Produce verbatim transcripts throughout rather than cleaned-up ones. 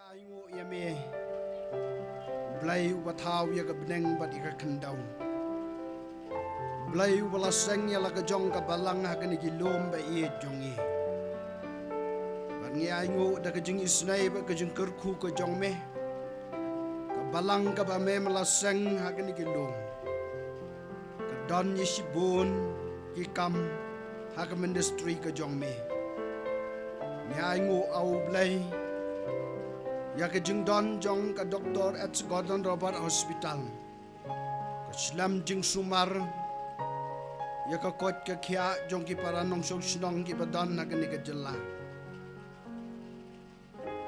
Ai nguh ïa me, Blei uba thaw ïa ka bneng bad ïa ka khyndew. Blei uba la seng ïa la ka jong ka balang ha kane ki lum ba ïeit jong ngi. Bad ngi ai nguh da ka jingisynei bad ka jingkyrkhu ka jong me. Ka balang kaba me me la seng ha kane ki lum ka don ïa shibun ki kam ha ka ministry ka jong me. Ngi ai nguh, A U Blei, ïa ka jingdon jong ka Doctor H Gordon Roberts Hospital. Ka slem jingsumar ïa ka koit ka khiah jong ki para nongshong shnong kiba don ha kane ka jylla.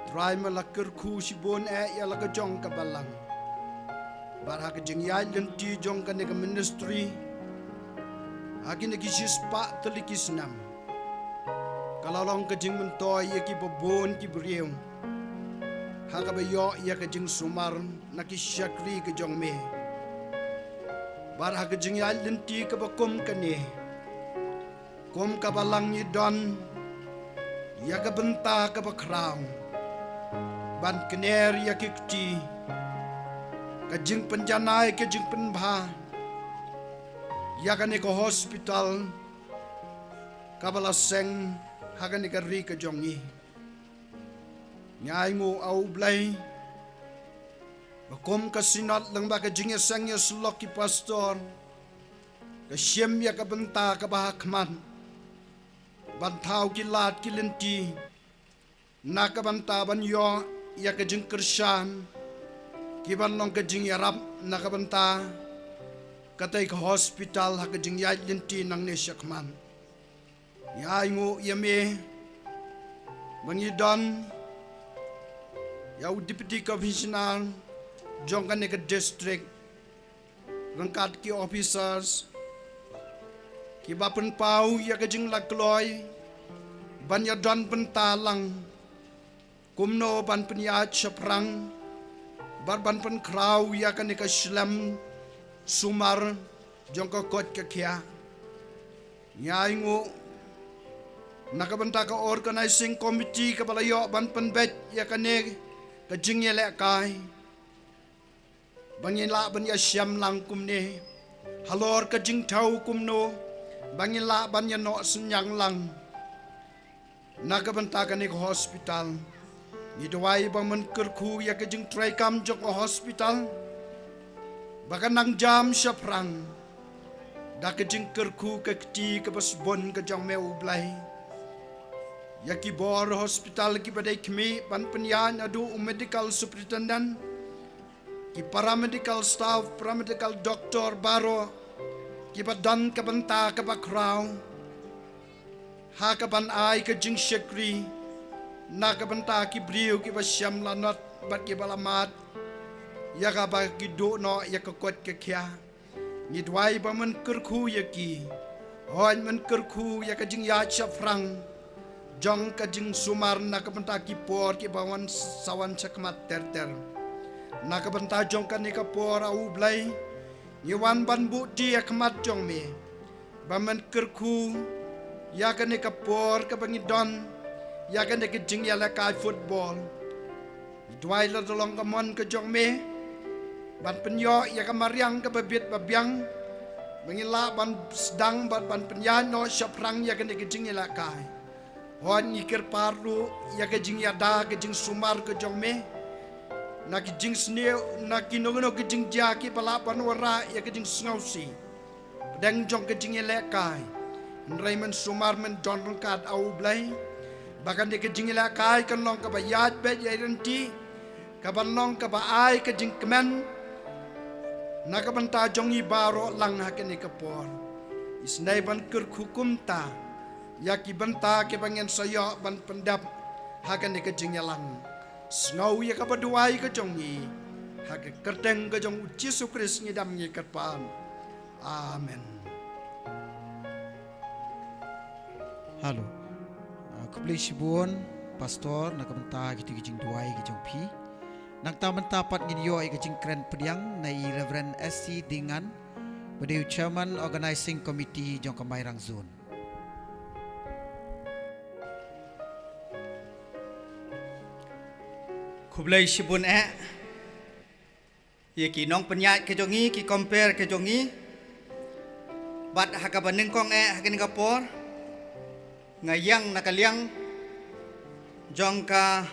Trai, me la kyrkhu shibun eh ïa la ka jong ka balang. Bad ha ka jingïaid lynti jong kane ka ministry, ha kine ki shispah tylli ki snem, ka la long ka jingmyntoi ïa kiba bun ki briew ha kaba ïoh ïa ka jingsumar na ki shakri ka jong me. Bad ha ka jingïaid lynti kaba kum kane, kum ka balang ngi don ïa ka bynta kaba khraw ban kner ïa ki kti, ka jingpynjanai, ka jingpynbha ïa kane ka hospital kaba la seng ha kane ka ri ka jong ngi. Ngi ai nguh, A U Blei, ba kum ka synod lyngba ka jingïaseng ïasyllok ki pastor, ka shim ïa ka bynta kaba ha khmat ban thaw ki lad ki lynti na ka bynta ban ïoh ïa ka jingkyrshan, ki ban long ka jingïarap na ka bynta katei ka hospital ha ka jingïaid lynti nangne shakhmat. Ngi ai nguh ïa me ba ngi don ïa u Deputy Commissioner jong kane ka district, ryngkat ki officers kiba pynpaw ïa ka jinglaitluid ban ïadon bynta lang kumno ban pynïaid shaphrang bad ban pynkhraw ïa kane ka slem sumar jong ka koit ka khiah. Ngi ai nguh na ka bynta ka organizing committee kaba la ïoh ban pynbeit ïa kane ka jingïalehkai, ba ngin lah ban ïashem lang kumne halor ka jingthaw kumno ba ngin lah ban ïanoh synñiang lang na ka bynta kane ka hospital. Ngi duwai ba men kyrkhu ïa ka jingtrei kam jong ka hospital ba kan nang jam shaphrang da ka jingkyrkhu ka kti kaba sbun ka jong me, U Blei. Ïa ki bor hospital kiba dei khmih ban pynïaid naduh u medical superintendent, ki paramedical staff, paramedical doctor baroh kiba don ka bynta kaba khraw ha kaban ai ka jingshakri na ka bynta ki briew kiba shem lanot bad kiba la mad ïa kaba ki duh noh ïa ka koit ka khiah. Ngi duwai ba men kyrkhu ïa ki. Hooid, men kyrkhu ïa ka jingïaid shaphrang jong ka jingsumar na ka bynta ki por kiba wan sa wan shakhmat ter ter. Na ka bynta jong kane ka por, A U Blei, ngi wan ban buh ti ha khmat jong me ba men kyrkhu ïa kane ka por kaba ngi don ïa kane ka jingïalehkai football. Ngi duwai la da long ka mon ka jong me ban pynïoh ïa ka mariang kaba bit ba biang ba ngin lah ban sdang bad ban pynïaid noh shaphrang ïa kane ka jingïalehkai. Hooid, ngi kyrpad ruh ïa ka jingïada ka jingsumar ka jong me na ki jingsniew, na kino kino ki jingjia kiba lah ban wanrah ïa ka jingsngewsih pdeng jong ka jingïalehkai. Hynrei men sumar, men don ryngkat, A U Blei, ba kane ka jingïalehkai kan long kaba ïaid beit ïaid ryntih, kaban long kaba ai ka jingkmen na ka bynta jong ngi baroh lang ha kane ka por. Isynei ban kyrkhu kumta ïa ki bynta kiba ngin sa ïoh ban pyndep ha kane ka jingïalang. Sngew ïa kaba duwai ka jong ngi, ha ka kyrteng ka jong U Jisu Khrist ngi dam ngi kyrpad. Amen. Hello. Ah, khublei shibun, Pastor, na ka bynta kito ki jingduwai ki jong phi. Nangta mynta pat ngin ïoh ïa ka jingkren pdiang na i Reverend S C Dingan, ba dei u Chairman Organizing Committee jong ka Mairang Zone. Khublei shibun eh ïa ki nongpynïaid ka jong ngi, ki compere ka jong ngi. Bad ha kaba nyngkong eh ha kane ka por nga ïeng na ka liang jong ka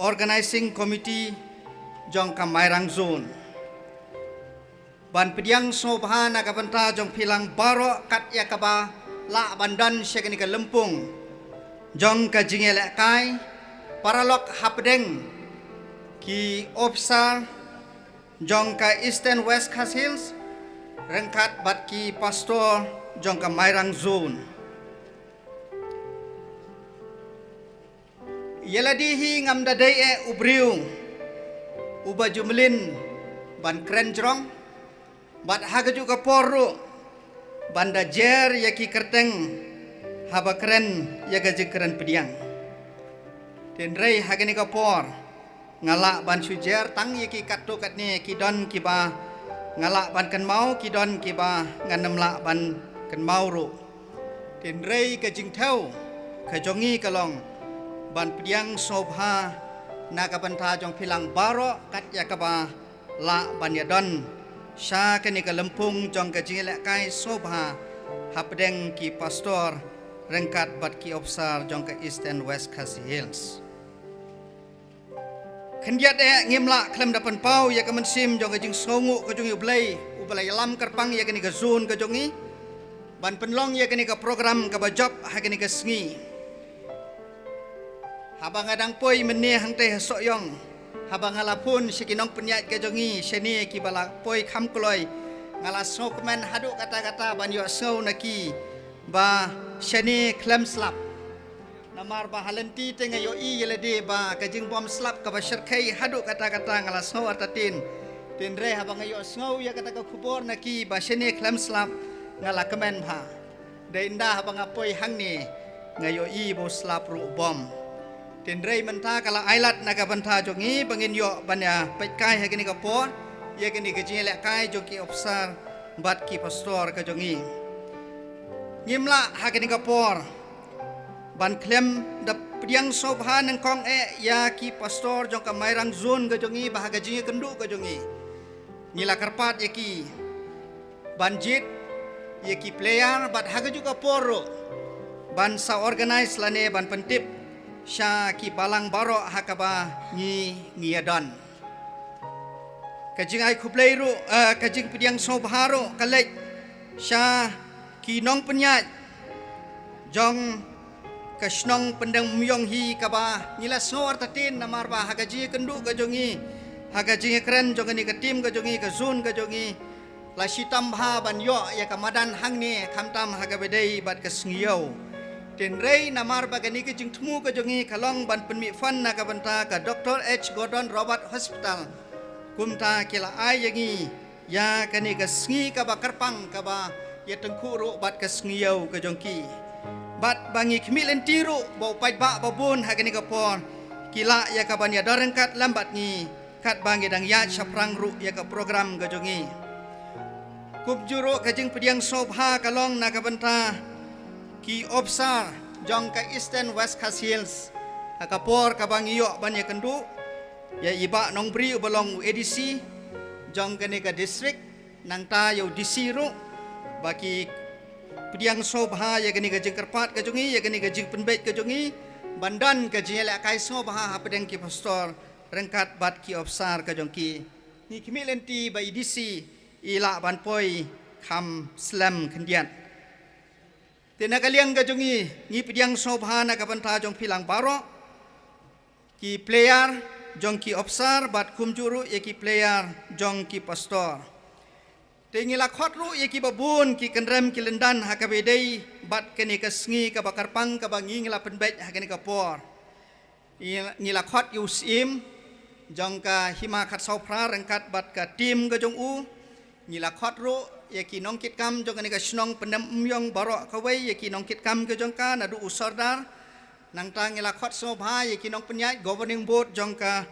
Organizing Committee jong ka Mairang Zone ban pdiang sngewbha na ka bynta jong phi lang baroh kat ïa kaba lah ban don sha kane ka lympung jong ka jingïalehkai paralok hapdeng ki ophisar jong ka Eastern West Khasi Hills ryngkat bad ki pastor jong ka Mairang Zone. Ïa lade hi ngam da dei eh u briew uba ju mlien ban kren jrong bad ha kajuh ka por ruh ban da jer ïa ki kyrteng haba kren ïa ka jingkren pdiang. Hynrei ha kane ka por nga lah ban shu jer tang ïa ki katto katne, ki don kiba nga lah ban kynmaw, ki don kiba ngan ym lah ban kynmaw ruh. Hynrei ka jingthew ka jong ngi ka long ban pdiang sngewbha na ka bynta jong phi lang baroh kat ïa kaba lah ban ïadon sha kane ka lympung jong ka jingïalehkai sngewbha hapdeng ki pastor ryngkat bad ki ophisar jong ka Eastern West Khasi Hills. Khyndiat eh ngim lah khlem da pynpaw ïa ka mynsiem jong ka jingsngewnguh ka jong ngi U Blei uba la ïalam kyrpang ïa kane ka zone ka jong ngi ban pynlong ïa kane ka program kaba jop ha kane ka sngi. Haba nga dang poi mynne hangtei ha Sohiong, haba nga la phone sha ki nongpynïaid ka jong ngi shane kiba la poi kham kloi, nga la sngewkmen haduh katta katta ban ïohsngew na ki ba shane khlem slap. Namar ba ha lynti te nga ïohi ïa lade ba ka jingbym slap kaba shyrkhei haduh katta katta nga la sngew artatien. Hynrei haba nga ïohsngew ïa kata ka khubor na ki ba shane khlem slap, nga la kmen bha. Dei ynda haba nga poi hangne nga ïohi ba u slap ruh u bom. Hynrei mynta ka la ailad na ka bynta jong ngi ba ngin ïoh ban ïa peit kai ha kane ka por ïa kane ka jingïalehkai jong ki ophisar bad ki pastor ka jong ngi. Ngim lah ha kane ka por ban khlem da pdiang sngewbha nyngkong eh ïa ki pastor jong ka Mairang Zone ka jong ngi ba ha ka jingïakynduh ka jong ngi ngi la kyrpad ïa ki ban jied ïa ki player bad ha kajuh ka por ruh ban sa organise lane ban pyntip sha ki balang baroh ha kaba ngi ngi ïadon. Ka jingai khublei ruh, eh, ka jingpdiang sngewbha ruh ka leit sha ki nongpynïaid jong ka shnong Pyndengumiong hi kaba ngi la sngew artatien namar ba ha ka jingïakynduh ka jong ngi, ha ka jingïakren jong kane ka team ka jong ngi, ka zone ka jong ngi, la shitom bha ban ïoh ïa ka madan hangne khamtam ha kaba dei bad ka sngi ïew. Hynrei namar ba kane ka jingthmu ka jong ngi ka long ban pynmih fund na ka bynta ka Doctor H Gordon Roberts Hospital, kumta ki la ai ïa ngi ïa kane ka sngi kaba kyrpang kaba ïatyngkhuh ruh bad ka sngi ïew ka jong ki. Bad ba ngi khmih lynti ruh ba u paidbah ba bun ha kane ka por ki lah ïa ka ban ïadon ryngkat lem bad ngi katba ngi dang ïaid shaphrang ruh ïa ka program ka jong ngi. Kumjuh ruh ka jingpdiang sngewbha ka long na ka bynta ki ophisar jong ka Eastern West Khasi Hills ha ka por kaba ngi ïoh ban ïakynduh ïa i Bah Nongbri uba long u A D C jong kane ka district, nangta ïa u D C ruh, ba ki pdiang sngewbha ïa kane ka jingkyrpad ka jong ngi, ïa kane ka jingpynbeit ka jong ngi ban don ka jingïalehkai sngewbha hapdeng ki pastor ryngkat bad ki ophisar ka jong ki. Ngi khmih lynti ba i D C i lah ban poi kham slem khyndiat. Te na ka liang ka jong ngi ngi pdiang sngewbha na ka bynta jong phi lang baroh, ki player jong ki ophisar bad kumjuh ruh ïa ki player jong ki pastor. Te ngi la khot ruh ïa ki ba bun ki kynrem ki lyndan ha kaba dei bad kane ka sngi kaba kyrpang kaba ngi ngi la pynbeit ha kane ka por. Ngi, ngi la khot ïa u Syiem jong ka Hima Khatsawphra ryngkat bad ka team ka jong u. Ngi la khot ruh ïa ki nongkitkam jong kane ka shnong Pyndengumiong baroh kawei, ïa ki nongkitkam ka jong ka naduh u Sordar. Nangta ngi la khot sngewbha ïa ki nongpynïaid governing board jong ka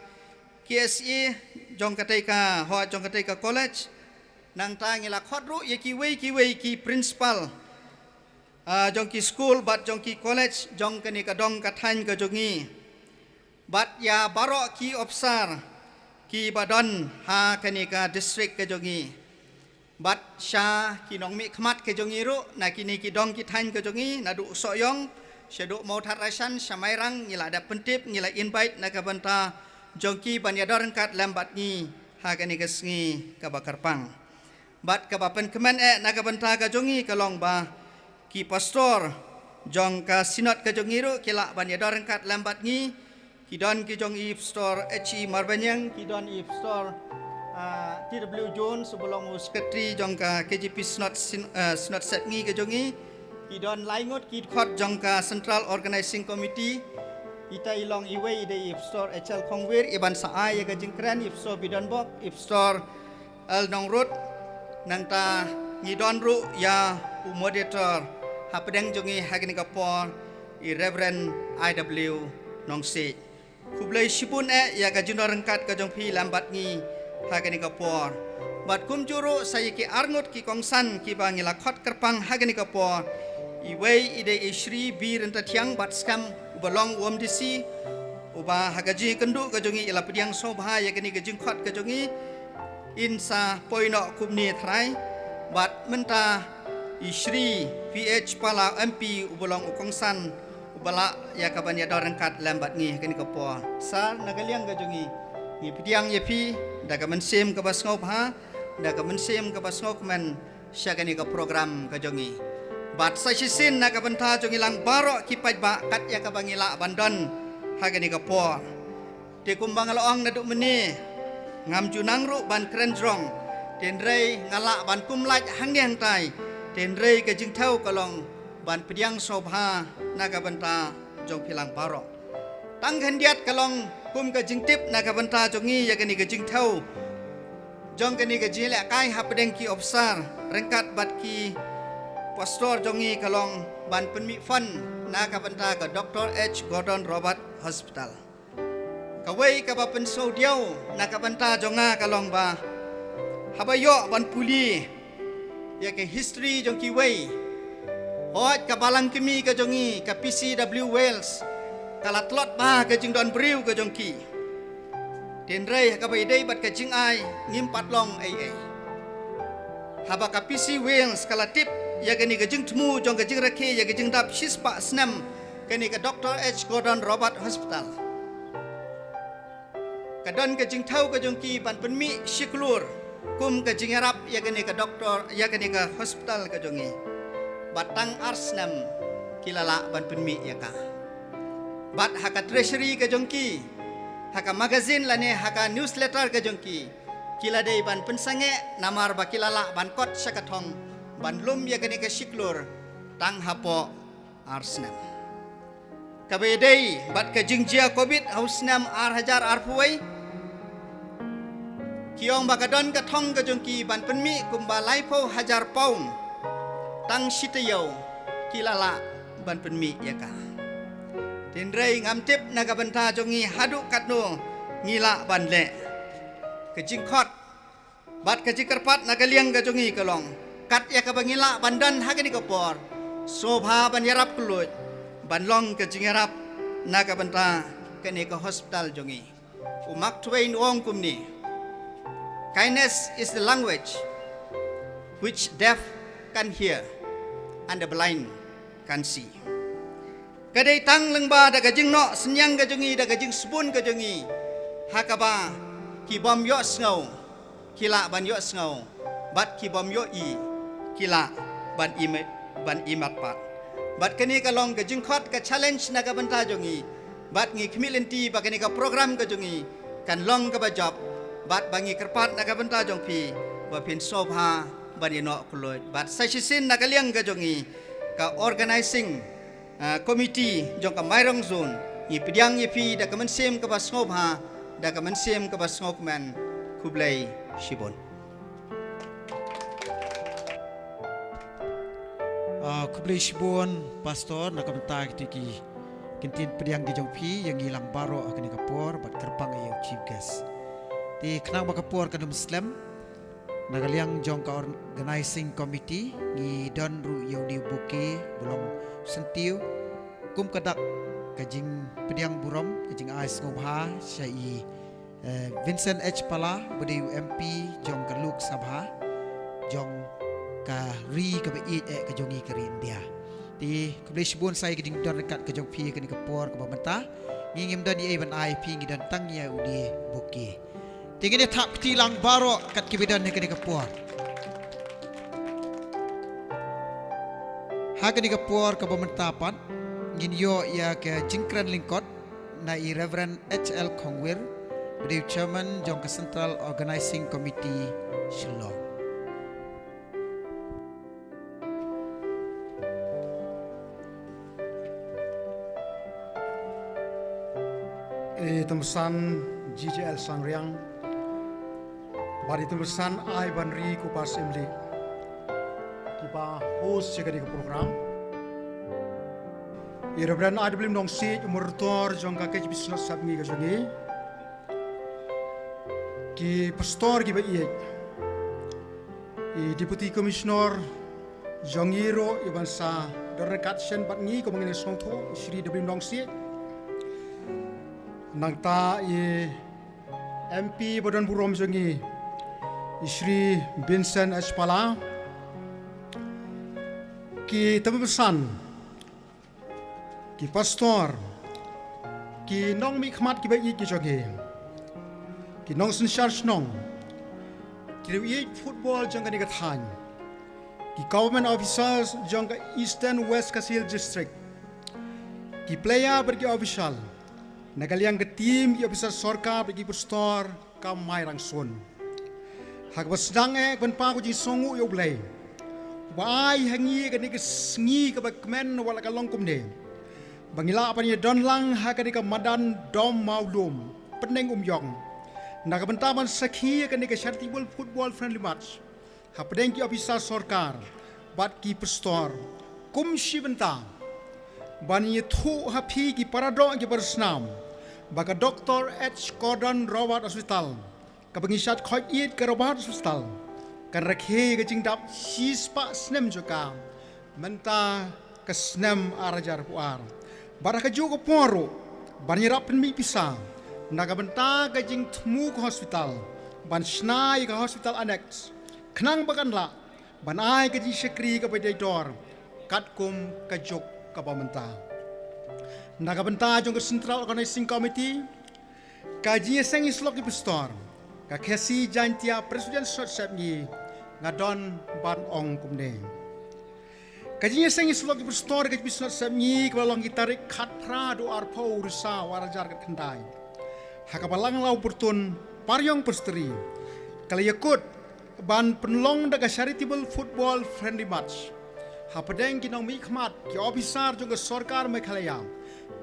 K S A, jong katei ka, ho, jong katei ka college. Nangta ngi la khot ruh ïa kiwei kiwei ki principal, ah, jong ki school bad jong ki college jong kane ka dong ka thaiñ ka jong ngi. Bad ïa baroh ki opsar ki ba don ha kane ka district ka jong ngi. Bad sha ki nongmihkhmat ka jong ngi ruh na kine ki dong ki thaiñ ka jong ngi, naduh Sohiong shaduh Mawthadraishan, sha Mairang, ngi la dep pyntip, ngi la invite na ka bynta jong ki ban ïadon ryngkat lem bad ngi ha kane ka sngi kaba kyrpang. Bad kaba pynkmen eh na ka bynta ka jong ngi ka long ba ki pastor jong ka synod ka jong ngi ruh ki lah ban ïadon ryngkat lem bad ngi. Ki don ki jong i Pastor H E Marbaniang, ki don i Pastor, ah, T W Jones, uba long u secretary jong ka K J P Synod, Syn-, ah, Synod Sepngi ka jong ngi. Ki don lai ngut ki dkhot jong ka Central Organizing Committee. Ita i long iwei i dei i Pastor H L Khongwir, i ban sa ai ïa ka jingkren i Pastor Bidonbok, i Pastor L Nongrut, nangta ngi don ruh ïa u moderator hapdeng jong ngi ha kane ka por, i Reverend I W Nongsiej. Khublei shibun eh ïa ka jingdon ryngkat ka jong phi lem bad ngi ha kane ka por. Bad kumjuh ruh sa ïa ki arngut ki kongsan kiba ngi la khot kyrpang ha kane ka por. Iwei i dei i Shri B Ryntathiang Batskhem, uba long u M D C, uba ha ka jingïakynduh ka jong ngi i la pdiang sngewbha ïa kane ka jingkhot ka jong ngi. In sa poi noh kumne trai, bad mynta i Shri P H Pala M P uba long u kongsan uba lah ïa ka ban ïadon ryngkat lem bad ngi ha kane ka por. Sir, na ka liang ka jong ngi, ngi pdiang ïa phi da ka mynsiem kaba sngewbha, da ka mynsiem kaba sngewkmen sha kane ka program ka jong ngi. Bad sa shisien na ka bynta jong ngi lang baroh ki paidbah kat ïa kaba ngi lah ban don ha kane ka por. Te kumba nga la ong naduh mynne, ngam ju nang ruh ban kren jrong, hynrei nga lah ban kum lait hangne hangtai, hynrei ka jingthew ka long ban pdiang sngewbha na ka bynta jong phi lang baroh. Tang khyndiat ka long kum ka jingtip na ka bynta jong ngi ïa kane ka jingthew jong kane ka jingïalehkai hapdeng ki opsar ryngkat bad ki pastor jong ngi ka long ban pynmih fund na ka bynta ka Doctor H Gordon Roberts Hospital. Kawei kaba pynsngewdiaw na ka bynta jong nga ka long ba haba ïoh ban pule ïa ka history jong kiwei, hooid ka balang kmie ka jong ngi ka P C W Wales ka la tlot bha ka jingdon briew ka jong ki. Hynrei ha kaba ïadei bad ka jingai ngim pat long ei ei. Haba ka P C Wales ka la tip ïa kane ka jingthmu jong ka jingrakhe ïa ka jingdap shispah snem kane ka Doctor H Gordon Roberts Hospital, ka don ka jingthew ka jong ki ban pynmih shi klur kum ka jingïarap ïa kane ka doctor, ïa kane ka hospital ka jong ngi. Bad tang ar snem ki la lah ban pynmih ïa ka. Bad ha ka treasury ka jong ki, ha ka magazine lane ha ka newsletter ka jong ki, ki la dei ban pynsangeh namar ba ki la lah ban kot sha ka thong ban lum ïa kane ka shi klur tang hapoh ar snem. Kaba ïadei bad ka jingjia Covid ha u snem ar hajar arphew wei, ki ong ba ka don ka thong ka jong ki ban pynmih kumba laiphew hajar pound. Tang shi taïew ki la lah ban pynmih ïa ka. Hynrei ngam tip na ka bynta jong ngi haduh katno ngi lah ban leh. Ka jingkhot bad ka jingkyrpad na ka liang ka jong ngi ka long, kat ïa kaba ngi lah ban don ha kane ka por, sngewbha ban ïarap kylluid ban long ka jingïarap na ka bynta kane ka hospital jong ngi. U Mark Twain u ong kumne: "Kindness is the language which deaf can hear and the blind can see." Ka dei tang lyngba da ka jingnoh synñiang ka jong ngi, da ka jingsbun ka jong ngi, ha kaba ki bym ïohsngew ki lah ban ïohsngew, bad ki bym ïohi ki lah ban im-, ban imat pat. Bad kane ka long ka jingkhot, ka challenge na ka bynta jong ngi. Bad ngi khmih lynti ba kane ka program ka jong ngi kan long kaba jop, bad ba ngi kyrpad na ka bynta jong phi ba phin sngewbha ban ïehnoh kylluid. Bad sa shisien na ka liang ka jong ngi, ka organizing, ah, committee jong ka Mairang Zone, ngi pdiang ïa phi da ka mynsiem kaba sngewbha, da ka mynsiem kaba sngewkmen. Khublei shibun. Ah, khublei shibun, Pastor, na ka bynta kito ki ktien pdiang ki jong phi ïa ngi lang baroh ha kane ka por, bad kyrpang ïa u chief guest. Te khnang ba ka por kan ym slem, na ka liang jong ka organizing committee, ngi don ruh ïa une u bouquet ba long syntiew kum ka dak Ka jingpdiang burom, ka jingai sngewbha sha i, eh, Vincent H Pala, ba dei u M P jong ka Lok Sabha jong ka ri kaba ïeit eh ka jong ngi ka ri India. Te khublei shibun sa ïa ka jingdon ryngkat ka jong phi ha kane ka por kaba mynta. Ngi ngim don ei ei ban ai phi, ngi don tang ïa u die bouquet. Te ngin ïa thap kti lang baroh kat kiba don ha kane ka por. Ha kane ka por kaba mynta pat ngin ïoh ïa ka jingkren lyngkot na i Reverend H L Khongwir, ba dei u Chairman jong ka Central Organizing Committee Shillong. I Tymmen San G J L Sangriang, bad i Tymmen San Aibanri Kupas Imli, kiba host ïa kane ka program. I Reverend Adelbert Nongsiej, u Moderator jong ka K J B Synod Sepngi ka jong ngi. Ki pastor kiba ïeit, i Deputy Commissioner jong ngi ruh iban sa don ryngkat shen bad ngi kumba ngin ïa sngewthuh, i Shri W Nongsiej. Nangta i M P ba don burom jong ngi, i Shri Vincent H Pala. Ki tymmen basan, ki pastor, ki nongmihkhmat kiba ïeit ki jong ngi, ki nongsynshar shnong, ki riew ïeit football jong kane ka thaiñ, ki government officers jong ka Eastern West Khasi Hills District, ki player bad ki official, na ka liang ka team, ki officer sorkar bad ki pastor, ka Mairangsun. Ha kaba sdang eh ban pan ka jingsngewnguh ïa U Blei, uba ai ha ngi kane ka sngi kaba kmen, wat la ka long kumne, ba ngi lah ban ïa don lang ha kane ka madan Dom Mawlum, Pdeng Umïong, na ka bynta ban sakhi ïa kane ka charitable football friendly match hapdeng ki officer sorkar bad ki pastor, kum shi bynta ban ïathuh ha phi ki para doh ki para snam, ba ka Doctor H Gordon Roberts Hospital, kaba ngi shad khot ïa ka Roberts Hospital, kan rakhe ka jingdap shispah snem jong ka mynta ka snem ar hajar arphew ar. Bad ha kajuh ka por ruh ban ïarap pynmih pisa na ka bynta ka jingthmu ka hospital, ban shna ïa ka hospital annex, khnang ba kan lah ban ai ka jingshakri kaba dei dor katkum ka juk kaba mynta. Na ka bynta jong ka Central Organizing Committee, ka jingïaseng ïasyllok ki pastor, ka Khasi Jaintia Presbyterian Synod Sepngi, nga don ban ong kumne. Ka jingïaseng ïasyllok ki pastor ka Synod Sepngi, kaba la long ha ki tarik khatphra u Arphew Risaw ar hajar khatkhyndai, ha ka Balang Lawpyrtun, Pariong Presbytery, ka la ïakut ban pynlong da ka charitable football friendly match hapdeng ki nongmihkhmat, ki officer jong ka sorkar Meghalaya,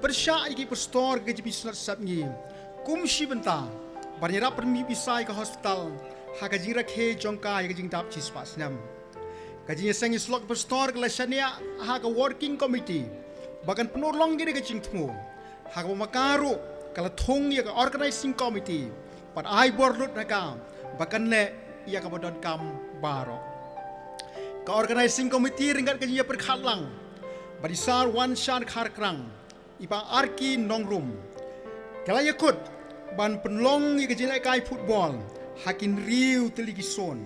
pyrshah ïa ki pastor ka Synod Sepngi, kum shi bynta ban ïarap pynmih pisa ïa ka hospital, ha ka jingrakhe jong ka ïa ka jingdap shispah snem. Ka jingïaseng ïasyllok ki pastor ka la shaniah ha ka working committee ba kan pynurlong ïa ka jingthmu. Ha kaba ma ka ruh ka la thung ïa ka organizing committee, bad ai bor lut ha ka ba kan leh ïa kaba donkam baroh. Ka organizing committee ryngkat ka jingïapyrkhat lang bad i Sar Wanshar Kharkrang, i Bah Arki Nongrum, ka la ïakut ban pynlong ïa ka jinglehkai football ha ki hynriew tylli ki zone.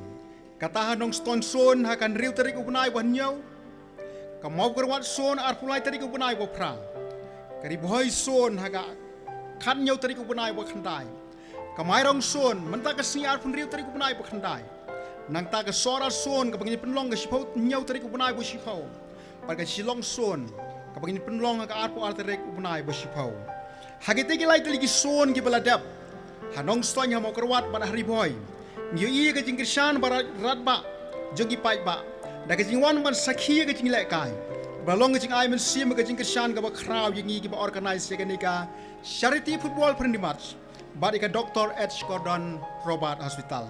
Kata ha Nongstoiñ zone ha ka hynriew tarik u bnai ba hynñiew, ka Mawkyrwat zone arphew lai tarik u bnai ba phra, ka Ri Bhoi zone ha ka khathynñiew tarik u bnai ba khyndai, ka Mairang zone mynta ka sngi arphew hynriew tarik u bnai ba khyndai, nangta ka Sohra zone kaba ngin pynlong ka shiphew hynñiew tarik u bnai ba shiphew, bad ka Shillong zone kaba ngin pynlong ha ka arphew ar tarik u bnai ba shiphew. Ha kita ki lai tylli ki zone kiba la dep, ha Nongstoiñ, ha Mawkyrwat bad ha Ri Bhoi, ngi ïohi ka jingkyrshan ba rat, radbah jong ki paidbah da ka jingwan ban sakhi ïa ka jinglehkai, ba long ka jingai mynsiem, ka jingkyrshan kaba khraw ïa ngi kiba organize ïa kane ka charity football friendly match bad ïa ka Doctor H Gordon Roberts Hospital.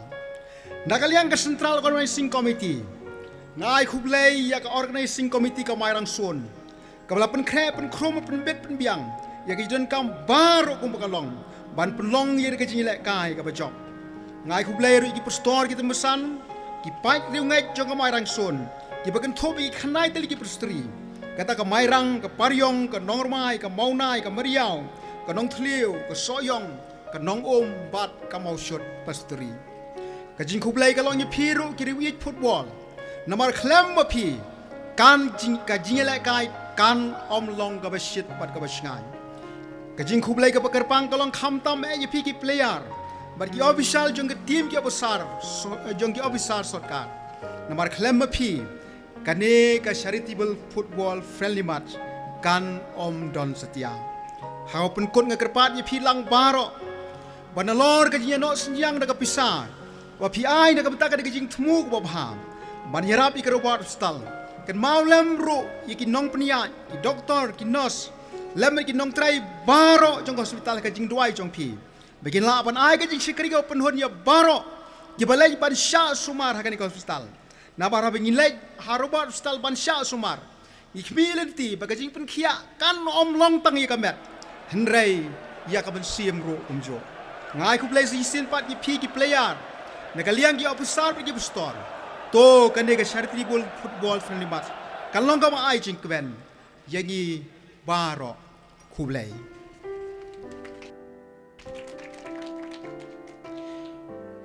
Na ka liang ka Central Organizing Committee, nga ai khublei ïa ka Organizing Committee ka Mairang zone, kaba la pynkhreh pynkhrum pynbit pynbiang ïa ka jingdonkam baroh kumba ka long ban pynlong ïa ka jinglehkai kaba jop. Nga ai khublei ruh ïa ki pastor, ki tymmen basan, ki paid riewngeit jong ka Mairang zone, kiba kynthup ïa ki khyndai tylli ki presbytery, Kata ka Mairang, ka Pariong, ka Nongrmai, ka Mawnai, ka Mariaw, ka Nongthliew, ka Sohiong, ka Nongum bad ka Mawshut Presbytery. Ka jingkhublei ka long ïa phi ruh ki riew ïeit football. Namar khlem ma phi, kan jing, ka jingïalehkai kan ym long kaba shit bad kaba shngaiñ. Ka jingkhublei kaba kyrpang ka long khamtam eh ïa phi ki player bad ki official jong ka team, ki officer so, jong ki officer sorkar. Namar khlem ma phi, kane ka charitable football friendly match kan ym don satia. Ha kaba pynkut nga kyrpad ïa phi lang baroh ba nalor ka jingïanoh synñiang da ka pisa ba phi ai na ka bynta ka da ka jingthmu kaba bha ban ïarap ïa ka Robert Hospital, kynmaw lem ruh ïa ki nongpynïaid, ki doktor, ki nurse, lem ki nongtrei baroh jong ka hospital, ka jingduwai jong phi ba kin lah ban ai ka jingshakri kaba pynhun ïa baroh kiba leit ban shah sumar ha kane ka hospital. Namar haba ngi leit ha Robert Hospital ban shah sumar, ngi khmih lynti ba ka jingpynkhiah kan ym long tang ïa ka met, hynrei ïa ka mynsiem ruh kumjuh. Nga ai khublei sa shisien pat ïa phi ki player, na ka liang ki officer bad ki pastor. To kane ka charitable football friendly match kan long kaba ai jingkmen ïa ngi baroh. Khublei.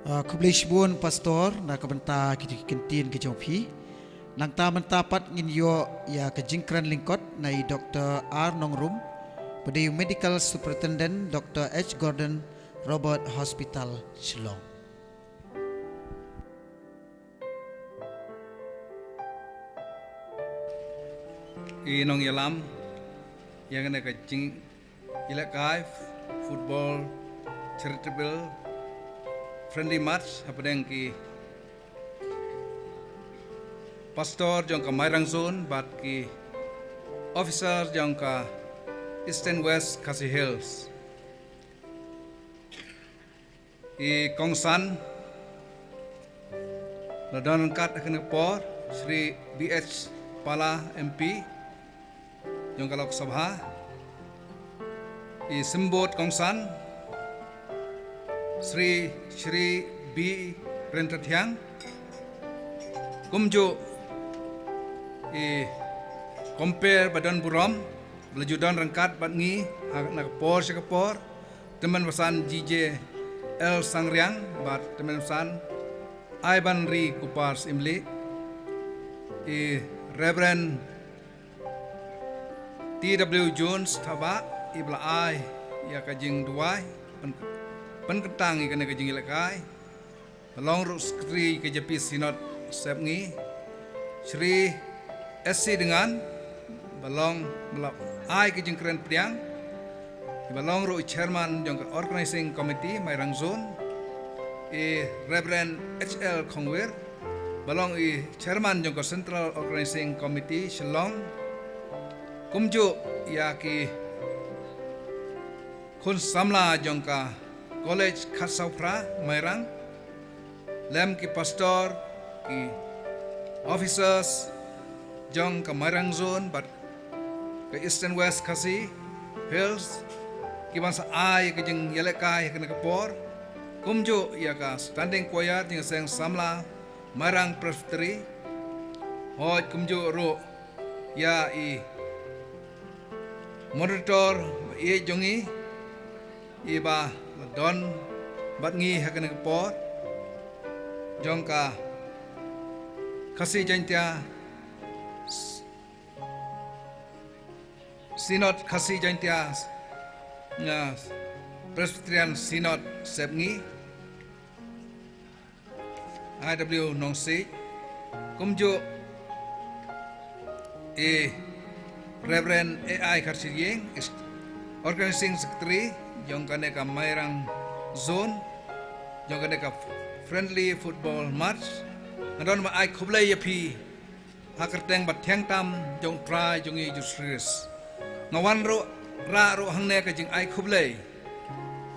Ah, khublei shibun Pastor na ka bynta ki, ki kyntien ki jong phi. Nangta mynta pat ngin ïoh ïa ka jingkren lyngkot na i Doktor R Nongrum, ba dei u Medical Superintendent Doktor H Gordon Robert Hospital, Shillong. I nongïalam ïa kane ka jing ïalehkai football charitable friendly match hapdeng ki pastor jong ka Mairang Zone bad ki officer jong ka Eastern West Khasi Hills. I kongsan la don ryngkat ha kane ka por, Shri B H Pala M P jong ka Lok Sabha, i symbud kongsan, Shri, Shri B Ryntathiang, kumjuh i compere ba don burom ba la ju don ryngkat bad ngi ha na ka por sha ka por, Tymmen Basan G J L Sangriang bad Tymmen Basan Aibanri Kupar Syiemlieh, i Reverend T W Jones Thabah, i ba la ai ïa ka jingduwai pyn, pynkyntang ïa kane ka jingïalehkai. Ba long ruh Secretary K J P Synod Sepngi, Shri S C Dengan, ba long, ba la ai ka jingkren pdiang, ba long ruh Chairman jong ka Organizing Committee Mairang Zone, i Reverend H L Khongwir, ba long i Chairman jong ka Central Organizing Committee Shillong, kumjuh ïa ki khun samla jong ka College Khadsawphra Mairang, lem ki pastor, ki officers jong ka Mairang Zone bad ka Eastern West Khasi Hills, ki ban sa ai ka jingïalehkai ha kane ka por, kumjuh ïa ka Standing Choir jingïaseng samla Mairang Presbytery, hooid kumjuh ruh ïa i moderator ba ïeit jong ngi, i ba la don bad ngi ha kane ka por, jong ka Khasi Jaintia S-, Synod Khasi Jaintia S-, na Presbyterian Synod Sepngi, I W Nongsiej, kumjuh i Reverend A I Kharshiliang, is Organizing Secretary jong kane ka Mairang Zone, jong kane ka friendly football match. Nga don ban ai khublei ïa phi ha kyrteng ba thiang tam jong U Trai jong ngi Jisu Khrist. Nga wan ruh, rah ruh hangne ka jingai khublei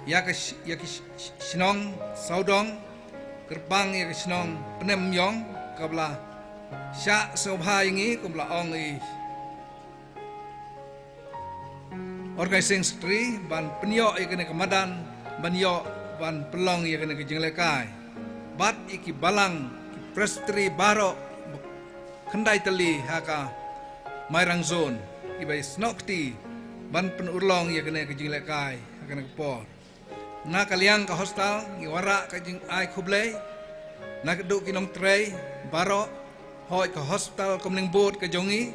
ïa ka sh-, ïa ka sh-, sh-, shnong Sawdong, kyrpang ïa ka shnong Pnemïong, kaba la shah sngewbha ïa ngi, kumba la ong i Organizing Secretary, ban pynïoh ïa kane ka madan, ban ïoh ban pynlong ïa kane ka jinglehkai. Bad ïa ki balang, ki Presbytery baroh, khyndai tylli ha ka Mairang Zone, kiba snoh kti ban pynurlong ïa kane ka jinglehkai ha kane ka por. Na ka liang ka hostel ngi wanrah ka jingai khublei na ka duh ki nongtrei baroh, hoi ka hostel Kumling Board ka jong ngi,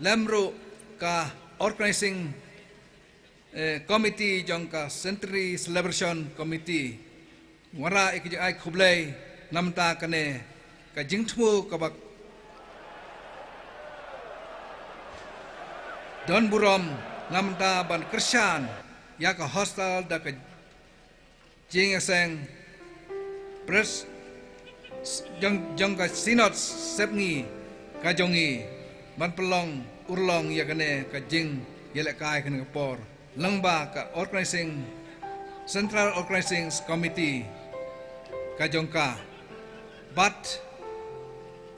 lem ruh ka organizing eh, committee jong ka Centenary Celebration Committee. Wanrah ïa ka jingai khublei namar kane ka jingthmu kaba don burom namar ban kyrshan ïa ka hostel da ka jingïaseng pres jong, jong ka Synod Sepngi ka jong ngi ban pynlong urlong ïa kane ka jingïalehkai kane ka por. Lyngba ka organizing, Central Organizing Committee ka jong ka. Bad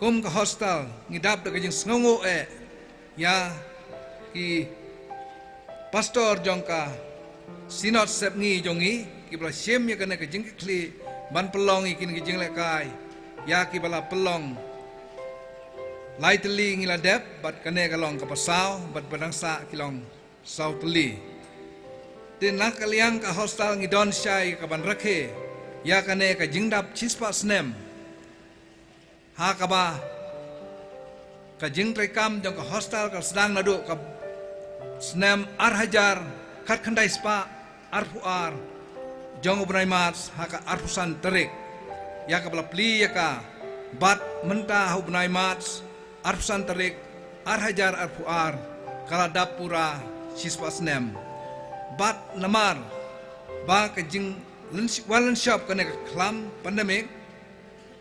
kum ka hostel ngi dap da ka jingsngewnguh eh ïa ki pastor jong ka Synod Sepngi jong ngi, kiba la shim ïa kane ka jingkitkhlieh ban pynlong ïa kine ki jinglehkai, ïa kiba la pynlong lai tylli ngi la dep, bad kane ka long kaba saw, bad ba dang sah ki long saw tylli. Te na ka liang ka hostel ngi don shai kaban rakhe ïa kane ka jingdap shispah snem. Ha kaba ka jingtreikam jong ka hostel ka sdang naduh ka snem ar hajar khatkhyndai spah arphew ar, jong u bnai March ha ka arphew san tarik. Ïa kaba la plie ïa ka, bad mynta ha u bnai March arphew san tarik, ar hajar arphew ar, ka la dap pura shispah snem. Bad namar ba ka jing lynsh-, wan lynshop kane ka khlam pandemic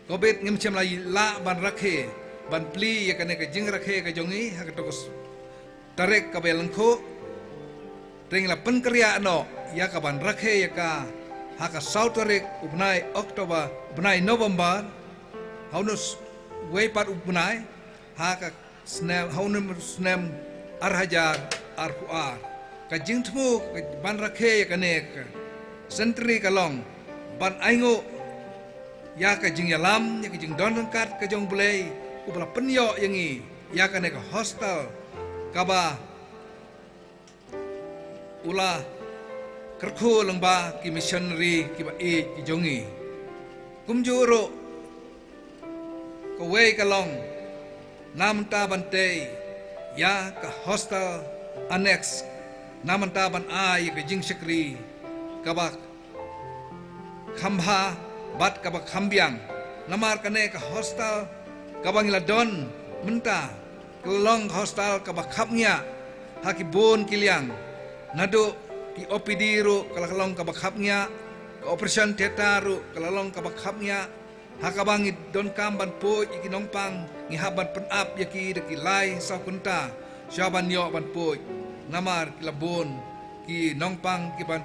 Covid ngim shym la lah ban rakhe, ban plie ïa kane ka jingrakhe ka jong ngi ha kato ka s-, tarik kaba lyngkhuh. Te ngi la pynkynriah noh ïa kaban rakhe ïa ka ha ka saw tarik u bnai October, bnai November, ha une s-, wei pat u bnai, ha ka snem, ha une u snem ar hajar arphew ar. Ka jingthmu kaban rakhe ïa kane ka Centenary ka long ban ainguh ïa ka jingïalam, ïa ka jingdon ryngkat ka jong U Blei, uba la pynïoh ïa ngi ïa kane ka hostel kaba u la kyrkhu lyngba ki missionary kiba ïeit ki jong ngi. Kumjuh ruh kawei ka long namar ban tei ïa ka hostel annex, namar ban ai ïa ka jingshakri kaba kham bha bad kaba kham biang. Namar kane ka hostel kaba ngi la don mynta ka la long ka hostel kaba khapngiah ha ki bun ki liang. Naduh ki O P D ruh ka la long kaba khapngiah, ka operation theatre ruh ka la long kaba khapngiah. Ha kaba ngi donkam ban poi ïa ki nongpang, ngi hap ban pynap ïa ki da ki lai saw kynta shuwa ban ïoh ban poi. Namar ki la bun ki nongpang kiban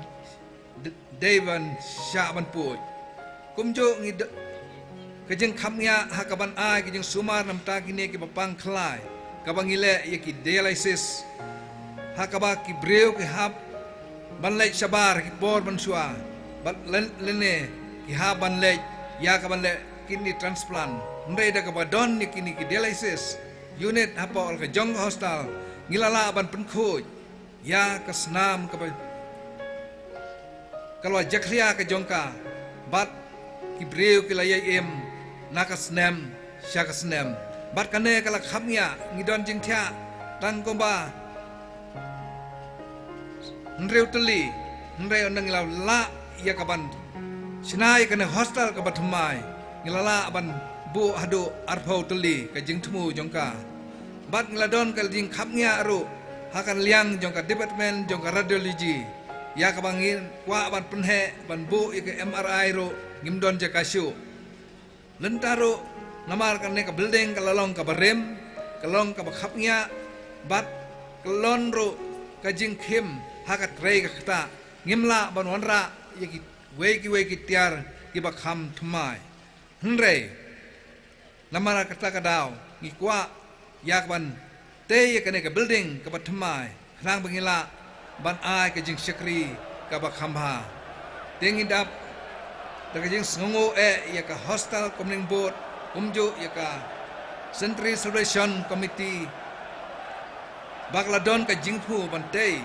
d-, dei ban shah ban poi. Kumjuh ngi d-, ka jingkhapngiah ha kaban ai ka jingsumar namar kine kiba pang khlaiñ, kaba ngi leh ïa ki dialysis, ha kaba ki briew ki hap ban leit shabar ki por mynshuwa, bad lyn-, lane ki hap ban leit ïa kaban leh kidney transplant. Hynrei da kaba don ïa kine ki dialysis unit hapoh ka jong ka hostel, ngi la lah ban pynkhuid ïa ka snam kaba, ka la jakhlia ka jong ka, bad ki briew ki la ïai im na ka snem sha ka snem. Bad kane ka la khapngiah, ngi don jingthiah tang kumba hynriew tylli, hynrei ynda ngi la lah ïa kaban shna ïa kane hostel kaba thymmai, ngi la lah ban buh haduh arphew tylli ka jingthmu jong ka. Bad ngi la don ka jingkhapngiah ruh ha ka liang jong ka department jong ka radiology, ïa kaba ngi kwah ban pynheh ban buh ïa ka M R I ruh ngim don jaka shuh. Lynta ruh namar kane ka building ka la long kaba rim, ka long kaba khapngiah, bad ka long ruh ka jingkhim ha ka trei ka ktah, ngim lah ban wanrah ïa kiwei kiwei ki tiar kiba kham thymmai. Hynrei namar kata ka daw ngi kwah ïa kaban tei ïa kane ka building kaba thymmai, khnang ba ngin lah ban ai ka jingshakri kaba kham bha. Te ngi dap da ka jingsngewnguh eh ïa ka hostel Kumling Board, kumjuh ïa ka Centenary Celebration Committee, Ba ka la don ka jingthmu ban tei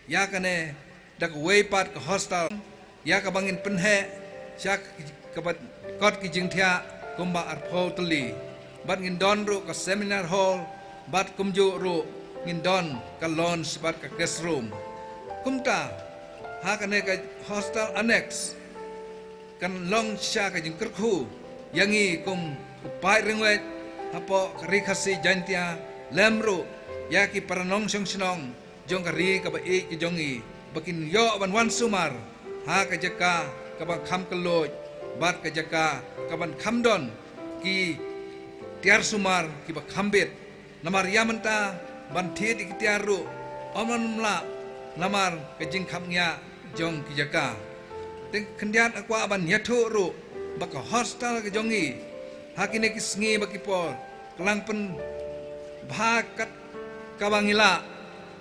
ïa kane da kawei pat ka hostel, ïa kaba ngin pynheh sha kaba kot ki jingthiah kumba arphew tylli. Bad ngin don ruh ka seminar hall, bad kumjuh ruh ngin don ka lounge bad ka guest room. Kumta, ha kane ka hostel annex kan long shisha ka jingkyrkhu ïa ngi kum u paid riewngeit hapoh ka Ri Khasi Jaiñtia, lem ruh ïa ki para nongshong shnong jong ka ri kaba ïeit ka jong ngi, ba kin ïoh ban wan sumar ha ka jaka kaban kham kylluid bad ka jaka kaban kham don ki tiar sumar kiba kham bit. Namar ïa mynta ban thied ïa ki tiar ruh ym lah namar ka jingkhapngiah jong ki jaka. Te khyndiat nga kwah ban ïathuh ruh ba ka hostel ka jong ngi ha kine ki sngi bad ki por ka la pynbha kat kaba ngi lah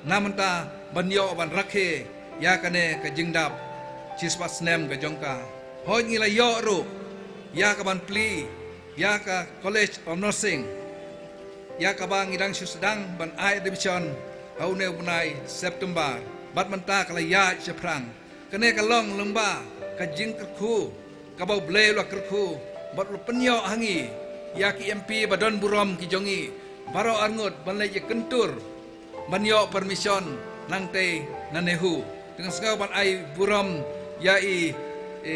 na mynta ban ïoh ban rakhe ïa kane ka jingdap shispah snem ka jong ka. Hooid, ngi la ïoh ruh ïa kaban plie ïa ka College of Nursing, ïa kaba ngi dang shu sdang ban ai admission ha une u bnai September, bad mynta ka la ïaid shaphrang. Kane ka long lyngba ka jingkyrkhu kaba U Blei u la kyrkhu bad u la pynïoh ha ngi ïa ki M P ba don burom ki jong ngi baroh arngut ban leit ïakyntur ban ïoh permission nangtei na NEHU. Te nga sngew ban ai burom ïa i, i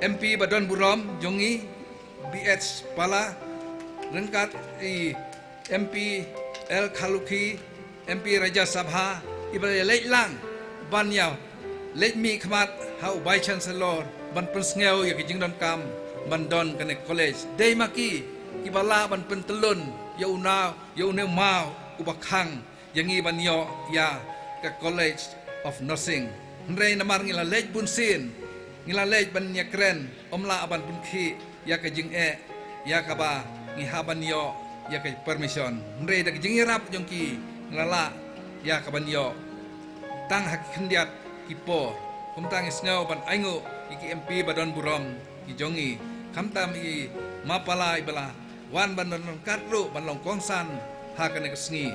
M P ba don burom jong ngi, B H Pala, ryngkat i M P L Kharlukhi, M P Rajya Sabha, iba la leit lang ban ïa leit mihkhmat ha u Vice Chancellor ban pynsngew ïa ka jingdonkam ban don kane ka college. Dei ma ki kiba lah ban pyntyllun ïa u naw, ïa une u maw uba khang ïa ngi ban ïoh ïa ka College of Nursing. Hynrei namar ngi la leit bunsien, ngi la leit ban ïakren, ym lah ban pynkhih ïa ka jingeh ïa kaba ngi hap ban ïoh ïa ka permission. Hynrei da ka jingïarap jong ki, ngi la lah ïa kaban ïoh tang ha ki khyndiat ki por. Kumta ngi sngew ban ainguh ïa ki M P ba don burom ki jong ngi, khamtam i Ma Pala iba la wan ban don ryngkat ruh ban long kongsan ha kane ka sngi.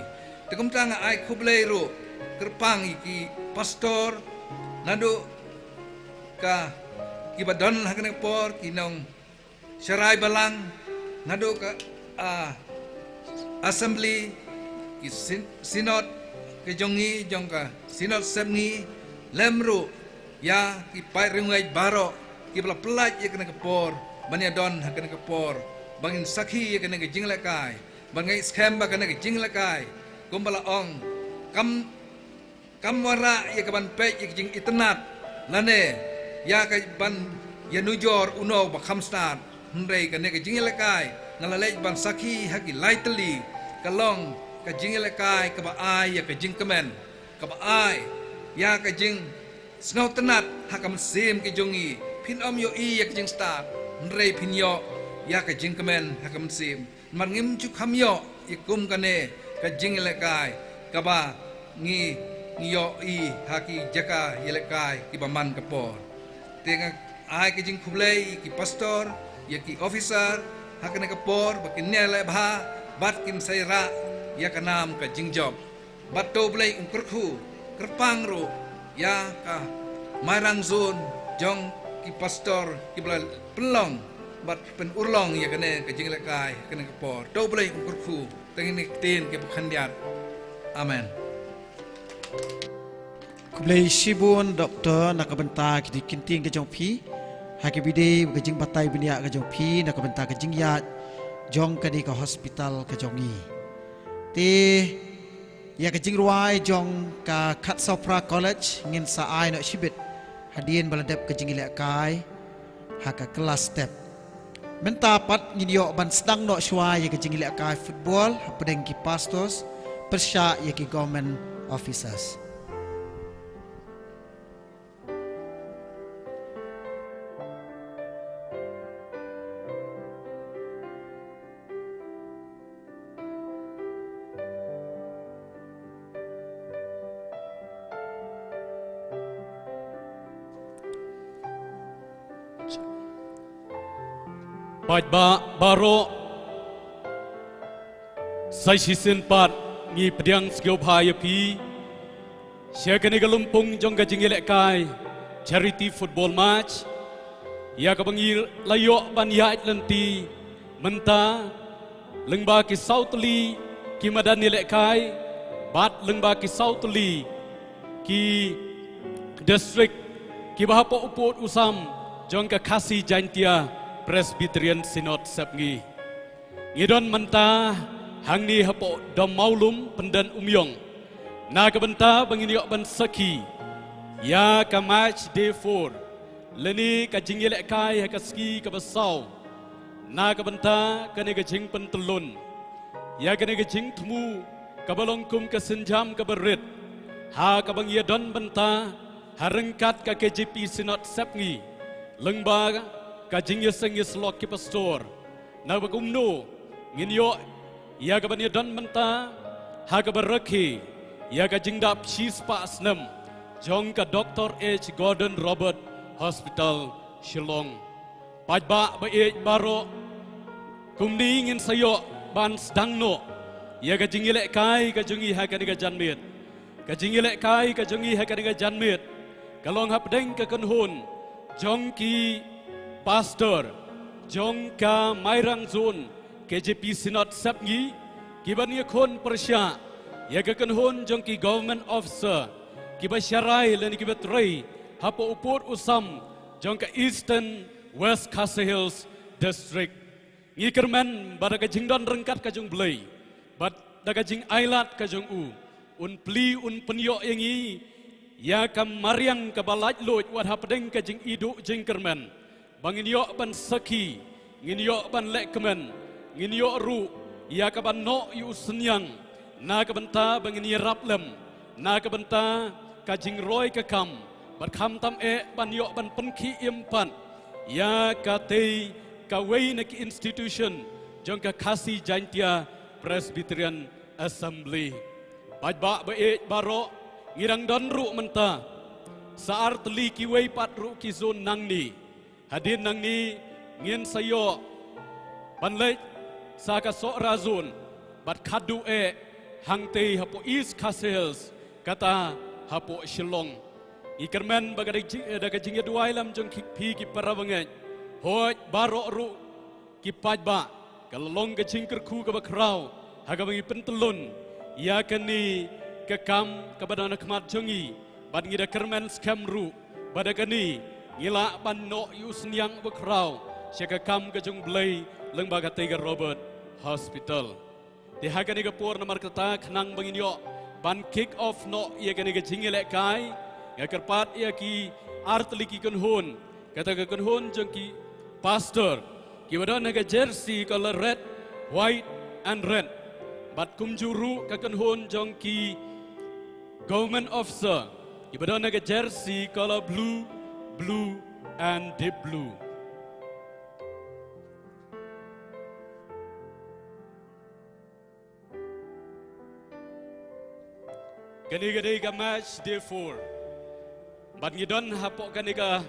Te kumta nga ai khublei ruh kyrpang ïa ki pastor naduh ka, kiba don ha kane ka por, ki nongsharai balang naduh ka, ah, assembly, ki sin-, synod ka jong ngi, jong ka Synod Sepngi, lem ruh ïa ki paid riewngeit baroh kiba la pyllait ïa kane ka por ban ïadon ha kane ka por ba ngin sakhi ïa kane ka jinglehkai. Ba nga ngeit skhem ba kane ka jinglehkai, kumba la ong, kam, kam wanrah ïa kaban peit ïa ka jingitynnad lane ïa kaban ïanujor uno ba kham stad. Hynrei kane ka jinglehkai, nga la leit ban sakhi ha ki lai tylli, ka long ka jinglehkai kaba ai ïa ka jingkmen, kaba ai ïa ka jingsngewtynnad ha ka mynsiem ka jong ngi. Phin ym ïohi ïa ka jingstad, hynrei phin ïoh ïa ka jingkmen ha ka mynsiem. Namar ngim ju kham ïoh ïa kum kane ka jinglehkai kaba ngi, ngi ïohi ha ki jaka ïalehkai kiba man ka por. Te nga ai ka jingkhublei ïa ki pastor, ïa ki officer ha kane ka por ba kin ïaleh bha bad kin sa ïarah ïa ka nam ka jingjop. Bad to U Blei un kyrkhu kyrpang ruh ïa ka Mairang Zone jong ki pastor kiba la pynlong bad pynurlong ïa kane ka jinglehkai kane ka por. To U Blei un kyrkhu. Tang ïa kine ki ktien kiba khyndiat. Amen. Khublei shibun Doctor na ka bynta ki kyntien ka jong phi ha kaba ïadei bad ka jingbatai bniah ka jong phi na ka bynta ka jingïaid jong kane ka hospital ka jong ngi. Te ïa ka jingrwai jong ka Khatsawphra College ngin sa ai noh shibit hadien ba la dep ka jingïalehkai ha ka class step. Mynta pat ngin ïoh ban sdang noh shuwa ïa ka jingïalehkai football hapdeng ki pastors pyrshah ïa ki government officers. Paidbah baroh, sa shisien pat Ngi pdiang sngewbha ïa phi sha kane ka lympung jong ka jingïalehkai charity football match, ïa kaba ngi la ïoh ban ïaid lynti mynta lyngba ki saw tylli ki madan ïalehkai bad lyngba ki saw tylli ki district kiba hapoh u pud u sam jong ka Khasi Jaintia Presbyterian Synod Sepngi. Ngi don mynta hangne hapoh Dom Mawlum, Pyndenumïong, na ka bynta ba ngin ïoh ban sakhi ïa ka match day four, lane ka jingïalehkai ha ka sngi kaba saw, na ka bynta kane ka jingpyntyllun ïa kane ka jingthmu kaba long kum ka sienjam kaba rit ha kaba ngi ïa don bynta ha ryngkat ka K J P Synod Sepngi lyngba ka jingïaseng ïasyllok ki pastor. Naba kumno ngin ïoh ïa kaban ïa don bynta ha kaba rakhe ïa ka jingdap shispah snem jong ka Doctor H Gordon Roberts Hospital, Shillong. Paidbah ba ïeit baroh, kumne ngin sa ïoh ban sdang noh ïa ka jingïalehkai ka jong ngi ha kane ka janmiet. Ka jingïalehkai ka jong ngi ha kane ka janmiet ka long hapdeng ka kynhun jong ki pastor jong ka Mairang Zone K J P Synod Sepngi, kiban ïakhun pyrshah ïa ka kynhun jong ki government officer kiba sharai lane kiba trei hapoh u pud u sam jong ka Eastern West Khasi Hills District. Ngi kyrmen ba da ka jingdon ryngkat ka jong U Blei bad da ka jingailad ka jong u, un plie un pynïoh ïa ngi ïa ka mariang kaba laitluid wat hapdeng ka jingïaduh jingkyrmen, ba ngin ïoh ban sakhi, ngin ïoh ban lehkmen, ngin ïoh ruh ïa kaban noh ïa u synñiang na ka bynta ba ngin ïarap lem na ka bynta ka jingroi ka kam bad khamtam eh ban ïoh ban pynkhie im pat ïa katei kawei na ki institution jong ka Khasi Jaintia Presbyterian Assembly. Paidbah ba ïeit baroh, ngi dang don ruh mynta sa ar tylli kiwei pat ruh ki zone nangne. Hadien nangne ngin sa ïoh ban leit sa ka Sohra Zone bad khatduh eh hangtei hapoh East Khasi Hills, kata hapoh Shillong. Ngi kyrmen ba ka da ka jing, da ka jingïaduwai lem jong ki, phi ki para bangeit, hooid baroh ruh ki paidbah, ka la long ka jingkyrkhu kaba khraw ha kaba ngi pyntyllun ïa kane ka kam kaba don ha khmat jong ngi, bad ngi da kyrmen skhem ruh ba da kane ngi lah ban noh ïa u synñiang uba khraw sha ka kam ka jong U Blei lyngba katei ka Roberts Hospital. Te ha kane ka por namar kata khnang ba ngin ïoh ban kick off noh ïa kane ka jingïalehkai, nga kyrpad ïa ki ar tylli ki kynhun, kata ka kynhun jong ki pastor kiba don ha ka jersey colour red, white and red, bad kumjuh ruh ka kynhun jong ki government officer kiba don ha ka jersey colour blue, blue and deep blue. Kane ka dei ka match day four. Bad ngi don hapoh kane ka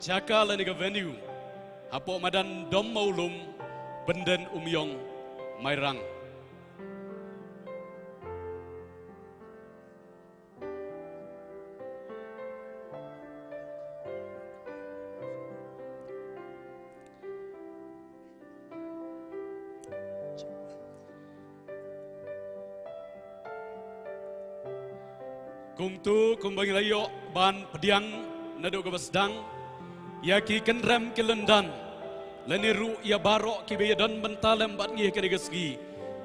jaka lane ka venue hapoh madan Dom Mawlum, Pyndenumïong, Mairang. Kumto kumba ngi la ïoh ban pdiang naduh kaba sdang, ïa ki kynrem ki lyndan lane ruh ïa baroh kiba ïadon bynta lem bad ngi ha kane ka sngi,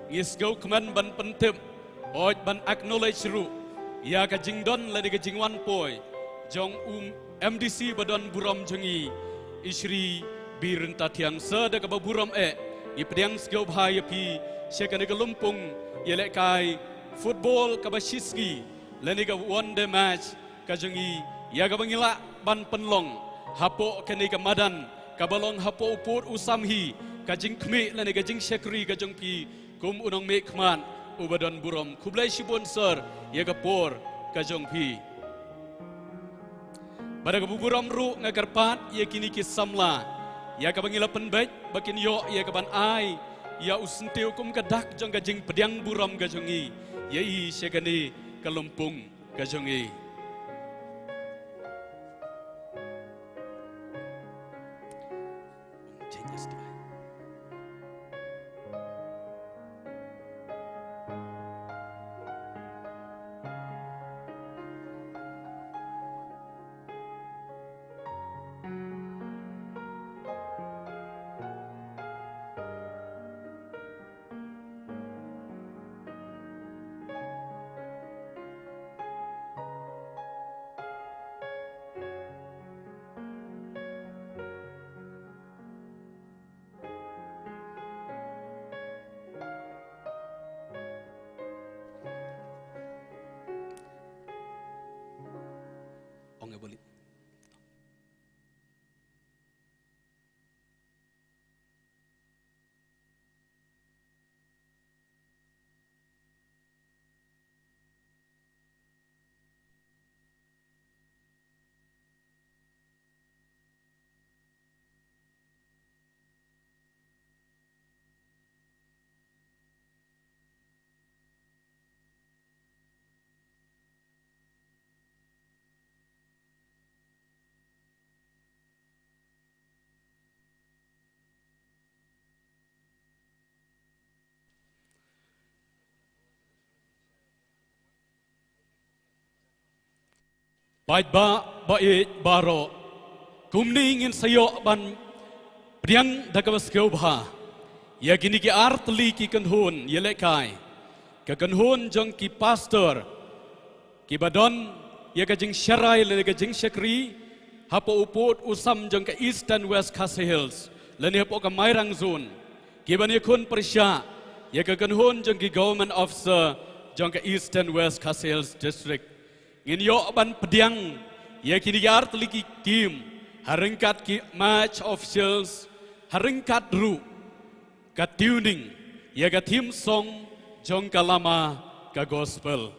ngi sngewkmen ban pyntip, hooid ban acknowledge ruh ïa ka jingdon lane ka jingwan poi jong u M D C ba don burom jong ngi, i Shri B. Ryntathiang. Sa da kaba burom eh ngi pdiang sngewbha ïa phi sha kane ka lympung ïalehkai football kaba shisngi lane ka one day match ka jong ngi, ïa kaba ngi lah ban pynlong hapoh kane ka madan kaba long hapoh u pud u sam hi ka jingkhmih lane ka jingshakri ka jong phi kum u nongmihkhmat uba don burom. Khublei shibun sir ïa ka por ka jong phi. Bad da kaba burom ruh nga kyrpad ïa kine ki samla ïa kaba ngi la pynbeit ba kin ïoh ïa kaban ai ïa u syntiew kum ka dak jong ka jingpdiang burom ka jong ngi. ïa i sha kane ka lympung ka jong i. Ong e boli. Paidbah ba ïeit baroh, kumne ngin sa ïoh ban pdiang da kaba sngewbha ïa kine ki ar tylli ki kynhun ïalehkai. Ka kynhun jong ki pastor kiba don ïa ka jingsharai lane ka jingshakri hapoh u pud u sam jong ka Eastern West Khasi Hills lane hapoh ka Mairang Zone, kiban ïakhun pyrshah ïa ka kynhun jong ki government officer jong ka Eastern West Khasi Hills District. Ngin ïoh ban pdiang ïa kine ki ar tylli ki team ha ryngkat ki match officials, ha ryngkat ruh ka tuning ïa ka theme song jong ka lama ka gospel.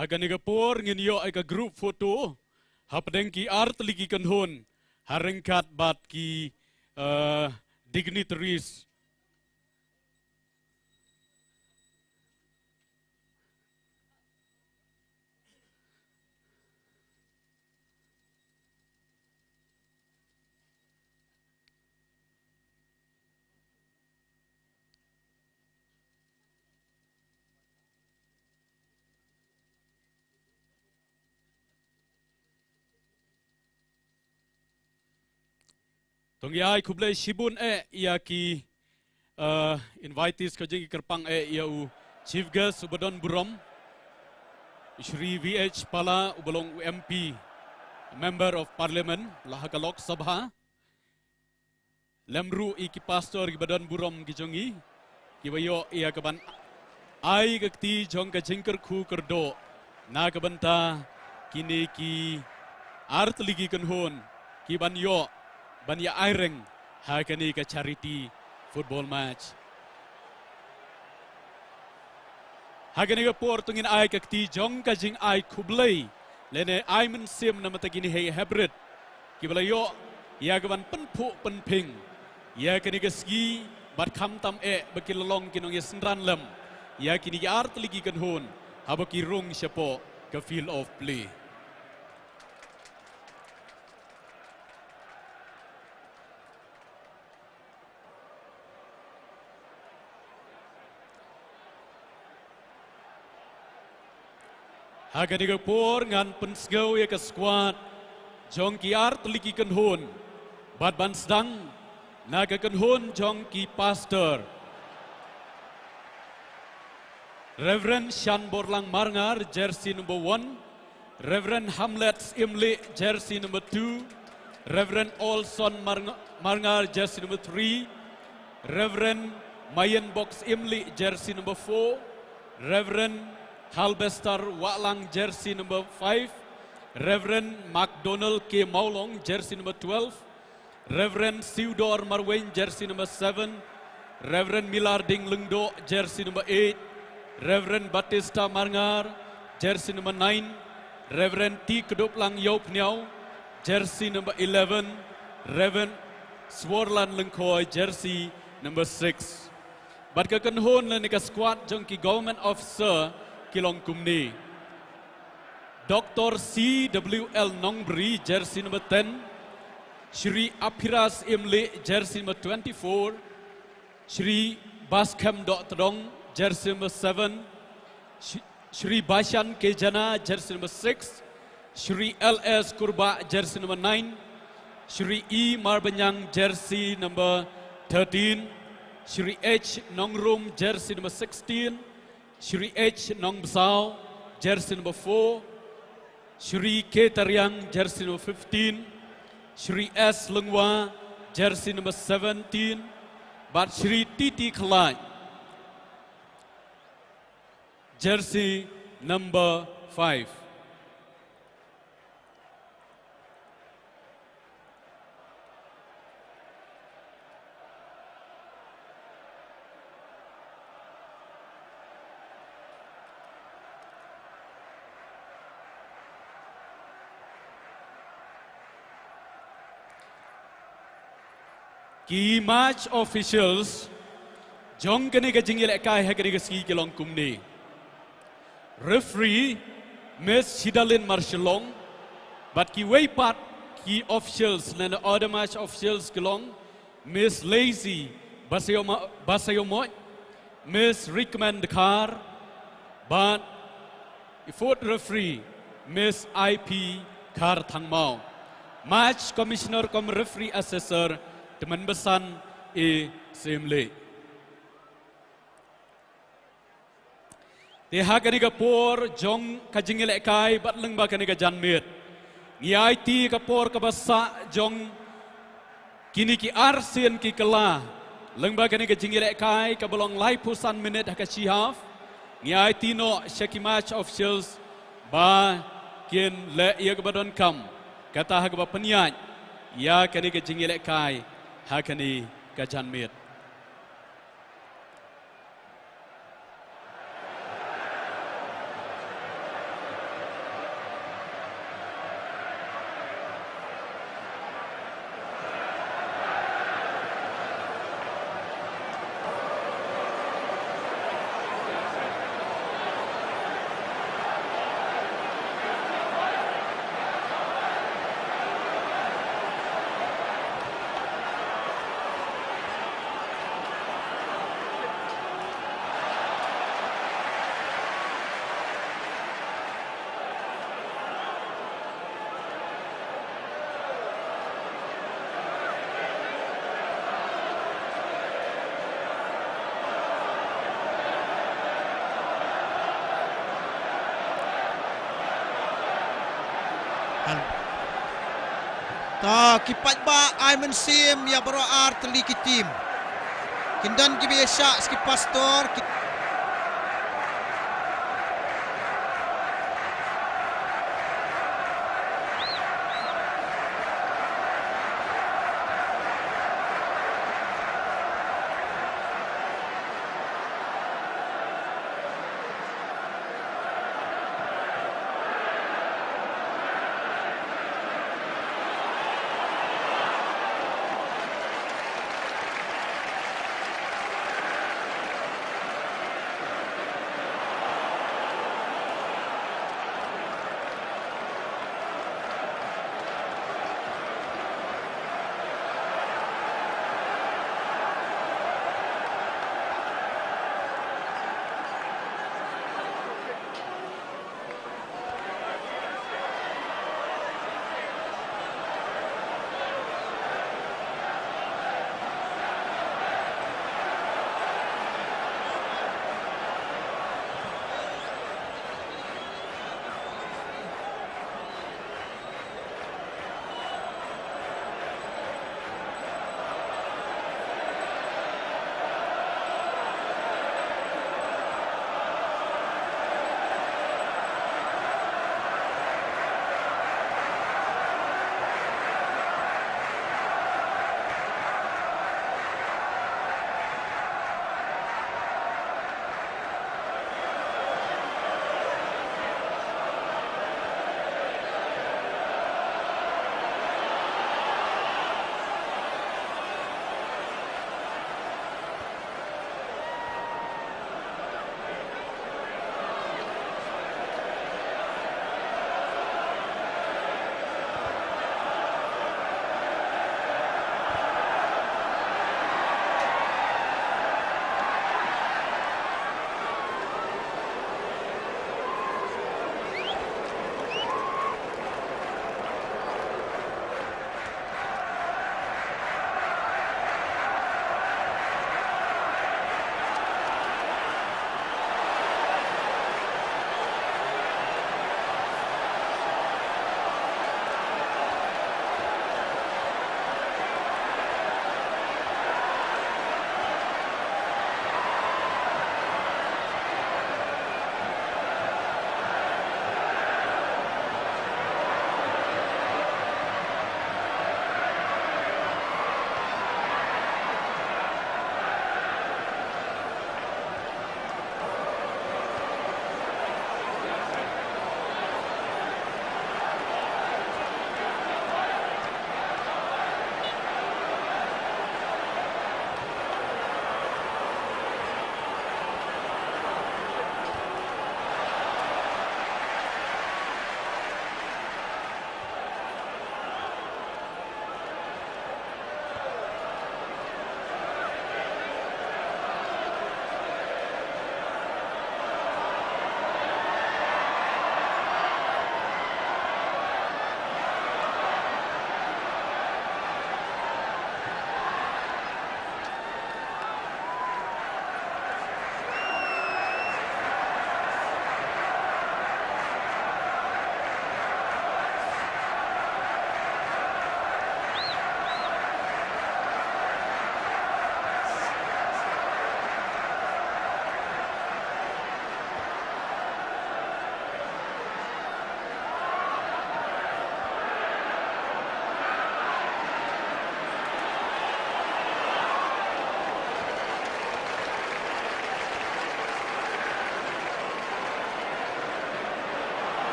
Ha kane ka por ngin ïoh ïa ka group photo hapdeng ki artylli ki kynhun ha ryngkat bad ki, eh, dignitaries. To ngi ai khublei shibun eh ïa ki, eh, invitees ka jingkyrpang eh ïa u chief guest uba don burom, Shri V H Pala uba long u M P, Member of Parliament la ha ka Lok Sabha. Lem ruh ïa ki pastor kiba don burom ki jong ngi, kiba ïoh ïa kaban ai ka kti jong ka jingkyrkhu kyrdoh na ka bynta kine ki artylli ki kynhun kiban ïoh ban ïa aireng ha kane ka charity football match. Ha kane ka por to ngin ai ka kti jong ka jingai khublei lane ai mynsiem na bynta kine hei hybrid kiba la ïoh ïa kaban pynphuh pynphieng ïa kane ka sngi bad khamtam eh ba ki la long ki nongïasynran lem ïa kine ki artylli ki kynhun haba ki rung shapoh ka field of play. Ha kane ka por ngan pynsngew ïa ka squad jong ki artylli ki kynhun bad ban sdang na ka kynhun jong ki pastor. Reverend Shanborlang Marngar, jersey number one. Reverend Hamlet Imli, jersey number two. Reverend Olson Marng-, Marngar, jersey number three. Reverend Mayen Box Imli, jersey number four. Reverend Halbester Walang, jersey number five. Reverend McDonald K Maulong, jersey number twelve. Reverend Theodore Marwein, jersey number seven. Reverend Milarding Lyngdoh, jersey number eight. Reverend Batista Marngar, jersey number nine. Reverend T Kduplang Ïawphniaw, jersey number eleven. Reverend Swarlan Lyngkhoi, jersey number six. Bad ka kynhun lane ka squad jong ki government officer ki long kumne. Doctor C W L Nongbri, jersey number ten. Shri Aphiras Imli, jersey number twenty-four. Shri Baskhem Dohtdong, jersey number seven. Sh-, Shri Bashan K Jana, jersey number six. Shri L S Kurbah, jersey number nine. Shri E Marbanyang, jersey number thirteen. Shri H Nongrum, jersey number sixteen. Shri H Nongbsao, jersey number four. Shri K Tariang, jersey number fifteen. Shri S Lyngwa, jersey number seventeen. Bad Shri T T Khlaiñ, jersey number five. Ki match officials jong kane ka jingïalehkai ha kane ka sngi ki long kumne. Referee, Miss Shidalin Marshallong, bad kiwei pat ki officials lane other match officials ki long Miss Lazy Basayoma-, Basayomoit, Miss Rickman Dkhar, bad i fourth referee, Miss I P Kharthangmao. Match Commissioner cum Referee Assessor, Tymmen Basan A Syiemlieh. Te ha kane ka por jong ka jingïalehkai bad lyngba kane ka janmiet, ngi aiti ka por kaba sah jong kine ki arsien ki kylla lyngba kane ka jingïalehkai kaba long laiphew san minit ha ka shi half. Ngi aiti noh sha ki match officials ba kin leh ïa kaba donkam, kata ha kaba pynïaid ïa kane ka jingïalehkai ha kane ka janmiet. Ta ki paidbah ai mynsiem ïa baroh ar tylli ki team. Kin don kiba ïa shah sha ki pastor ki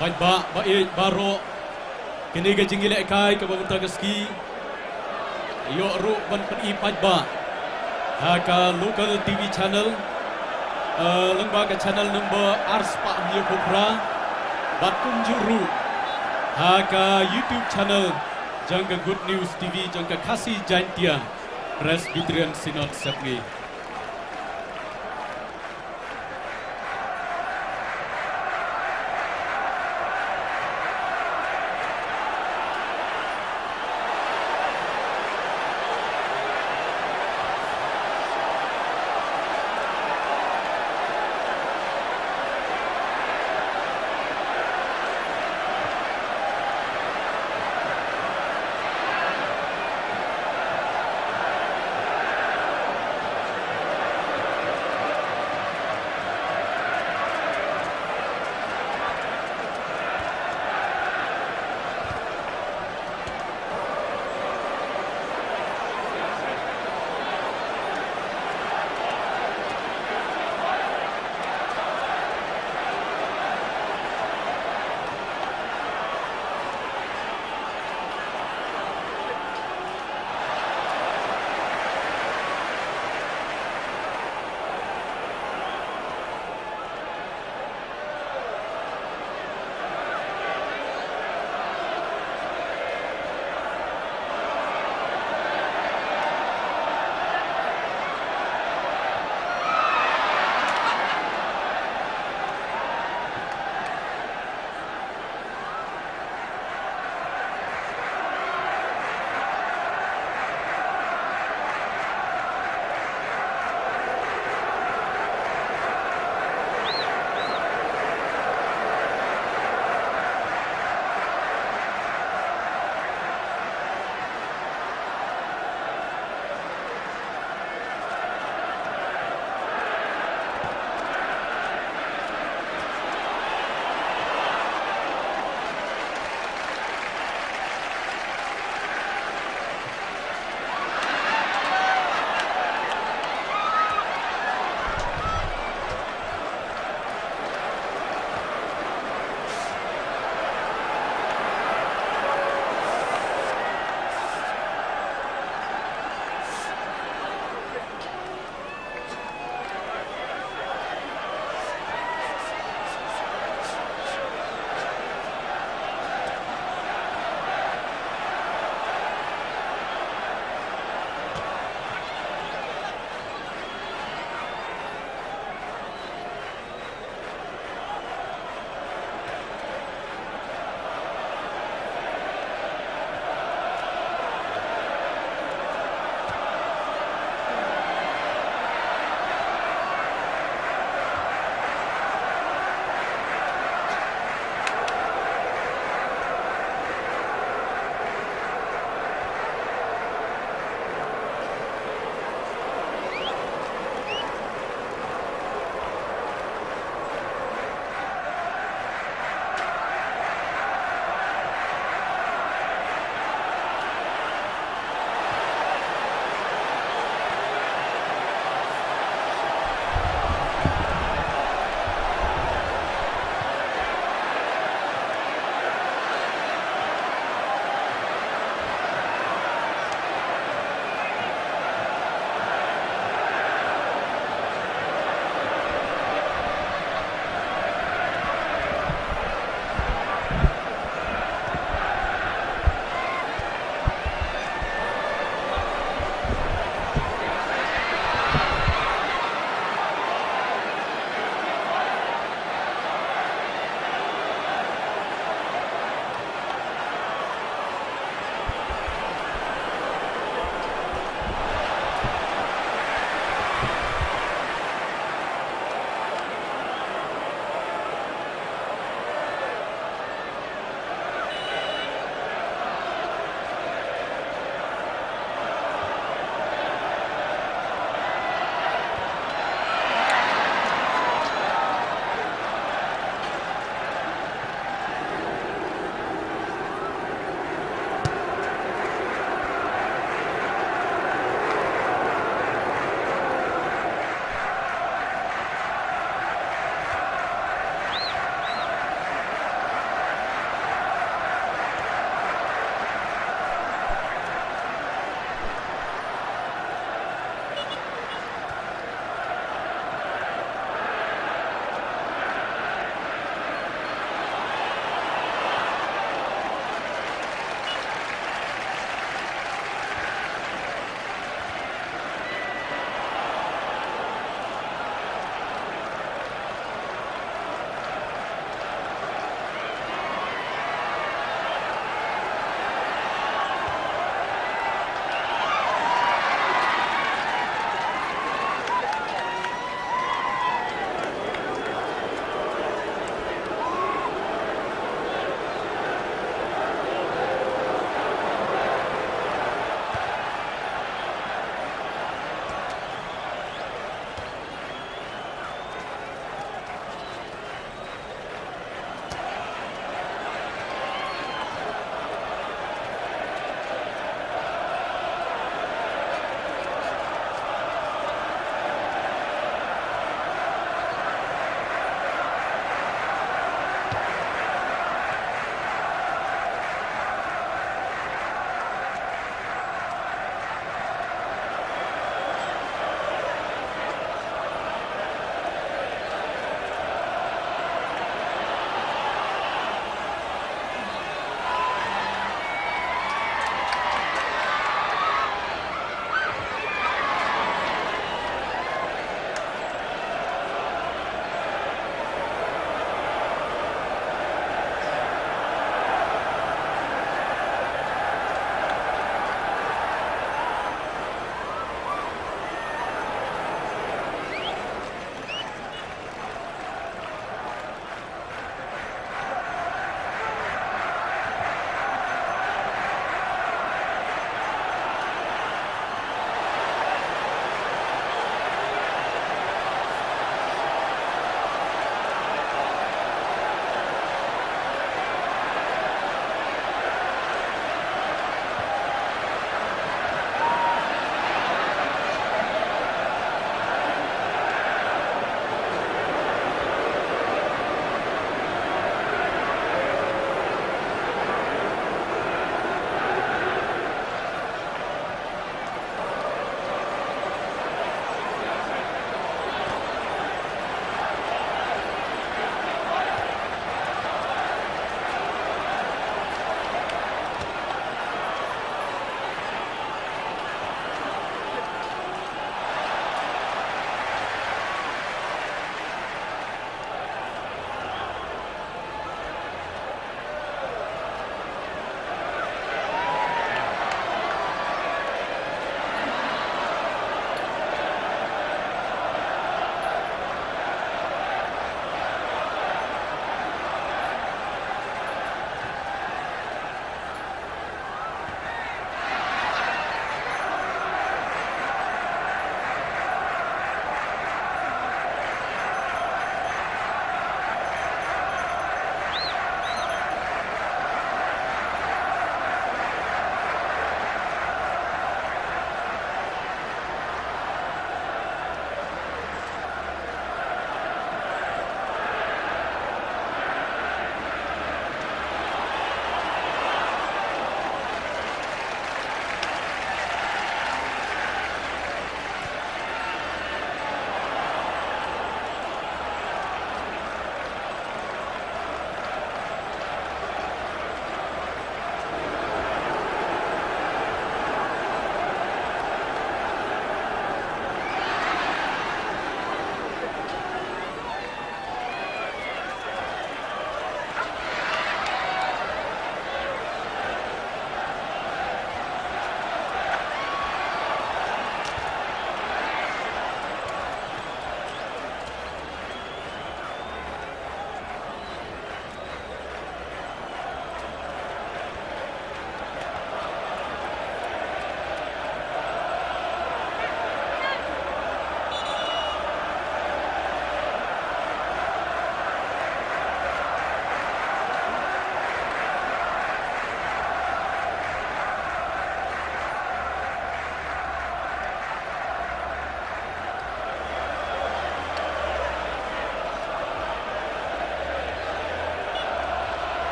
Paidbah ba ïeit baroh, kane ka jingïalehkai kaba mynta ka sngi ïoh ruh ban pyni paidbah ha ka local T V channel, eh, lyngba ka channel number ar spah hynñiew phew phra, bad kumjuh ruh ha ka YouTube channel jong ka Good News T V jong ka Khasi Jaintia Presbyterian Synod Sepngi.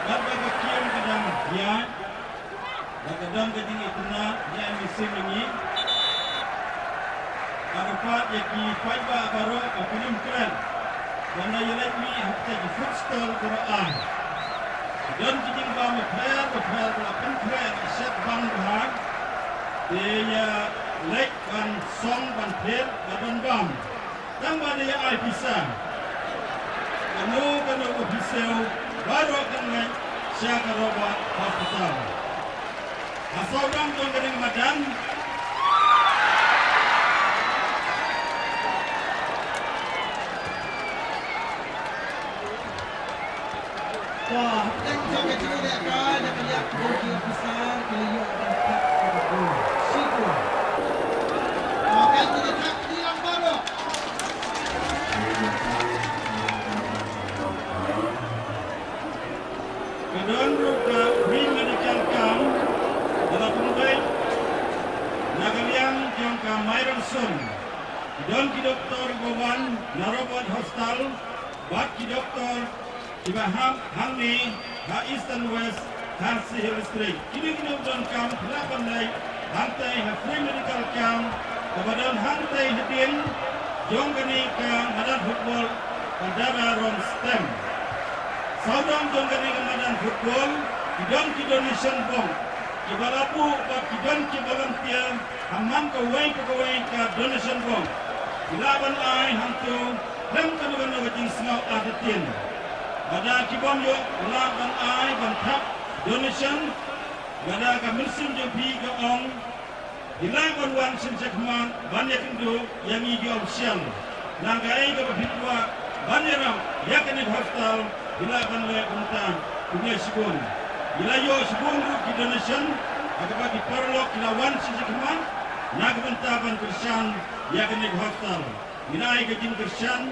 Bad ba ka kiem ka dang ïaid, bad ka don ka jingitynnad ïa ngi sngewbha ïa ngi. Bad ka pat ïa ki paidbah baroh ba phin ym kren, ban da ïaleit mih ha kata ki food stall baroh ar. Don ki jingbam bapher bapher ba la pynkhreh shet bang bha. Te ïa leit ban song ban thied bad ban bam. Tang ba dei ai pisa. Kano kano ka pisa baroh kan leit sha ka Robert Hospital. Ha sawdong jong kane ka madan. To, hapdeng jong ka jingïalehkai na ka liang jong ki officer ki la ïoh ban thap kaba bun shibun. To, kan ki la thap ki lang baroh. Ka don ruh ka free medical camp ba la pynbeit na ka liang jong ka Myransun. Ki don ki doktor ba wan na Robert Hospital bad ki doktor kiba hap hangne ha Eastern West Khasi Hills District. Kino kino ba donkam phi lah ban leit hangtei ha free medical camp kaba don hangtei hadien jong kane ka madan football ka Dara Rom Stem. Sawdong jong kane ka madan football ki don ki donation box kiba la buh bad ki don ki volunteer ha man kawei pa kawei ka donation box. Phi lah ban ai hangto khlem kano kano ka jingsngew artatien. Lada ki bym ïoh lah ban ai ban thap donation, lada ka mynsiem jong phi ka ong, phi lah ban wan sha khmat ban ïakynduh ïa ngi ki official. Nang kaei kaba phi kwah ban ïarap ïa kane ka hospital, phi lah ban leh kumta. Khublei shibun. Ngi la ïoh shibun ruh ki donation ha kaba ki paralok ki la wan sha khmat na ka bynta ban kyrshan ïa kane ka hospital. Ngi la ai ka jingkyrshan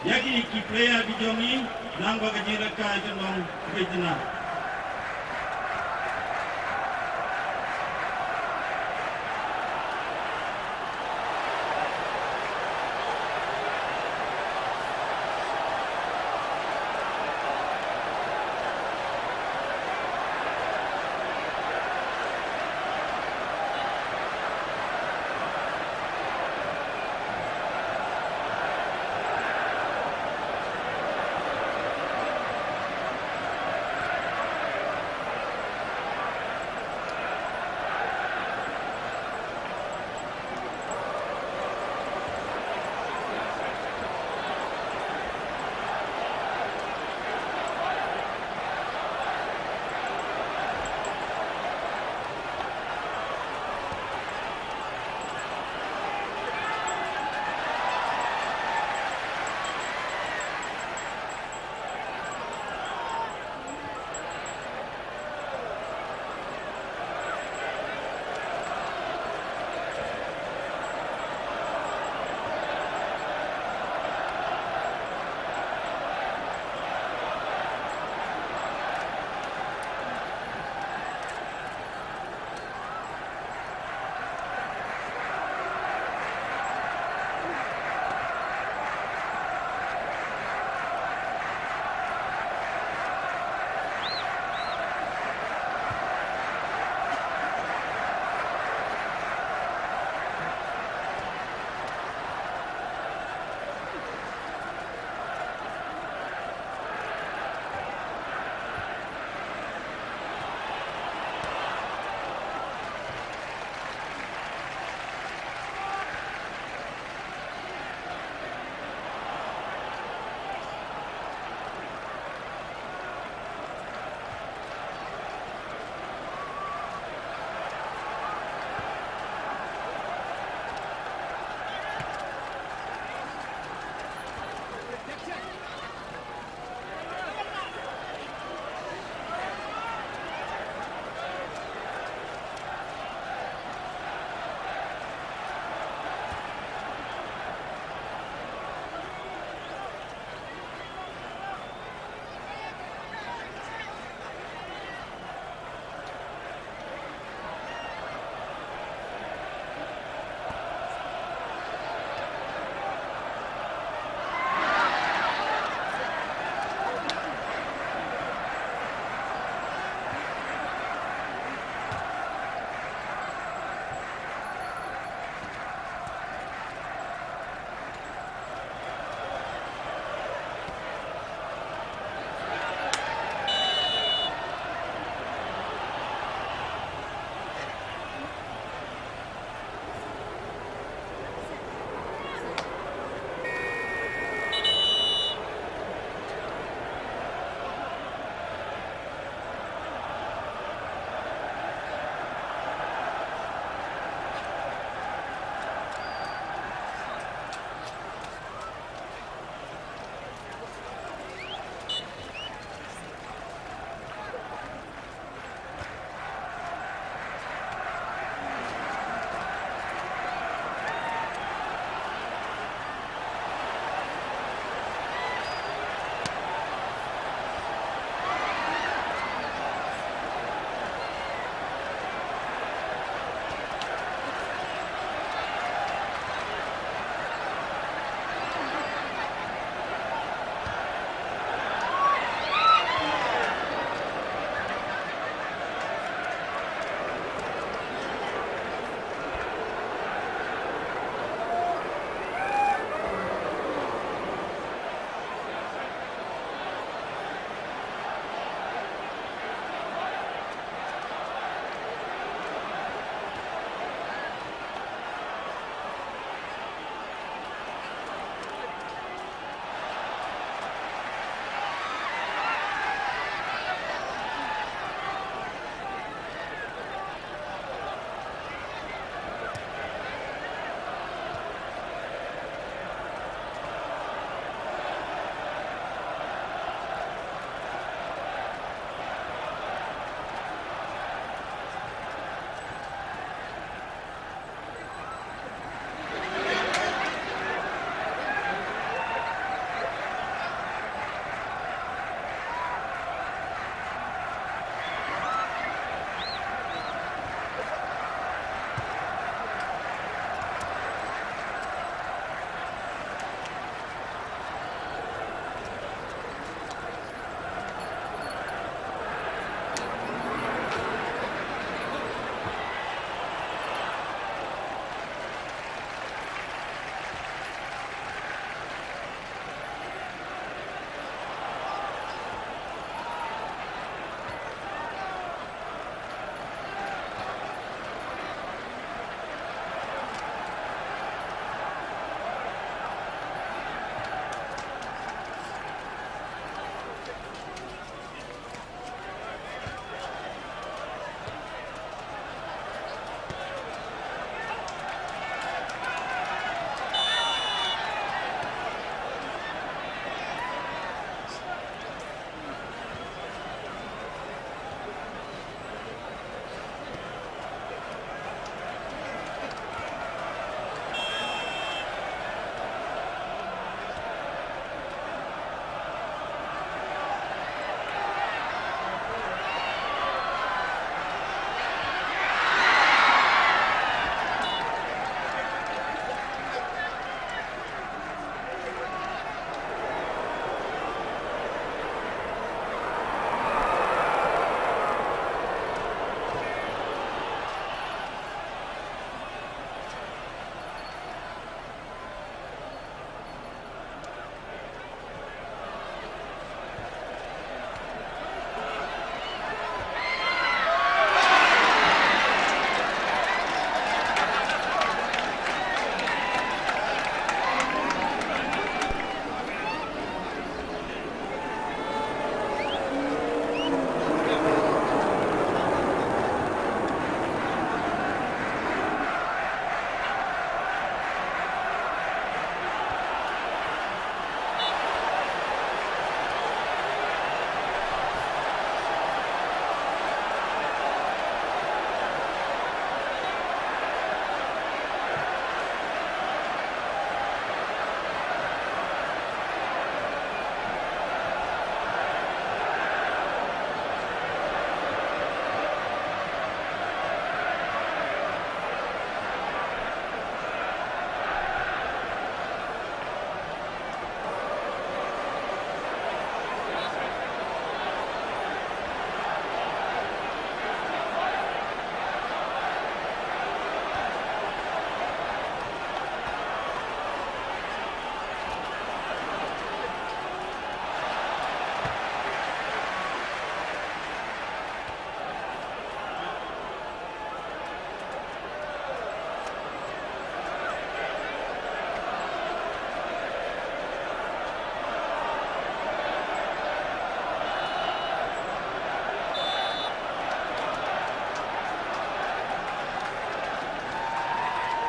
ïa ki, ki player ki jong ngi, nang ba ka jingïalehkai kan long kaba itynnad.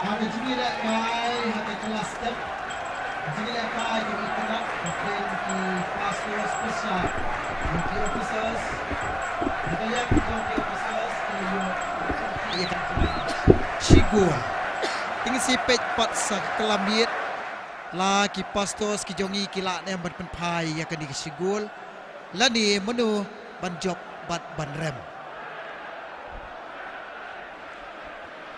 Ha ka jingïalehkai ha ka kylla step, ka jingïalehkai ka itynnad, ka kren ki pastors pyrshah ïa ki officers, ïa ka lem ki jong ki officers ki ïoh ïa ka shigol. Te ngin sa peit pat sa ka kylla miet, la ki pastors ki jong ngi ki lah ne em ban pynphai ïa kane ka shigol, lane mano ban jop bad ban rem.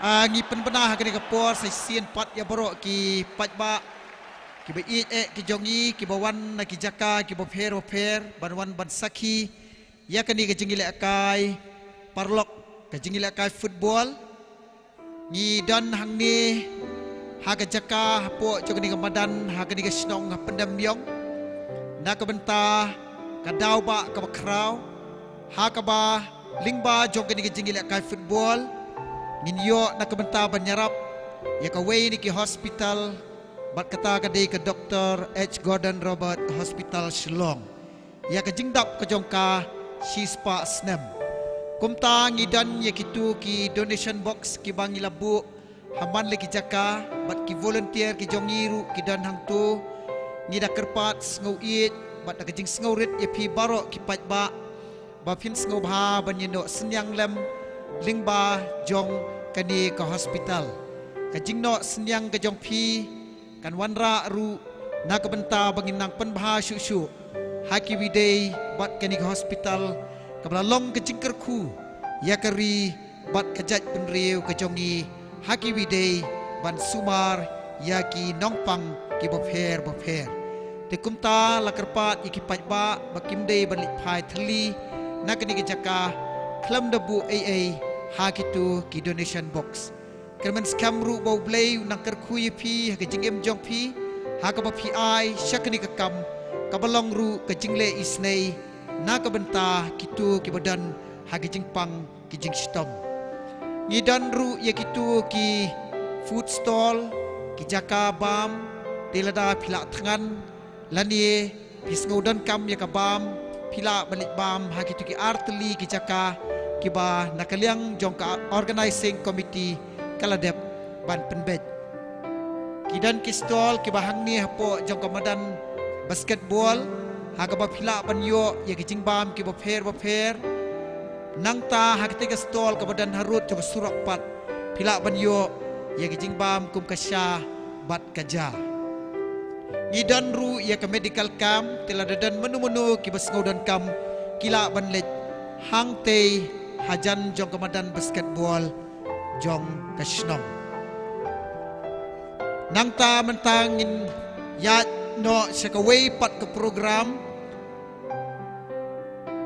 A, ngi pynbna ha kane ka por sa shisien pat ïa baroh ki paidbah kiba ïeit eh ki jong ngi kiba wan na ki jaka kiba pher ba pher ban wan ban sakhi ïa kane ka jingïalehkai paralok, ka jingïalehkai football. Ngi don hangne ha ka jaka hapoh jong kane ka madan, ha kane ka shnong ha Pyndengmyong, na ka bynta ka daw ba kaba khraw, ha kaba lyngba jong kane ka jingïalehkai football ngin ïoh na ka bynta ban ïarap ïa kawei na ki hospital, bad kata ka dei ka Doctor H Gordon Roberts Hospital Shillong, ïa ka jingdap ka jong ka shispah snem. Kumta ngi don ïa kitu ki donation box kiba ngi la buh ha man la ki jaka, bad ki volunteer ki jong ngi ruh ki don hangtu. Ngi da kyrpad sngewbha bad da ka jingsngewrit ïa phi baroh ki paidbah ba phin sngewbha ban ïa noh synñiang lem lyngba jong kane ka hospital. Ka jingnoh synñiang ka jong phi kan wanrah ruh na ka bynta ba ngin nang pynbha shuh shuh ha kiwei de bad kane ka hospital kaba la long ka jingkyrkhu ïa ka ri bad ka jaitbynriew ka jong ngi ha kiwei de ban sumar ïa ki nongpang kiba pher ba pher. Te kumta la kyrpad ïa ki paidbah ba kim dei ban leit phai thylli na kane ka jaka khlem da buh ei ei ha kitu ki donation box. Kyrmen skhem ruh ba U Blei un nang kyrkhu ïa phi ha ka jingim jong phi, ha kaba phi ai sha kane ka kam kaba long ruh ka jingleh isynei na ka bynta kitu kiba don ha ka jingpang ki jingshitom. Ngi don ruh ïa kitu ki food stall, ki jaka bam, te lada phi lah thngan lane phi sngew donkam ïa ka bam, phi lah ban leit bam ha kitu ki ar tylli ki jaka kiba na ka liang jong ka organizing committee ka la dep ban pynbeit. Ki don ki stall kiba hangne hapoh jong ka madan basketball, ha kaba phi lah ban ïoh ïa ki jingbam kiba pher ba pher. Nangta ha kata ka stall kaba don harud jong ka surok pat, phi lah ban ïoh ïa ki jingbam kum ka sha bad ka ja. Ngi don ruh ïa ka medical camp, te lada don mano mano kiba sngew donkam ki lah ban leit hangtei hajan jong ka madan basketball jong ka shnong. Nangta mynta ngin ïaid noh sha kawei pat ka program.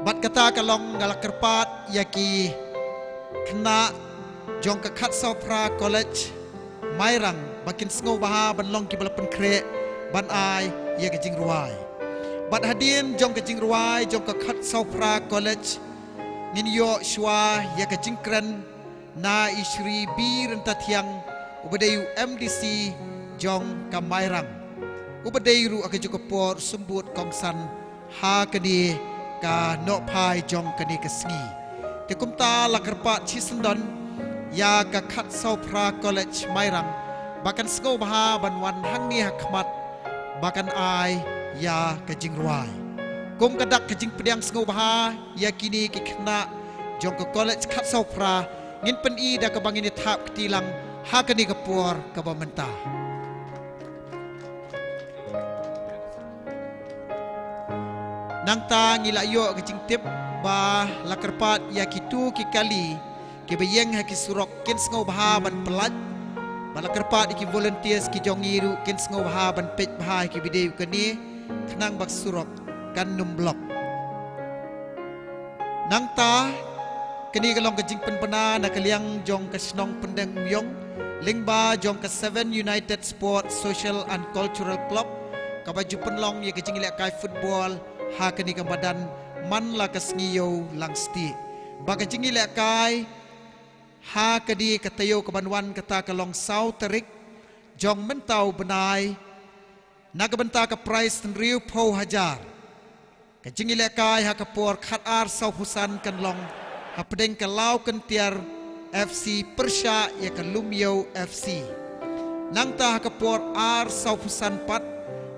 Bad kata ka long nga la kyrpad ïa ki khynnah jong ka Khadsawphra College Mairang ba kin sngewbha ban long kiba la pynkhreh ban ai ïa ka jingrwai. Bad hadien jong ka jingrwai jong ka Khadsawphra College ngin ïoh shuwa ïa ka jingkren na i Shri B Ryntathiang, uba dei u M D C jong ka Mairang, uba dei ruh ha kajuh ka por symbud kongsan ha kane ka nohphai jong kane ka sngi. Te kumta la kyrpad shisyndon ïa ka Khadsawphra College Mairang ba kan sngewbha ban wan hangne ha khmat ba kan ai ïa ka jingrwai. Kum ka dak ka jingpdiang sngewbha ïa kine ki khynnah jong ka College Khadsawphra, ngin pyni da kaba ngin ïa thap kti lang ha kane ka por kaba mynta. Nangta ngi la ïoh ka jingtip ba la kyrpad ïa kitu ki kali kiba ïeng ha ki surok kin sngewbha ban pyllait. Ba la kyrpad ïa ki volunteers ki jong ngi ruh kin sngewbha ban peit bha ha ki video kane khnang ba ka surok kan nym block. Nangta kane ka long ka jingpynbna na ka liang jong ka shnong Pyndengmyong lyngba jong ka Seven United Sports Social and Cultural Club, kaba ju pynlong ïa ka jingïalehkai football ha kane ka madan man la ka sngi Ïew Langstieh. Ba ka jingïalehkai ha kane ka taïew kaban wan, kata ka long saw tarik jong mynta u bnai, na ka bynta ka prize hynriewphew hajar. Ka jingïalehkai ha ka por khatar sawphew san kan long hapdeng ka Lawkyntiar F C pyrshah ïa ka Lumiew F C. Nangta ha ka por ar sawphew san pat,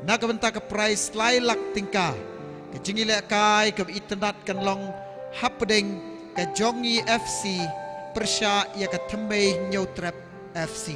na ka bynta ka prize lai lak tyngka, ka jingïalehkai kaba itynnad kan long hapdeng ka Jong Ngi F C pyrshah ïa ka Thymmei Hynñiewtrep F C.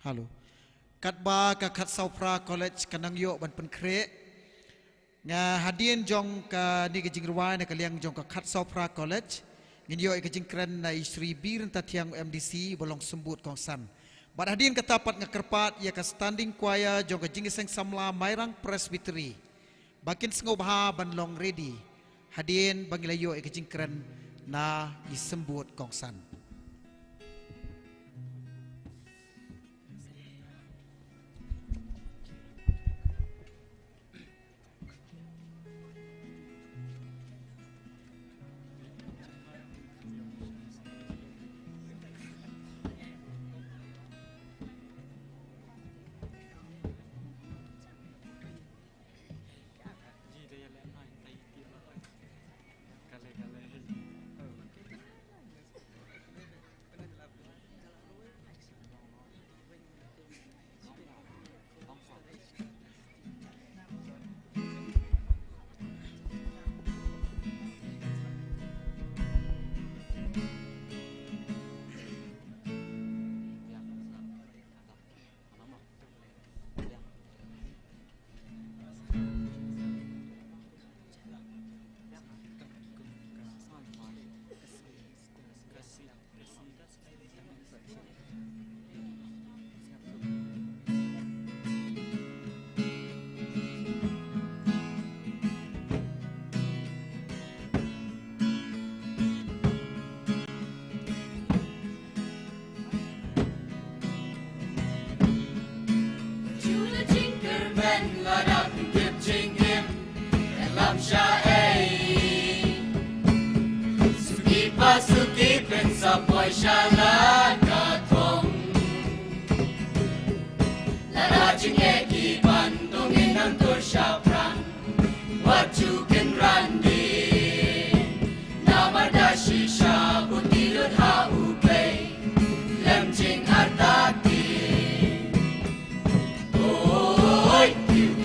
Hello. Katba ka Khadsawphra College ka nang ïoh ban pynkhreh, nga hadien jong kane ka jingrwai na ka liang jong ka Khadsawphra College, ngin ïoh ïa ka jingkren na i Shri B. Ryntathiang, M D C, ba long symbud kongsan. Bad hadien kata pat nga kyrpad ïa ka Standing Choir jong ka Jingïaseng Samla Mairang Presbytery ba kin sngewbha ban long ready hadien ba ngi la ïoh ïa ka jingkren na i symbud kongsan. Sha la ka thong. Lada jingeh ki ban dong in nang tur shaphrang. Wat ju kynran di. Namar da shisha buti lut ha U Blei. Lem jingartatien. Oi, kiu,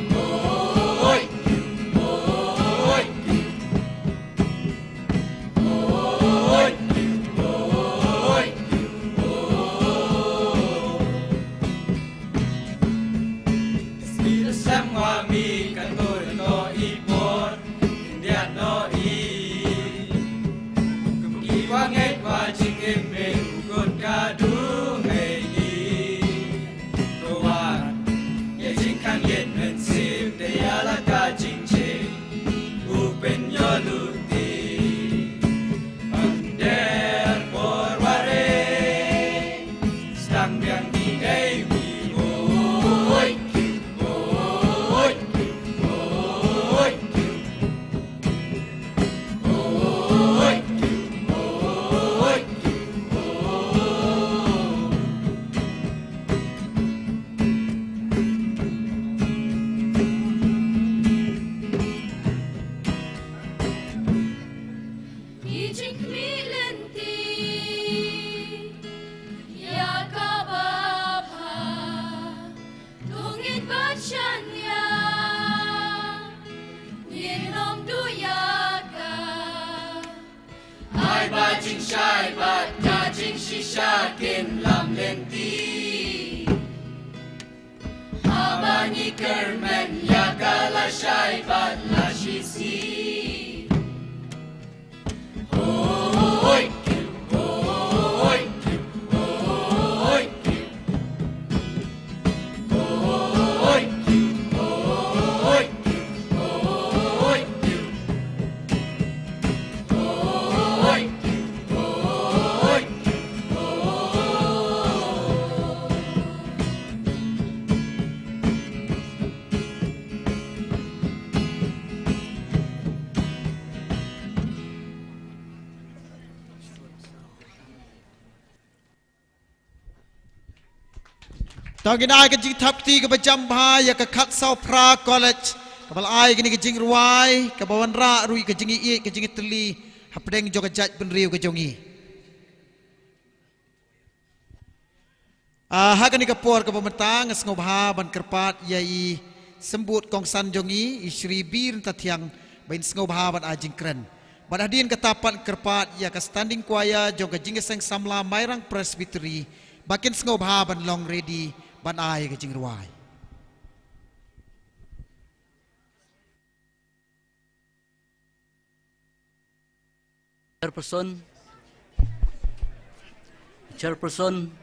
oi, kiu, oi, kiu. Open your looting. Under por ware. Stang biang di dei wi. Oi, oi, oi, oi. Oi, oi, oi. Ki jingkhmih lynti ïa ka babha, to ngin bat shaniah, ngin ym duh ïa ka. Ai ba jingshai bad ka jingshisha kin lam lynti. Haba ngi kyrmen ïa ka lashai bad lashisngi. Hoi, hoi, hoi. To ngin ai ka jingthap kti kaba jam bha ïa ka Khadsawphra College kaba la ai kane ka jingrwai kaba wanrah ruh ïa ka jingïeit ka jingïatylli hapdeng jong ka jaitbynriew ka jong ngi. Ah, ha kane ka por kaba mynta nga sngewbha ban kyrpad ïa i symbud kongsan jong ngi, i Shri B. Ryntathiang, ba in sngewbha ban ai jingkren. Bad hadien kata pat kyrpad ïa ka standing choir jong ka Jingïaseng Samla Mairang Presbytery ba kin sngewbha ban long ready ban ai ka jingrwai. Chairperson, Chairperson,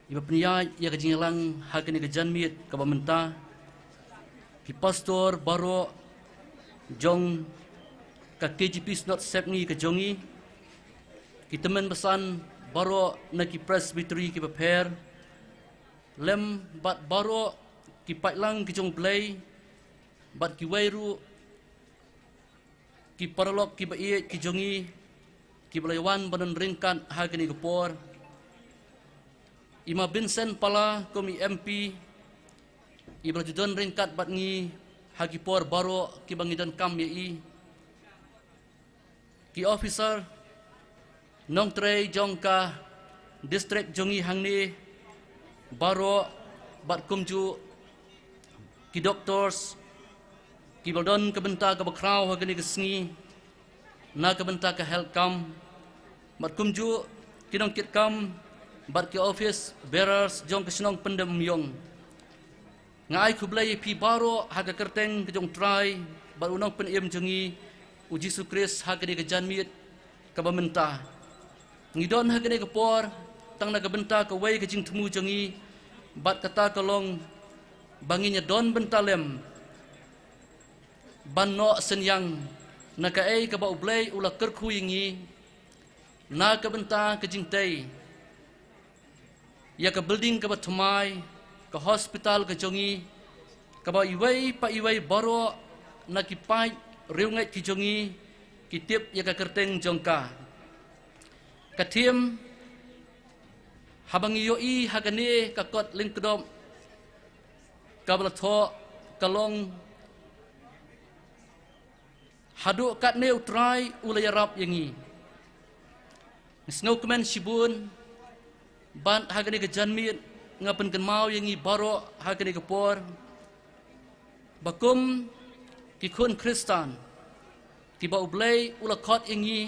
iba pynïaid ïa ka jingïalang ha kane ka janmiet kaba mynta, ki pastor baroh jong ka K J P Synod Sepngi ka jong ngi, ki tymmen basan baroh na ki presbytery kiba pher, lem bad baroh ki paidlang ki jong U Blei, bad kiwei ruh ki paralok kiba ïeit ki jong ngi, kiba la wan ban don ryngkat ha kane ka por. I Ma Vincent Pala kum i M P, iba la ju don ryngkat bad ngi ha ki por baroh kiba ngi donkam ïa i. Ki officer, nongtrei jong ka district jong ngi hangne baroh, bad kumjuh ki doctors kiba la don ka bynta kaba khraw ha kane ka sngi na ka bynta ka health camp, bad kumjuh ki nongkitkam bad ki office bearers jong ka shnong Pyndem Umïong. Nga ai khublei ïa phi baroh ha ka kyrteng ka jong U Trai bad U Nongpynim jong ngi U Jisu Khrist ha kane ka janmiet kaba mynta. Ngi don ha kane ka por tang na ka bynta kawei ka jingthmu jong ngi, bad kata ka long ba ngin ïa don bynta lem ban noh synñiang na kaei kaba U Blei u la kyrkhu ïa ngi na ka bynta ka jingtei ïa ka building kaba thymmai ka hospital ka jong ngi, kaba iwei pa iwei baroh na ki paid riewngeit ki jong ngi ki tip ïa ka kyrteng jong ka. Ka theme Haba ngi ïohi ha kane ka kot lyngkdop kaba la thoh, ka long: Haduh katne U Trai u la ïarap ïa ngi. Ngi sngewkmen shibun, bad ha kane ka janmiet nga pynkynmaw ïa ngi baroh ha kane ka por ba kum ki khun Khristan kiba U Blei u la khot ïa ngi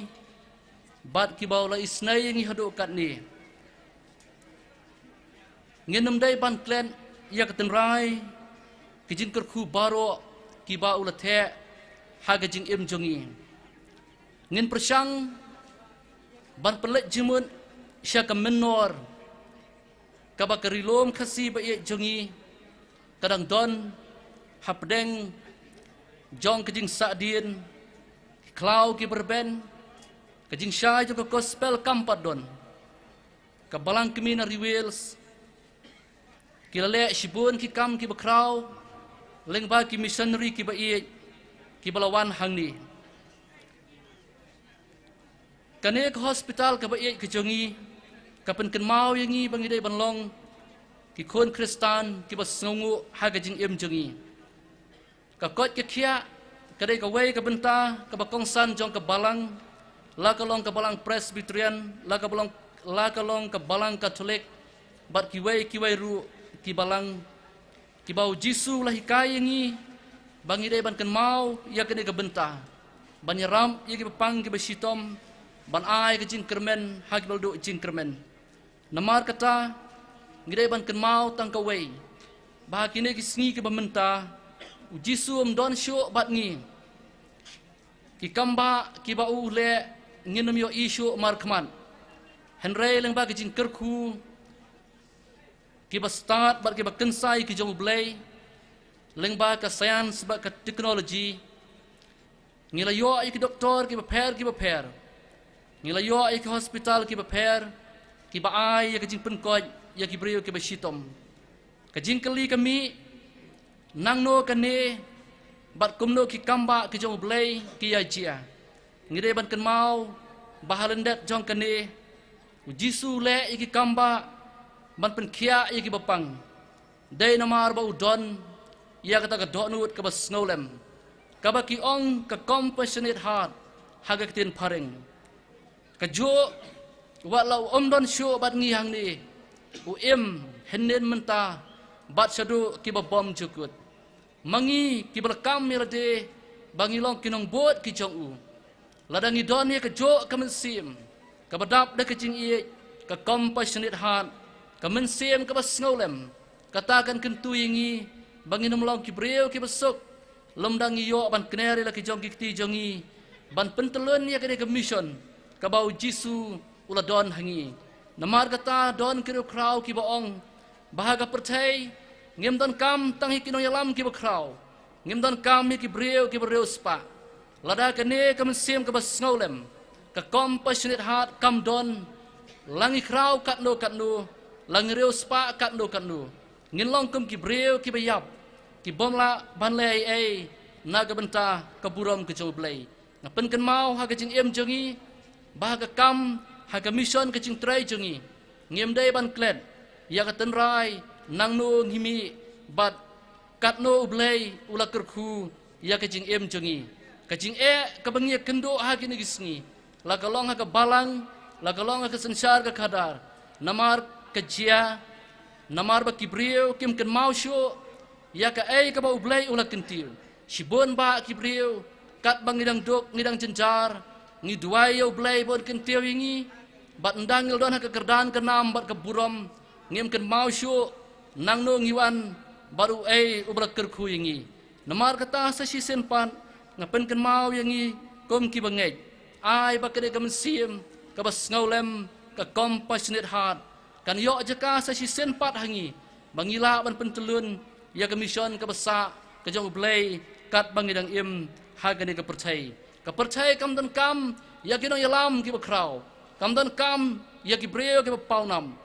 bad kiba u la isynei ïa ngi haduh katne, ngin ym dei ban klet ïa ka tynrai ki jingkyrkhu baroh kiba u la theh ha ka jingim jong ngi. Ngin pyrshang ban pynleit jingmut sha ka mynnor kaba ka Ri Lum Khasi ba ïeit jong ngi ka dang don hapdeng jong ka jingsahdien, ki khlaw kiba rben, ka jingshai jong ka gospel kam pat don. Ka Balang Kmie na Ri Wales ki la leh shibun ki kam kiba khraw lyngba ki missionary kiba ïeit kiba la wan hangne. Kane ka hospital kaba ïeit ka jong ngi ka pynkynmaw ïa ngi ba ngi dei ban long ki khun Khristan kiba sngewnguh ha ka jingim jong ngi. Ka koit ka khiah ka dei kawei ka bynta kaba kongsan jong ka balang, la ka long ka balang Presbyterian, la ka long, la ka long ka balang Katholik, bad kiwei kiwei ruh ki balang, kiba U Jisu u la hikai ïa ngi ba ngi dei ban kynmaw ïa kane ka bynta, ban ïarap ïa kiba pang kiba shitom, ban ai ka jingkyrmen ha kiba la duh jingkyrmen. Namar kata, ngi dei ban kynmaw tang kawei ba ha kine ki sngi kiba mynta U Jisu um don shuh bad ngi. Ki kam ba kiba u leh ngin ym ïohi shuh markhmat, hynrei lyngba ki jingkyrkhu kiba stad bad kiba kynsai ki jong U Blei, lyngba ka science bad ka technology, ngi la ïoh ïa ki doktor kiba pher kiba pher. Ngi la ïoh ïa ki hospital kiba pher kiba ai ïa ka jingpynkoit ïa ki briew kiba shitom. Ka jingkylli ka mih, nangno kane bad kumno ki kam ba ki jong U Blei ki ïa jia? Ngi dei ban kynmaw ba ha lyndet jong kane U Jisu u leh ïa ki kam ba ban pynkhiah ïa kiba pang. Dei namar ba u don ïa kata ka dohnud kaba sngewlem, kaba ki ong ka compassionate heart ha ka ktien phareng. Kajuh, wat la u um don shuh bad ngi hangne, u im hynnin mynta bad shaduh kiba bymjukut. Ma ngi kiba la kam ïa lade ba ngi long ki nongbud ki jong u, lada ngi don ïa kajuh ka mynsiem kaba dap da ka jingïeit, ka compassionate heart, ka mynsiem kaba sngewlem, kata kan kyntu ïa ngi ba ngin ym long ki briew kiba suk lymda ngi ïoh ban kner ïa la ki jong ki kti jong ngi ban pyntyllun ïa kane ka mission kaba U Jisu u la don ha ngi. Namar kata, don ki riewkhraw kiba ong ba ha ka pyrthei ngim donkam tang ïa ki nongïalam kiba khraw, ngim donkam ïa ki briew kiba riewspah. Lada kane ka mynsiem kaba sngewlem, ka compassionate heart kam don, la ngi khraw katno katno, la ngi riewspah katno katno, ngin long kum ki briew kiba ïap, ki bym lah ban leh ei ei na ka bynta ka burom ka jong U Blei. Nga pynkynmaw ha ka jingim jong ngi ba ha ka kam, ha ka mission ka jingtrei jong ngi, ngim dei ban klet ïa ka tynrai nangno ngi mih bad katno U Blei u la kyrkhu ïa ka jingim jong ngi. Ka jingeh kaba ngi ïakynduh ha kine ki sngi, la ka long ha ka balang, la ka long ha ka synshar ka khadar, namar ka jia, namar ba ki briew kim kynmaw shuh ïa kaei kaba U Blei u la kyntiew. Shibun ba ki briew, katba ngi dang duk, ngi dang jynjar, ngi duwai ïa U Blei ba un kyntiew ïa ngi, bad ynda ngi la don ha ka kyrdan ka nam bad ka burom, ngim kynmaw shuh nangno ngi wan bad uei uba la kyrkhu ïa ngi. Namar kata, sa shisien pat nga pynkynmaw ïa ngi kum kiba ngeit, ai ba ka dei ka mynsiem kaba sngewlem, ka compassionate heart, kan ïoh jaka sa shisien pat ha ngi ba ngi lah ban pyntyllun ïa ka mission kaba sah ka jong U Blei katba ngi dang im ha kane ka pyrthei. Ka pyrthei kam donkam ïa ki nongïalam kiba khraw, kam donkam ïa ki briew kiba pawnam.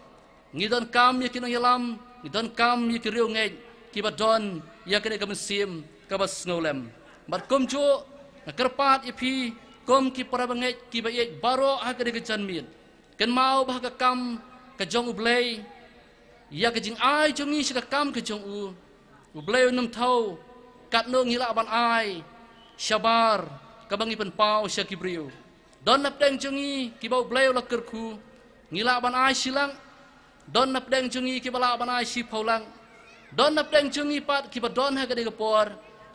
Ngi donkam ïa ki nongïalam, ngi donkam ïa ki riewngeit kiba don ïa kane ka mynsiem kaba sngewlem. Bad kumjuh, nga kyrpad ïa phi kum ki para bangeit kiba ïeit baroh ha kane ka janmiet, kynmaw ba ha ka kam, ka jong U Blei ïa ka jingai jong ngi sha ka kam ka jong u, U Blei un ym thew katno ngi lah ban ai shabar kaba ngi pynpaw sha ki briew. Don napdeng jong ngi kiba U Blei u la kyrkhu, ngi lah ban ai shi lak. Don napdeng jong ngi kiba lah ban ai shiphew lak. Don napdeng jong ngi pat kiba don ha kane ka por,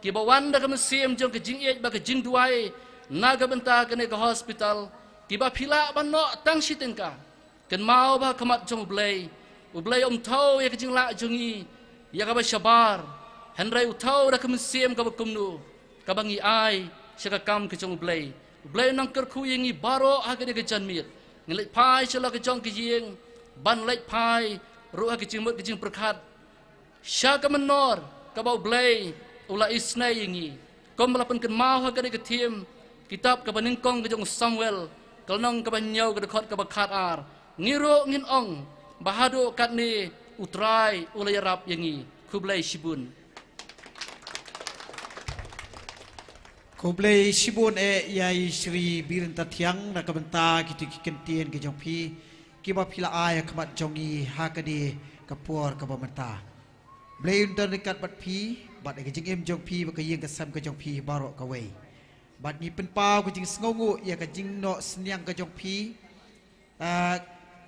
kiba wan da ka mynsiem jong ka jingïeit bad ka jingduwai na ka bynta kane ka hospital, kiba phi lah ban noh tang shi tyngka. Kynmaw ba ha khmat jong U Blei, U Blei um thew ïa ka jinglah jong ngi ïa kaba shabar, hynrei u thew da ka mynsiem kaba kumno, kaba ngi ai sha ka kam ka jong U Blei. U Blei u nang kyrkhu ïa ngi baroh ha kane ka janmiet. Ngi leit phai sha la ka jong ka ïing, ban leit phai ruh ha ka jingmut ka jingpyrkhat sha ka mynnor kaba U Blei u la isynei ïa ngi. Kumba la pynkynmaw ha kane ka theme kitab kaba nyngkong ka jong u Samuel, ka lynnong kaba hynñiew, ka dkhot kaba khatar, ngi ruh ngin ong ba haduh katne U Trai u la ïarap ïa ngi. Khublei shibun. Khublei shibun eh ïa i Shri Biryntathiang na ka bynta kito ki kyntien ki jong phi kiba phi la ai ha khmat jong ngi ha kane ka por kaba mynta. Blei un don ryngkat bad phi bad ïa ka jingim jong phi bad ka ïing ka sem ka jong phi baroh kawei. Bad ngi pynpaw ka jingsngewnguh ïa ka jingnoh synñiang ka jong phi, ah,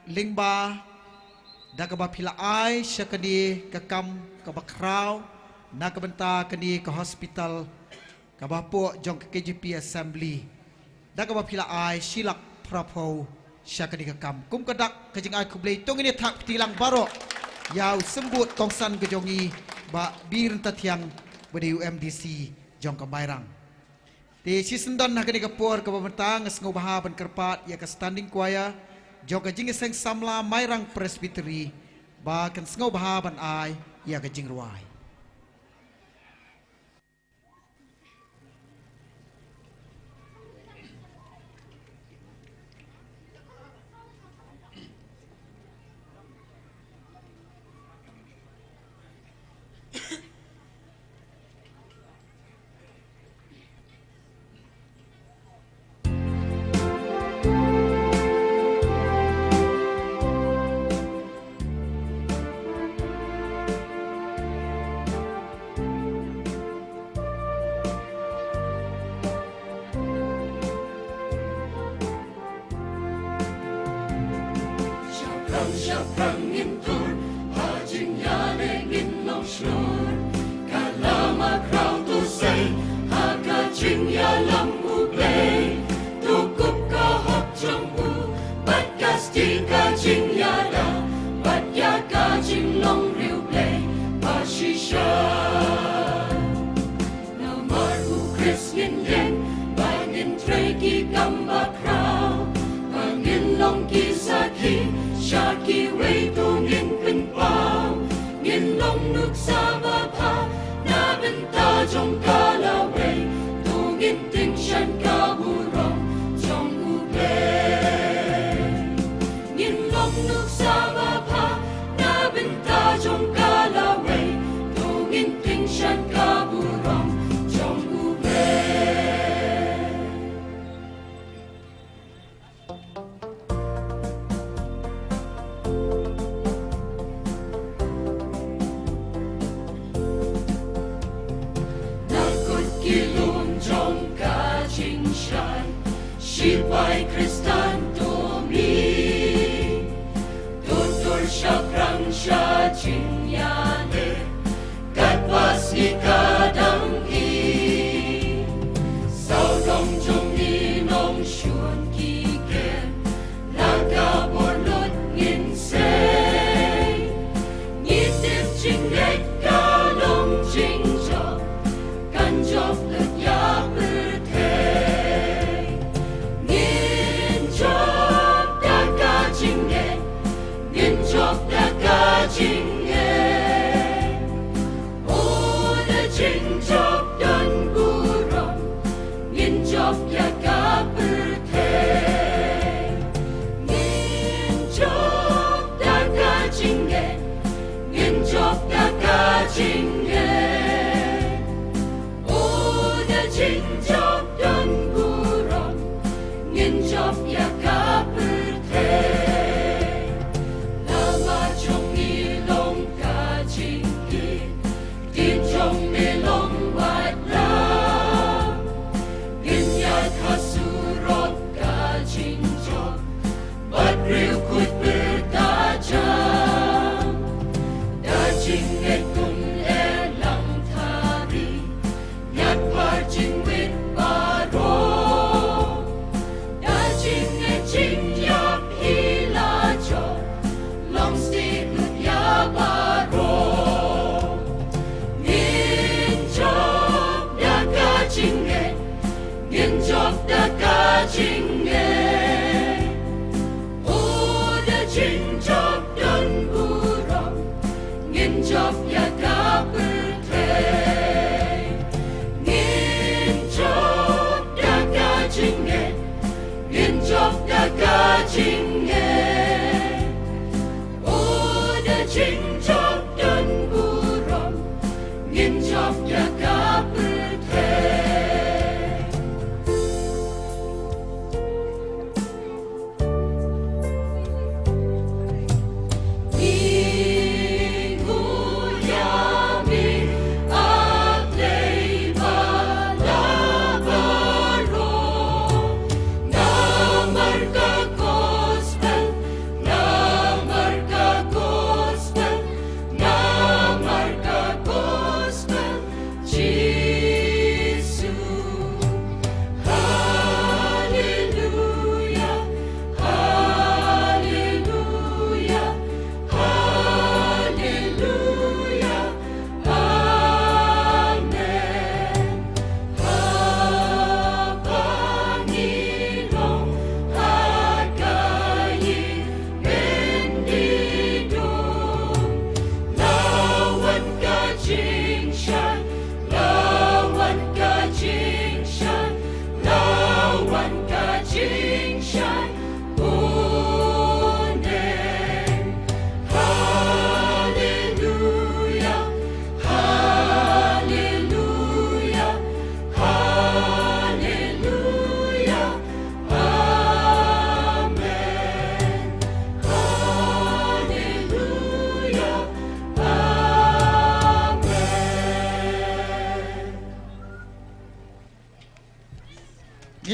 lyngba da kaba phi la ai sha kane ka kam kaba khraw na ka bynta kane ka hospital kaba hapoh jong ka K J P Assembly. Da kaba phi la ai shi lak phraphew sha kane ka kam. Kum ka dak ka jingai khublei, to ngin ïa thap kti lang baroh ïa u symbud kongsan ka jong ngi, Bah Biryntathiang, ba dei u M D C jong ka Mairang. Te shisyndon ha kane ka por kaba mynta nga sngewbha ban kyrpad ïa ka Standing Choir jong ka Jingïaseng Samla Mairang Presbytery ba kan sngewbha ban ai ïa ka jingrwai. Shaphrang, shaphrang ngin tur, ha jingïaleh ngin long shlur. Ka lama khraw to sei, ha ka jingïalam U Blei. To kup ka hok jong u, bad ka stieh ka jingïada, bad ïa ka jinglong riewblei ba shisha. Namar U Khrist ngin ïeng, ba ngin trei ki kam ba khraw, ba ngin long ki sakhi sha kiwei, to ngin pynpaw. Ngin long nuksa ba bha na bynta jong ka lawei, to ngin tyngshaiñ ka burom jong U Blei. Ngin long nuksa ba bha na bynta jong ka lawei, to ngin tyngshaiñ ka burom jong U Blei. Na kut ki lum jong ka jingshai, shipai Khristan to mih. To tur shaphrang sha jingïaleh, katba sngi ka dang ih. Sawdong jong ngi nongshun ki kem, la ka bor lut ngin sei. Ngi tip jingngeit ka long jingjop, kan jop lut ïa pyrthei. Ngin jop da ka jingngeit, ngin jop da ka jingngeit.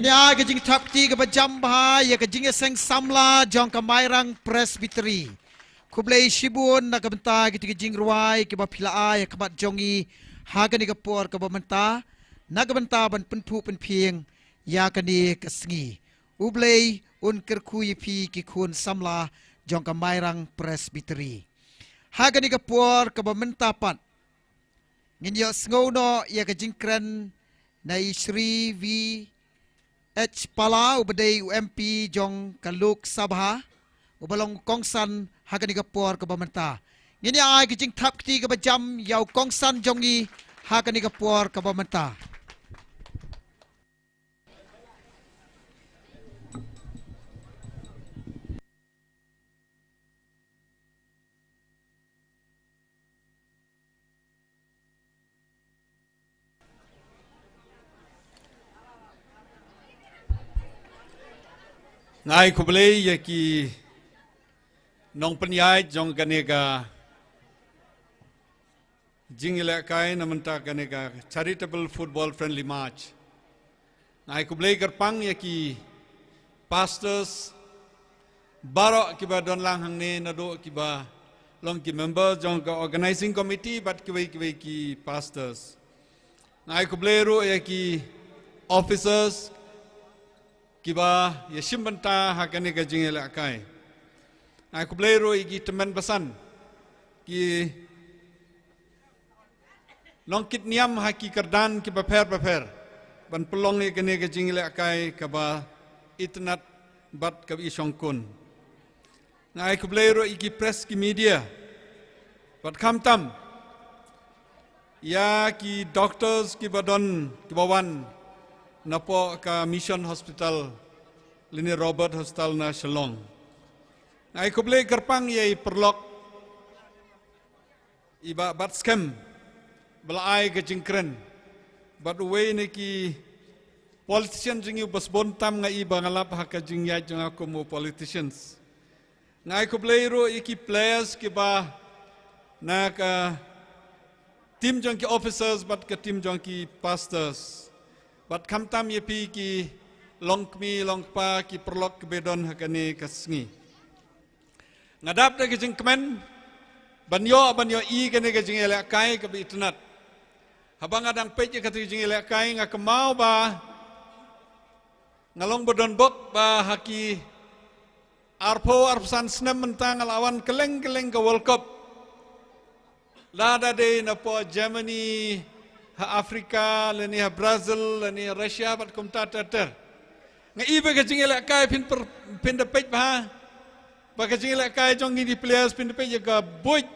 Ïa ka jingthap kti kaba jam bha ïa ka jingïaseng samla jong ka Mairang Presbytery. Khublei shibun na ka bynta kita ki jingrwai kiba phi la ai ha khmat jong ngi ha kane ka por kaba mynta, na ka bynta ban pynphuh pynphieng ïa kane ka sngi. U Blei un kyrkhu ïa phi ki khun samla jong ka Mairang Presbytery. Ha kane ka por kaba mynta pat, ngin ïoh sngew noh ïa ka jingkren na i Shri V H Pala, uba dei u M P jong ka Lok Sabha, uba long kongsan ha kane ka por kaba mynta. Ngin ïa ai ka jingthap kti kaba jam ïa u kongsan jong ngi ha kane ka por kaba mynta. Nga ai khublei ïa ki nongpynïaid jong kane ka jingïalehkai na mynta kane ka Charitable Football Friendly Match. Nga ai khublei kyrpang ïa ki pastors baroh kiba don lang hangne, naduh kiba long ki member jong ka organizing committee bad kiwei kiwei ki pastors. Nga ai khublei ruh ïa ki officers kiba ïashim bynta ha kane ka jingïalehkai. Nga ai khublei ruh ïa ki tymmen basan ki nongkit niam ha ki kyrdan kiba pher bapher ban pynlong ïa kane ka jingïalehkai kaba itynnad bad kaba ishongkun. Nga ai khublei ruh ïa ki press, ki media, bad khamtam ïa ki doctors kiba don, kiba wan napoh ka Mission Hospital lane Robert Hospital na Shillong. Nga ai khublei kyrpang ïa i paralok i Bah Batskhem ba la ai ka jingkren, bad uwei na ki politician jong ngi uba sbun tam, nga i ba nga lap ha ka jingïaid jong nga kum u politicians. Nga ai khublei ruh ïa ki players kiba na ka team jong ki officers bad ka team jong ki pastors, bad khamtam ïa phi ki longkmie longkpa, ki paralok kiba don ha kane ka sngi. Nga dap da ka jingkmen ban ïoh, ban ïohi kane ka jingïalehkai kaba itynnad. Haba nga dang peit ïa kata ka jingïalehkai, nga kynmaw ba nga long ba donbok ba ha ki arphew arphew san snem mynta nga la wan kylleng kylleng ka World Cup. Lada dei napoh Germany, ha Africa, lane ha Brazil, lane ha Russia, bad kumta ter ter. Nga i ba ka jingïalehkai phin per-, phin da peit bha ba ka jingïalehkai jong ngi ki players, phin da peit ïa ka buit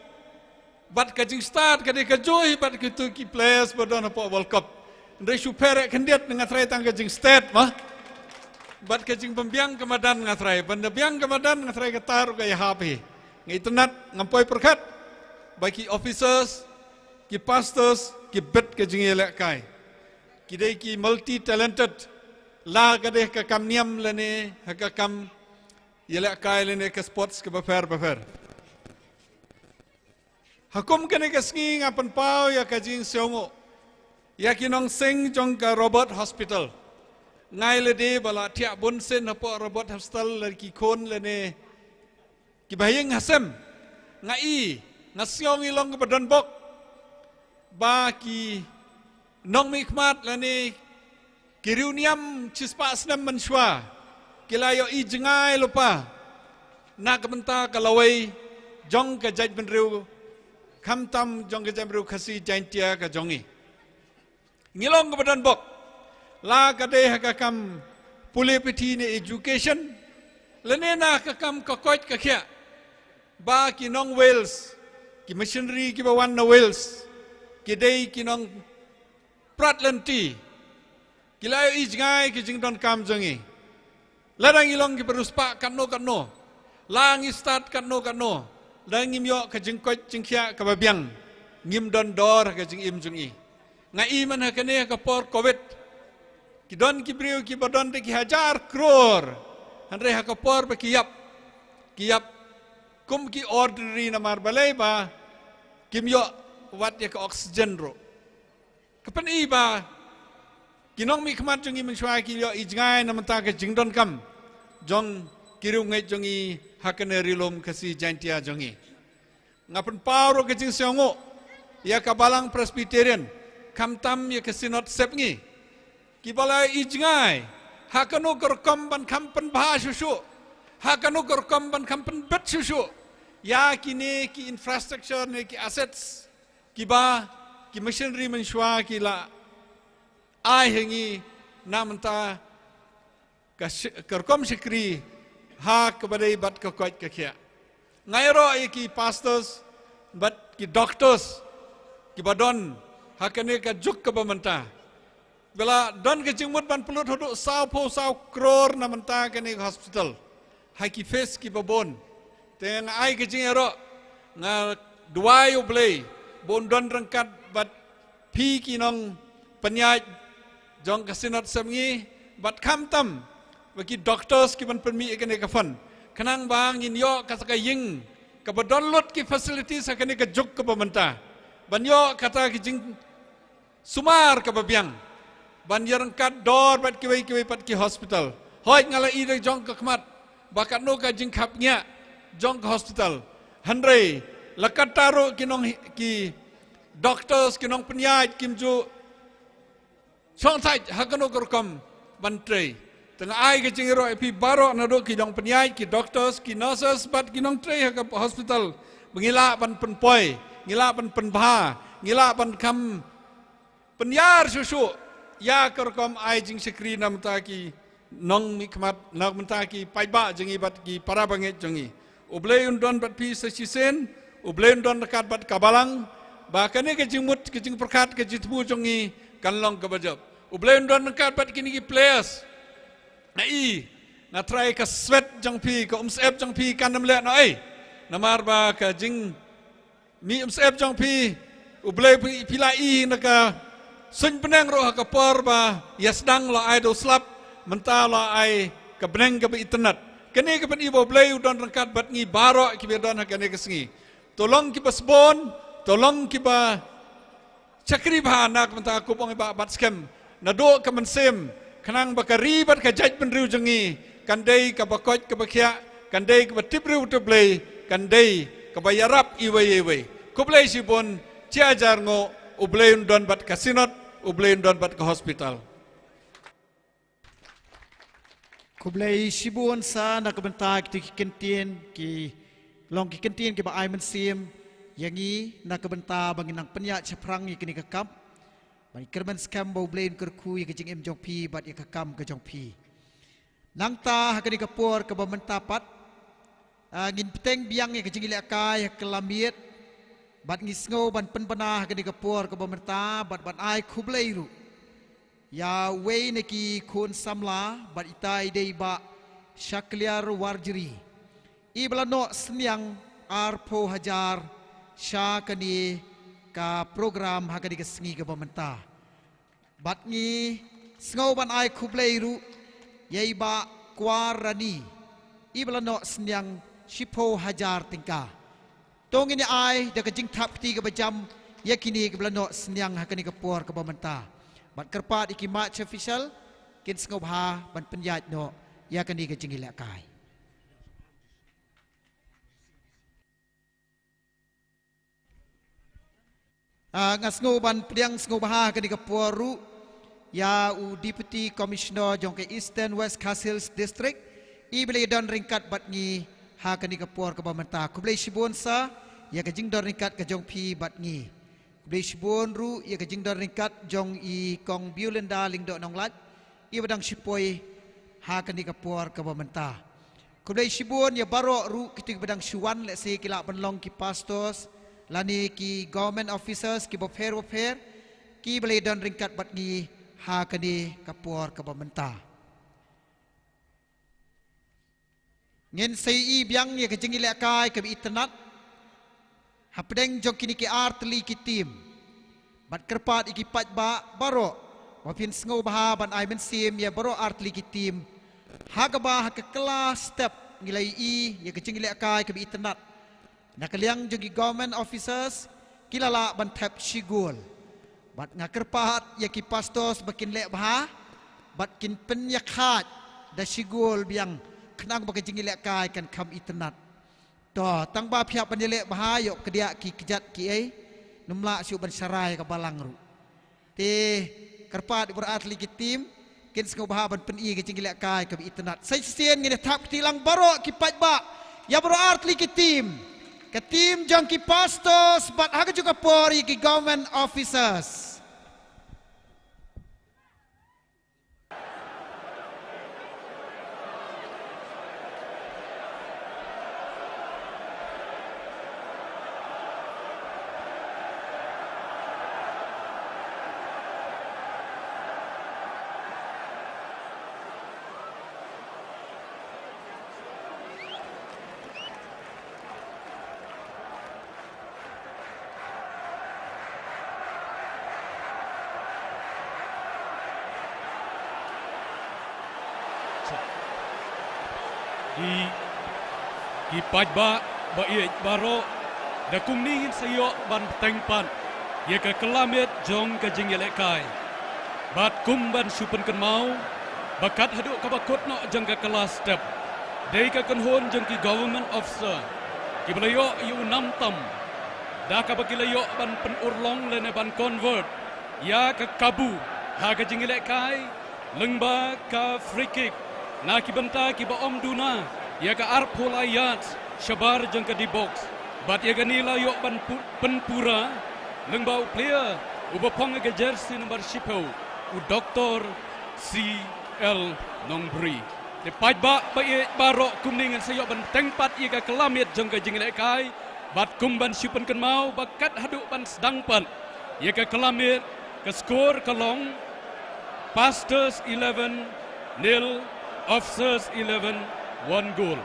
bad ka jingstad ka dei ka juh bad kito ki players ba don hapoh World Cup. Hynrei shu pher khyndiat, nga tharai tang ka jingstad ma bad ka jingbym biang ka madan, nga tharai ban da biang ka madan, nga tharai kata ruh ka ïahap hi. Nga itynnad, ngam poi pyrkhat ba ki officers, ki pastors, ki bit ka jingïalehkai, ki dei ki multi talented, la ka dei ha ka kam niam lane ha ka kam ïalehkai lane ka sports kaba pher bapher. Ha kum kane ka sngi nga pynpaw ïa ka jingsngewnguh ïa ki nongseng jong ka Robert Hospital. Nga ai lade ba la thiah bun sien hapoh Robert Hospital, la ki khun lane kiba ha ïing ha sem. Nga i, nga sngew ngi long kaba donbok ba ki nongmihkhmat lane ki riewniam shispah snem mynshuwa ki la ïohi jngai lypa na ka bynta ka lawei jong ka jaitbynriew, khamtam jong ka jaitbynriew Khasi Jaiñtia ka jong ngi. Ngi long kaba donbok, la ka dei ha ka kam pule puthi ne education, lane na ka kam ka koit ka khiah, ba ki nong Wales, ki missionary kiba wan na Wales, ki dei ki nongprat lynti, ki la ïohi jngai ki jingdonkam jong ngi. Lada ngi long kiba riewspah katno katno, la ngi stad katno katno, lada ngim ïoh ka jingkoit jingkhiah kaba biang, ngim don dor ha ka jingim jong ngi. Nga i man ha kane ha ka por Covid, ki don ki briew kiba don da ki hajar klur, hynrei ha ka por ba ki ïap, ki ïap kum ki ordinary namar balei? Ba kim ïoh wat ïa ka oxygen ruh. Ka pyni ba Ki nongmihkhmat jong ngi mynshuwa ki ïoh i jngai na bynta ka jingdonkam jong ki riewngeit jong ngi ha kane ka ri lum Khasi Jaintia jong ngi. Nga pynpaw ruh ka jingsngewnguh ïa ka Balang Presbyterian, khamtam ïa ka Synod Sepngi, kiba la ïoh i jngai ha kano ka rukom ban kham pynbha shuh shuh, ha kano ka rukom ban kham pynbit shuh shuh ïa kine ki infrastructure ne ki assets kiba ki missionary mynshuwa ki la ai ha ngi na bynta ka shi-, ka rukom shakri ha kaba dei bad ka koit ka khiah. Nga ïaroh ïa ki pastors bad ki doctors kiba don ha kane ka juk kaba mynta. Ba la don ka jingmut ban pynlut haduh saw phew saw klur na bynta kane ka hospital ha ki phase kiba bun. Te nga ai ka jingïaroh, nga duwai U Blei ba un don ryngkat bad phi ki nongpynïaid jong ka Synod Sepngi bad khamtam bad ki doctors kiban pynmih ïa kane ka fund, khnang ba ngin ïoh kata ka ïing kaba don lut ki facilities ha kane ka juk kaba mynta, ban ïoh kata ka jingsumar kaba biang ban ïaryngkat dor bad kiwei kiwei pat ki hospital. Hooid, nga la i da jong ka khmat ba katno ka jingkhapngiah jong ka hospital, hynrei la katta ruh ki nong, ki doctors, ki nongpynïaid kim ju shong thait ha kano ka rukom ban trei. Te nga ai ka jingïaroh ïa phi baroh naduh ki nongpynïaid, ki doctors, ki nurses bad ki nongtrei ha ka hospital ba ngi lah ban pynpoi, ngi lah ban pynbha, ngi lah ban kham pynïar shuh shuh ïa ka rukom ai jingshakri na bynta ki nongmihkhmat, na bynta ki paidbah jong ngi bad ki para bangeit jong ngi. U Blei un don bad phi sa shisien, U Blei un don ryngkat bad ka Balang, ba kane ka jingmut, ka jingpyrkhat, ka jingthmu jong ngi kan long kaba jop. U Blei un don ryngkat bad kine ki players. Nga i, nga tharai ka swet jong phi, ka umsyep jong phi kan ym leh noh ei, namar ba ka jing mih umsyep jong phi, U Blei phi, phi la i na ka suiñ bneng ruh ha ka por ba ïa sdang la ai da u slap, mynta la ai ka bneng kaba itynnad. Kane ka pyni ba U Blei u don ryngkat bad ngi baroh kiba don ha kane ka sngi. To long kiba sbun, to long kiba shakri bha na ka bynta ka kyrdan ba, bad skhem naduh ka mynsiem, khnang ba ka ri bad ka jaitbynriew jong ngi kan dei kaba koit kaba khiah, kan dei kaba tip briew tip Blei, kan dei kaba ïarap iwei ïa iwei. Khublei shibun, chi hajar nguh. U Blei un don bad ka Synod, U Blei un don bad ka hospital. Khublei shibun sa na ka bynta kito ki kyntien, ki long ki kyntien kiba ai mynsiem ïa ngi na ka bynta ba ngin nang pynïaid shaphrang ïa kane ka kam. Ba ngi kyrmen skhem ba U Blei un kyrkhu ïa ka jingim jong phi bad ïa ka kam ka jong phi. Nangta ha kane ka por kaba mynta pat, ah, ngin bteng biang ïa ka jingïalehkai ha ka la miet, bad ngi sngew ban pynbna ha kane ka por kaba mynta bad ban ai khublei ruh ïa uwei na ki khun samla, bad ita i dei Bah Shakliar Warjri, iba la noh synñiang arphew hajar sha kane ka program ha kane ka sngi kaba mynta. Bad ngi sngew ban ai khublei ruh ïa i Bah Kwar Rani, iba la noh synñiang shiphew hajar tyngka. To ngin ïa ai da ka jingthap kti kaba jam ïa kine kiba la noh synñiang ha kane ka por kaba mynta. Bad kyrpad ïa ki march official kin sngewbha ban pynïaid noh ïa kane ka jingïalehkai. Ah, nga sngew ban pdiang sngewbha ha kane ka por ruh ïa u Deputy Commissioner jong ka Eastern West Khasi Hills District, iba la ïadon ryngkat bad ngi ha kane ka por kaba mynta. Khublei shibun sa ïa ka jingdon ryngkat ka jong phi bad ngi. Khublei shibun ruh ïa ka jingdon ryngkat jong i Kong Beulinda Lyngdoh Nonglait, iba dang shu poi ha kane ka por kaba mynta. Khublei shibun ïa baroh ruh kito kiba dang shu wan, lehse ki lah ban long ki pastors lane ki government officers kiba pher ba pher, kiba la ïadon ryngkat bad ngi ha kane ka por kaba mynta. Ngin sa ïohi biang ïa ka jingïalehkai kaba itynnad hapdeng jong kine ki artylli ki team. Bad kyrpad ïa ki paidbah baroh ba phin sngewbha ban ai mynsiem ïa baroh artylli ki team, ha kaba ha ka kylla step ngi la ïohi ïa ka jingïalehkai kaba itynnad na ka liang jong ki government officers, ki la lah ban thep shigul. Bad nga kyrpad ïa ki pastors ba kin leh bha bad kin pynïakhaid da shi gol biang khnang ba ka jingïalehkai kan kham itynnad. To, tang ba phi hap ban ïaleh bha, ïoh kdiah ki kjat ki ei, ym lah shuh ban sharai ka balang ruh. Te kyrpad ïa baroh ar tylli ki team kin sngewbha ban pyni ka jingïalehkai kaba itynnad. Sa shisien ngin ïa thap kti lang baroh ki paidbah ïa baroh ar tylli ki team. Ka team jong ki pastors bad ha kajuh ka por ïa ki government officers. Ki, ki paidbah ba ïeit baroh, da kumne ngin sa ïoh ban bteng pat ïa ka kylla miet jong ka jingïalehkai. Bad kum ban shu pynkynmaw, ba kat haduh kaba kut noh jong ka kylla step, dei ka kynhun jong ki government officer kiba la ïoh ïa u nam tam, da kaba ki la ïoh ban pynurlong lane ban convert ïa ka kabu ha ka jingïalehkai, lyngba ka free kick na ki bynta kiba ym duna ïa ka arphew lai yards shabar jong ka D box. Bad ïa kane la ïoh ban pu-, pynpura lyngba u player uba phong ïa ka jersey number shiphew, u Doktor C L Nongbri. Te paidbah ba ïeit baroh, kumne ngin sa ïoh ban bteng pat ïa ka kylla miet jong ka jingïalehkai. Bad kum ban shu pynkynmaw, ba kat haduh ban sdang pat ïa ka kylla miet, ka score ka long Pastors eleven nil, Officers eleven, one goal.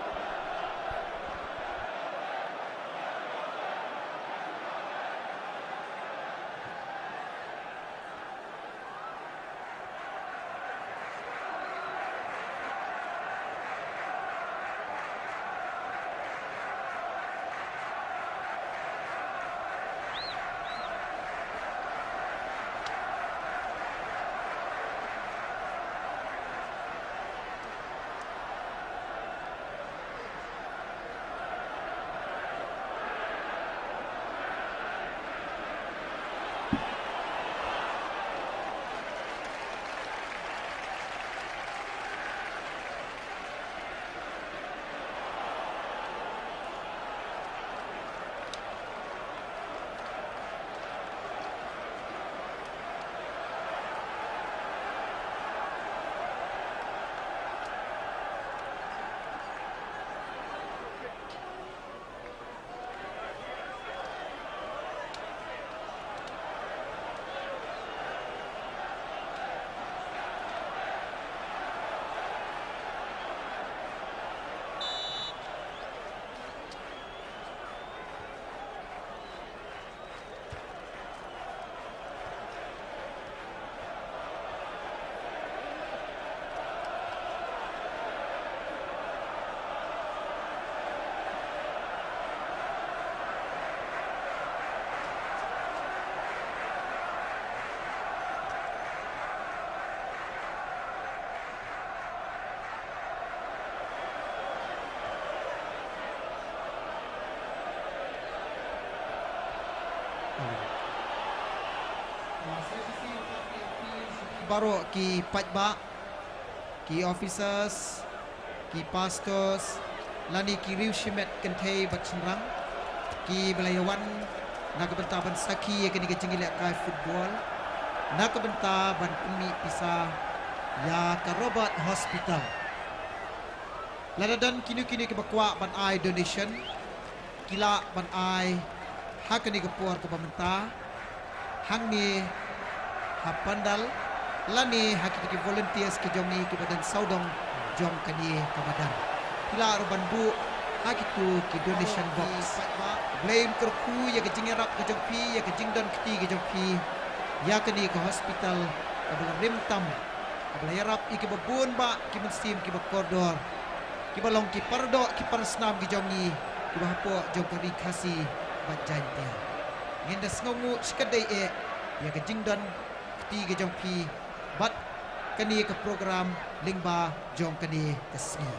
Baroh ki paidbah, ki officers, ki pastors, lane ki riew shimet kynthei bad shynrang, kiba la ïawan na ka bynta ban sakhi ïa kane ka jingïalehkai football, na ka bynta ban pynmih pisa ïa ka Robert Hospital. Lada don kino kino kiba kwah ban ai donation, ki lah ban ai ha kane ka por kaba mynta, hangne ha pandal, lane ha kito ki volunteers ki jong ngi kiba don sawdong jong kane ka madan. Ki lah ruh ban buh ha kito ki donation box. Blei un kyrkhu ïa ka jingïarap ka jong phi, ïa ka jingdon kti ka jong phi ïa kane ka hospital kaba la rim tam, kaba la ïarap ïa kiba bun bah ki mynsiem kiba kordor, kiba long ki paradoh ki parasnam ki jong ngi, kiba hapoh jong ka Ri Khasi bad Jaiñtia. Ngin da sngewnguh shikatdei eh ïa ka jingdon kti ka jong phi bad kane ka program lyngba jong kane ka sngi.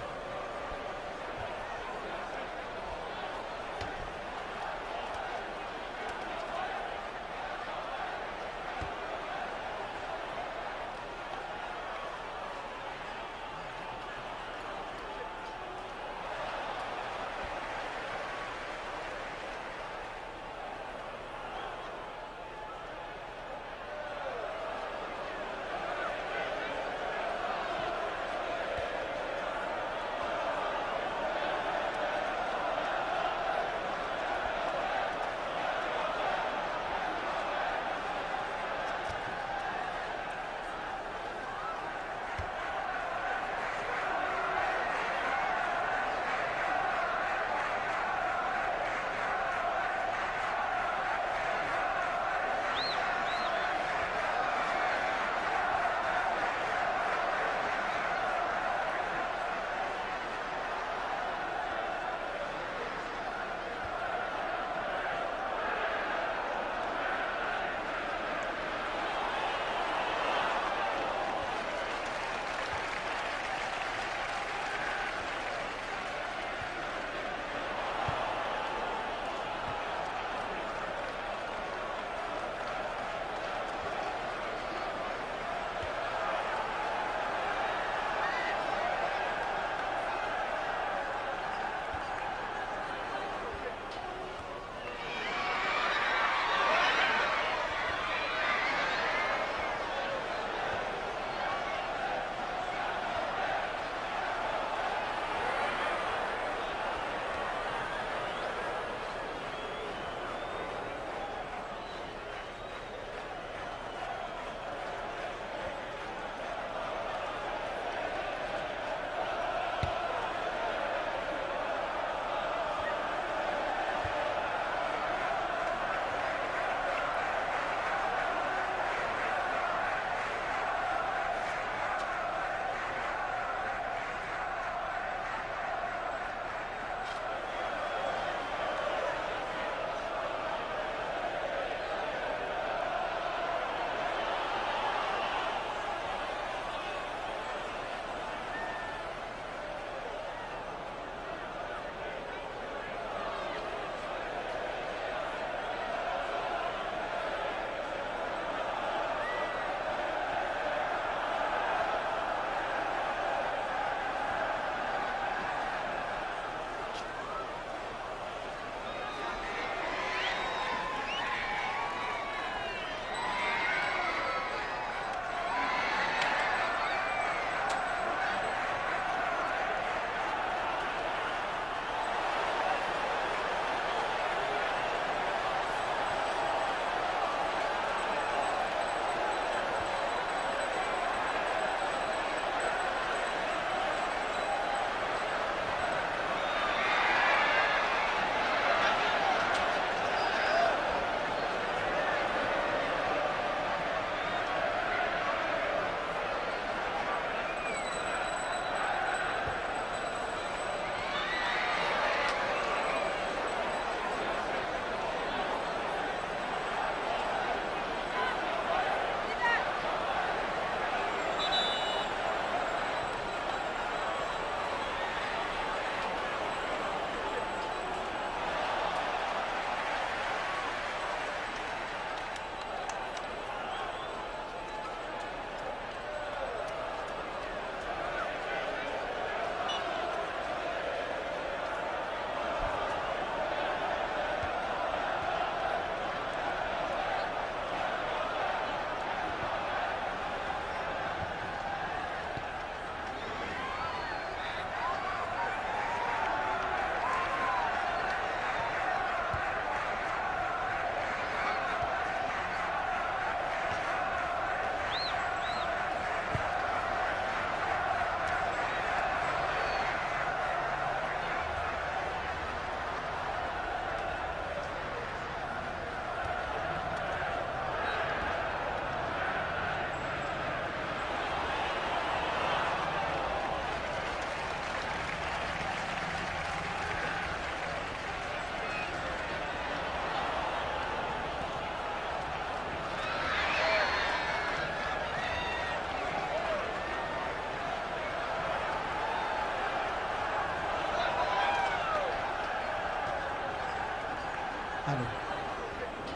Hello.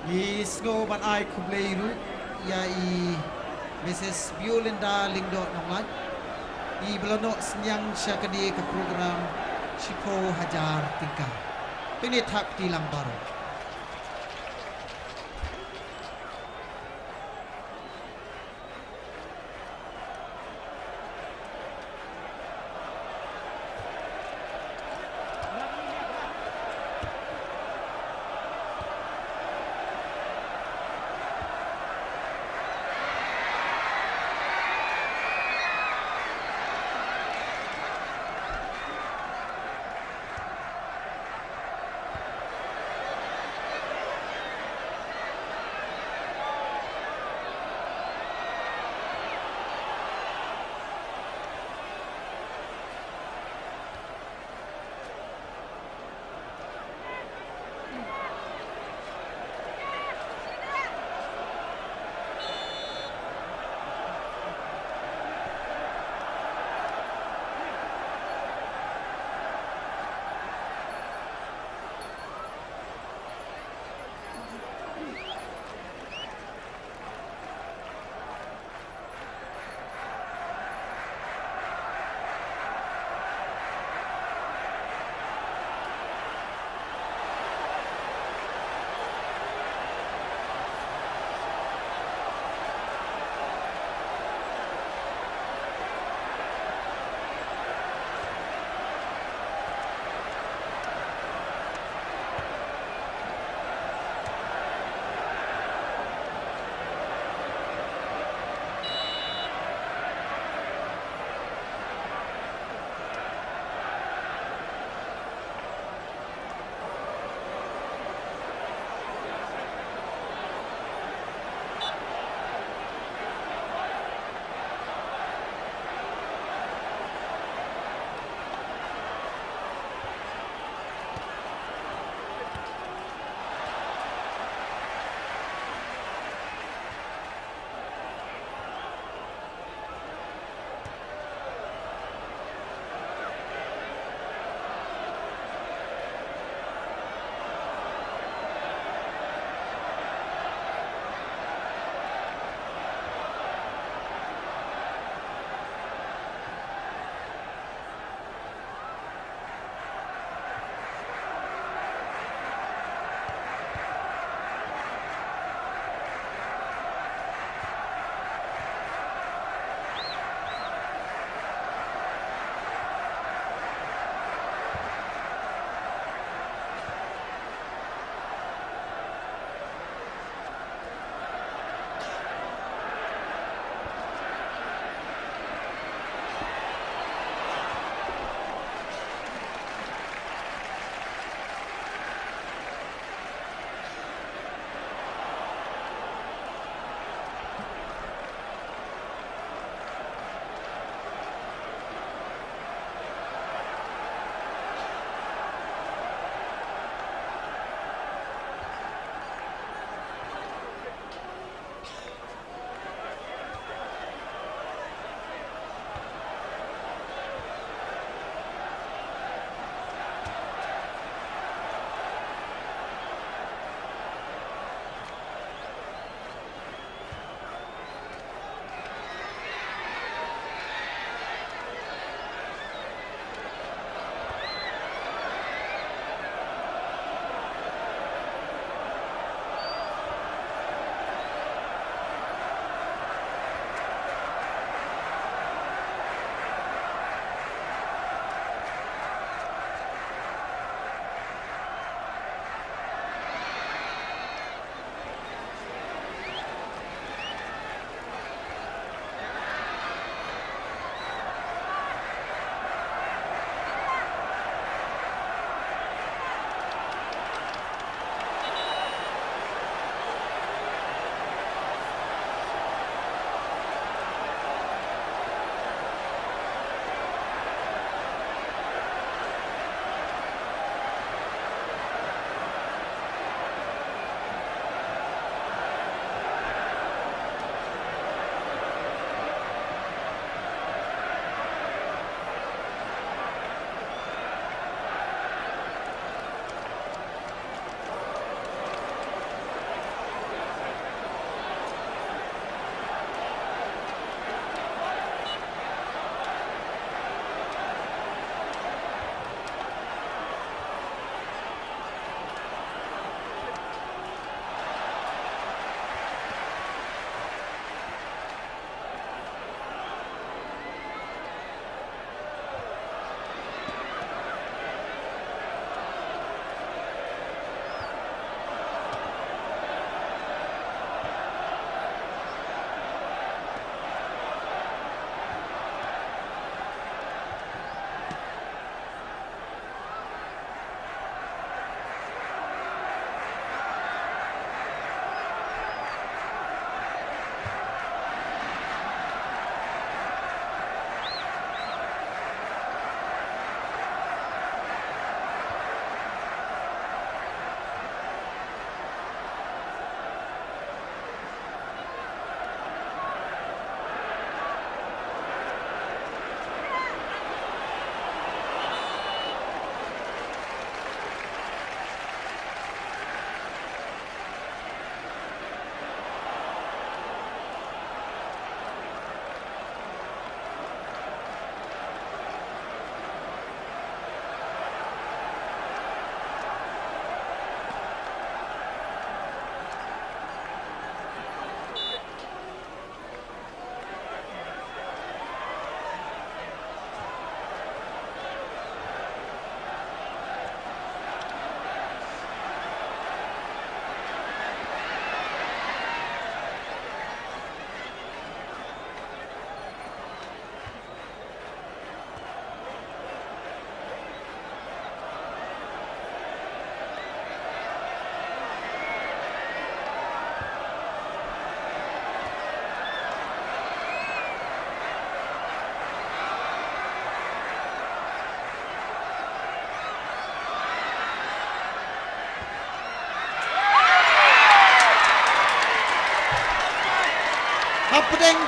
Ngi sngew ban ai khublei ruh ïa i Missus Violinda Lyngdoh Nonglait, iba la noh synñiang sha kane ka program shiphew hajar tyngka. Te ngin ïa thap kti lang baroh.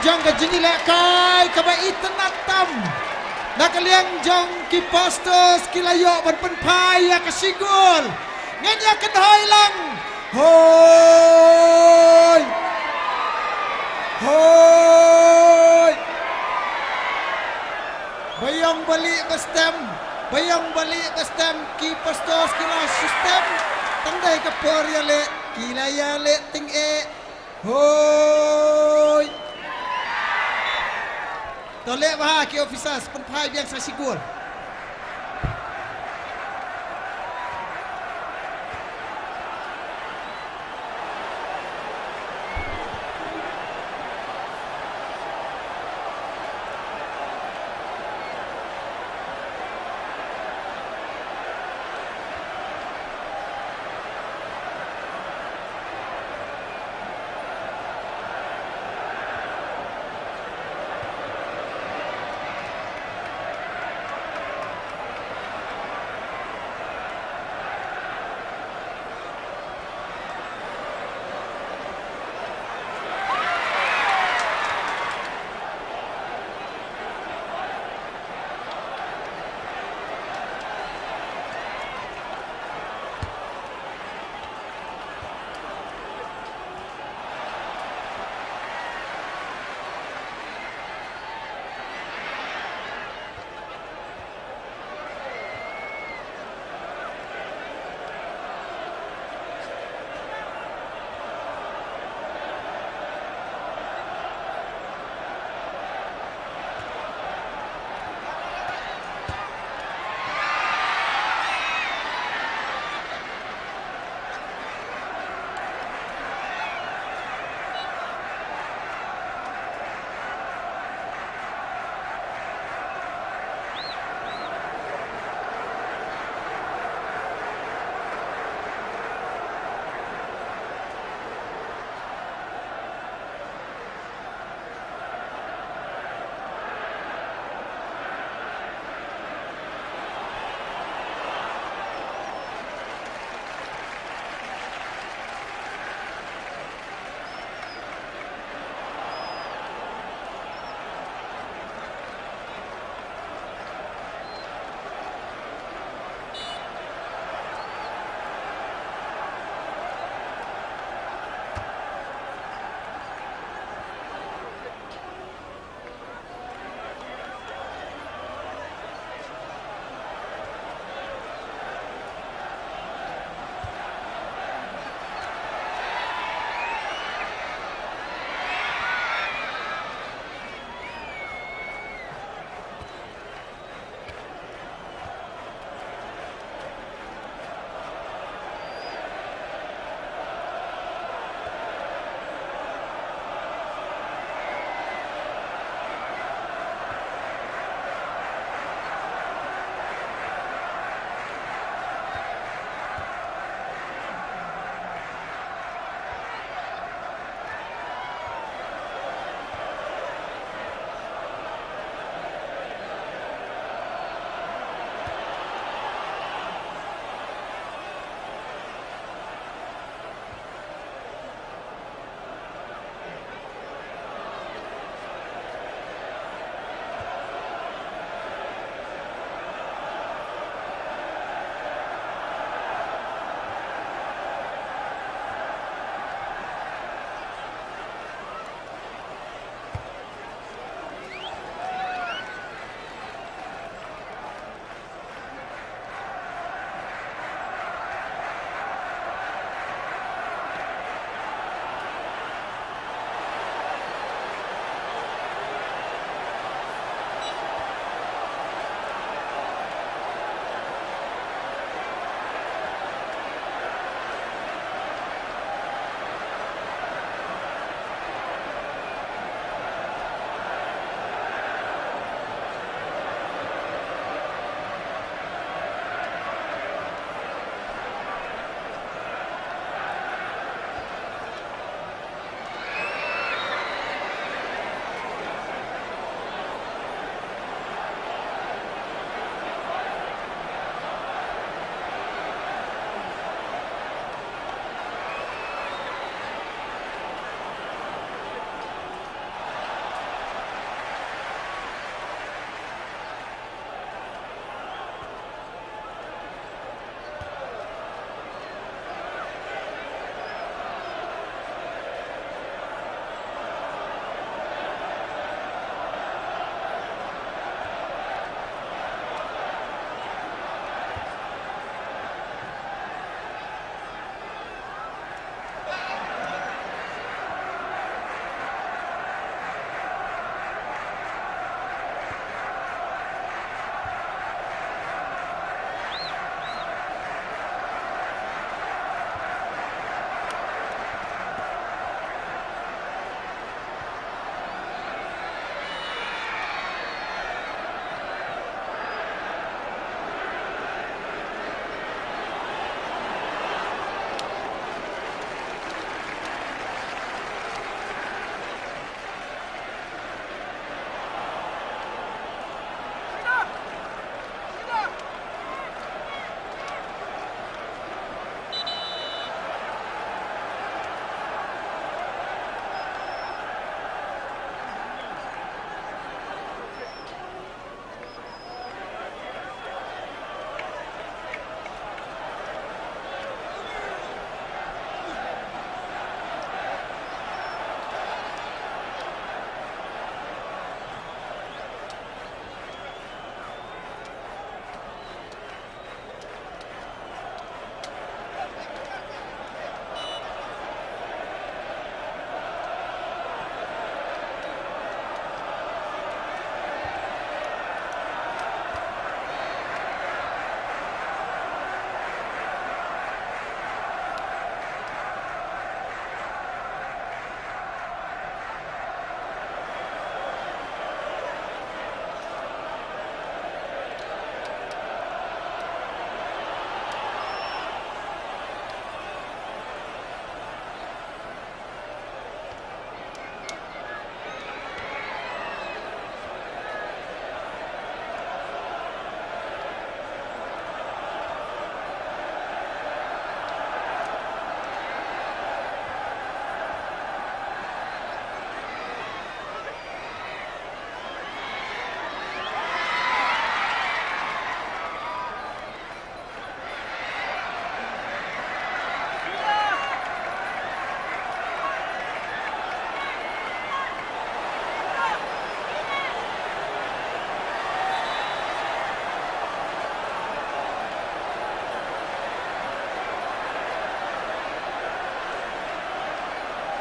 jong ka jingïalehkai kaba itynnad tam. Na ka liang jong ki Pastors ki la ïoh ban pynphai ïa ka shigol. Ngin ïa kynhoi lang. Hoi! Hoi! Ba ïong ba lieh ba stem, ba ïong ba lieh ba stem, ki Pastors ki la shu stem. Tang dei ka por ïaleh, ki la ïaleh tyngeh. Hoi! To leh bha ki officers, pynphai biang sa shigol.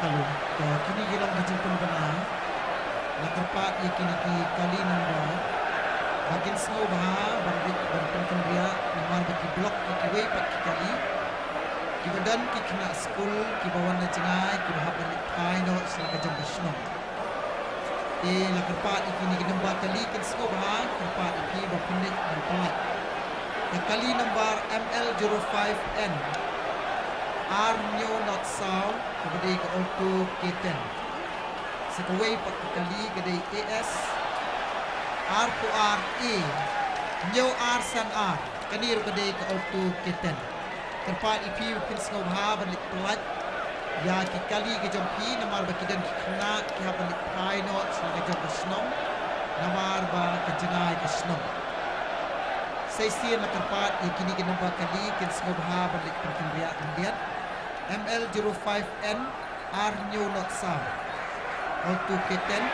Alo, to kine ki long ki jingpynbna. La kyrpad ïa kine ki kali number ba kin sngewbha ban leit ban pynkynriah namar ba ki block ïa kiwei pat ki kali. Kiba don ki khynnah skul kiba wan na jngai kiba hap ban leit phai noh sha la ka jong ka shnong. Te la kyrpad ïa kine ki number kali kin sngewbha, kyrpad ïa phi ba phin leit ban pynlait. Ka kali number M L zero five N ar hynñiew not saw, kaba dei ka Alto K ten. Sa kawei pat ka kali ka dei A S arphew ar A hynñiew ar san ar. Kane ruh ka dei ka Alto K ten. Kyrpad ïa phi ba phin sngewbha ban leit pynlait ïa ki kali ka jong phi namar ba ki don ki khynnah ki hap ban leit phai noh sha la ka jong ka shnong namar ba ka jngai ka shnong. Sa shisien la kyrpad ïa kine ki number kali kin sngewbha ban leit pynkynriah khyndiat. M L zero five N ar hynñiew not saw. Alto K ten.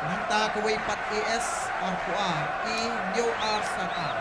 Nangta kawei pat A S arphew ar A hynñiew ar san ar.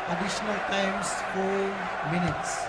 Additional times four minutes.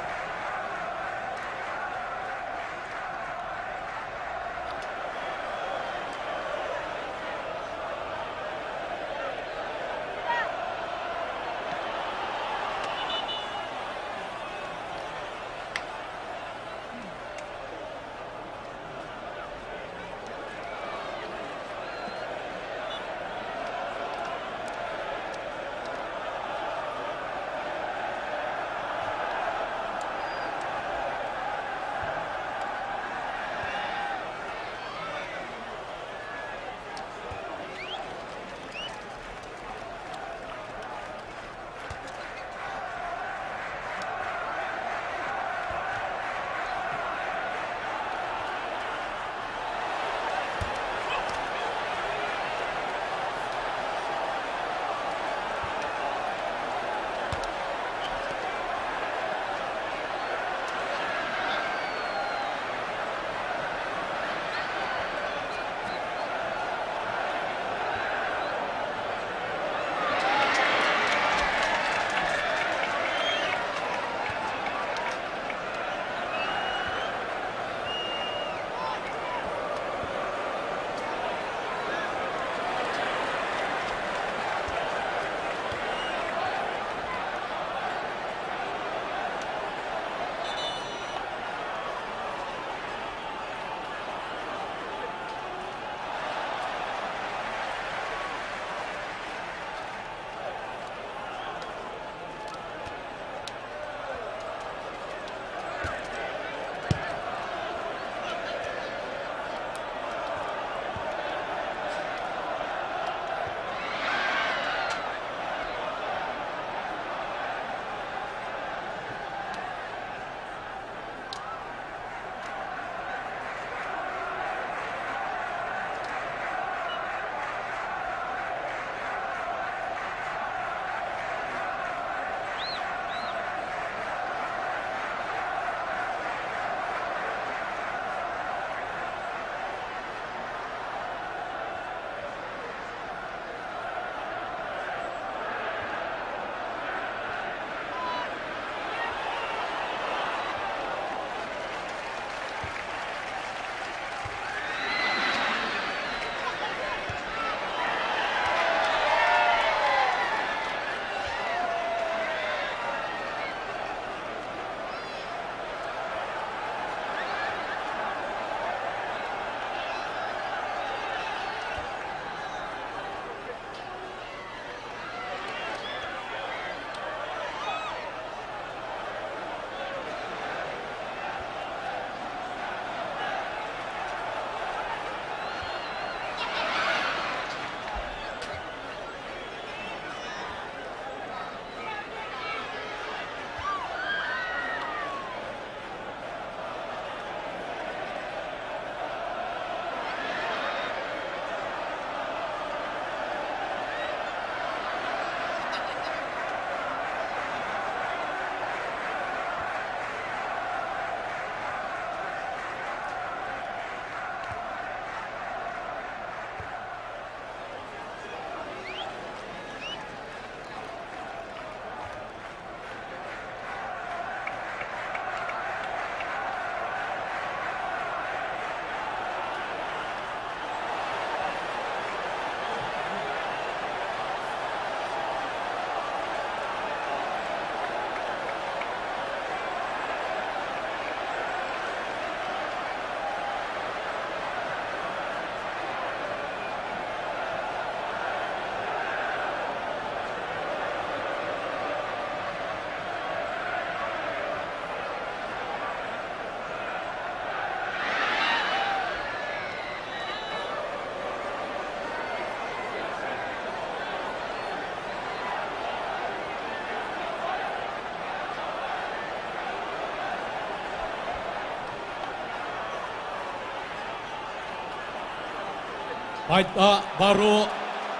Paidbah baroh,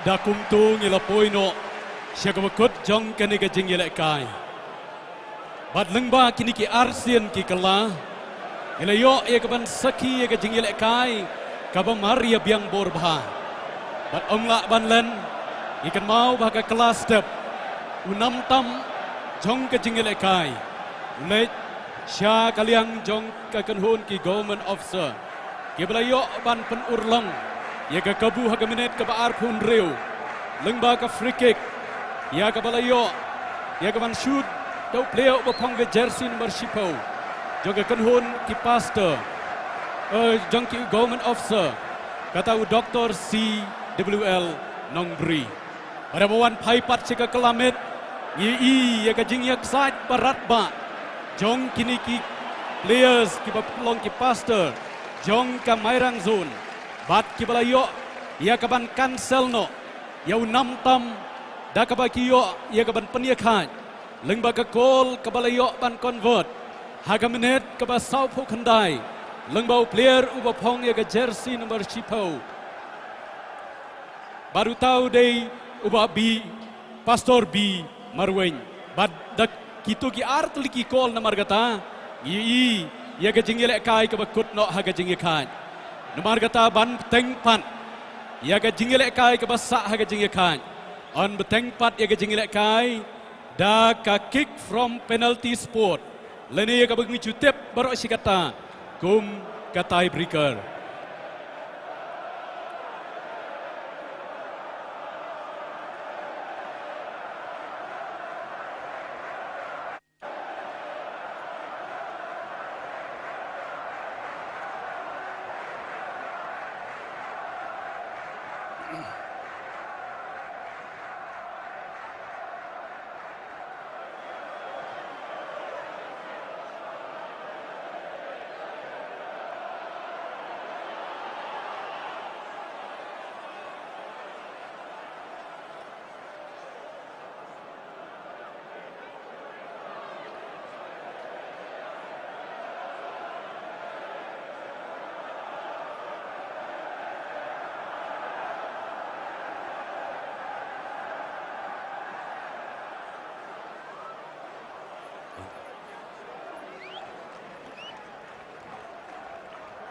da kumta ngi la poi noh sha kaba kut jong kane ka jingïalehkai. Bad lyngba kine ki arsien ki kylla, ngi la ïoh ïa kaban sakhi ïa ka jingïalehkai kaba mar ïa biang bor bha. Bad ym lah ban len, ngi kynmaw ba ha ka kylla step, u nam tam jong ka jingïalehkai. Leit sha ka liang jong ka kynhun ki government officer kiba la ïoh ban pynurlong ïa ka kabu ha ka minit kaba arphew hynriew. Lyngba ka free kick ïa kaba la ïoh ïa ka ban shoot da u player uba phong ka jersey number shiphew jong ka kynhun ki pastor, eh, jong ki government officer, kata u Doktor C W L Nongbri. Para ba wan phai pat sha ka kylla met, ngi ïohi ïa ka jingïaksaid barat ba jong kine ki players kiba long ki pastor jong ka Mairang Zone bad kiba la ïoh ïa ka ban cancel noh ïa u nam tam da kaba ki ïoh ïa ka ban pynïakhaid lyngba ka goal kaba la ïoh ban convert ha ka minit kaba sawphew khyndai lyngba u player uba phong ïa ka jersey number shiphew. Bad uta u dei u Bah B, Pastor B Marwein. Bad da kito ki artylli ki goal namar kata, ngi ïohi ïa ka jingïalehkai kaba kut noh ha ka jingïakhaid. Namar kata ban bteng pat ïa ka jingïalehkai kaba sah ha ka jingïakhaid, yn bteng pat ïa ka jingïalehkai da ka kick from penalty spot. Lane ïa kaba ngi ju tip baroh shi katta kum ka tiebreaker.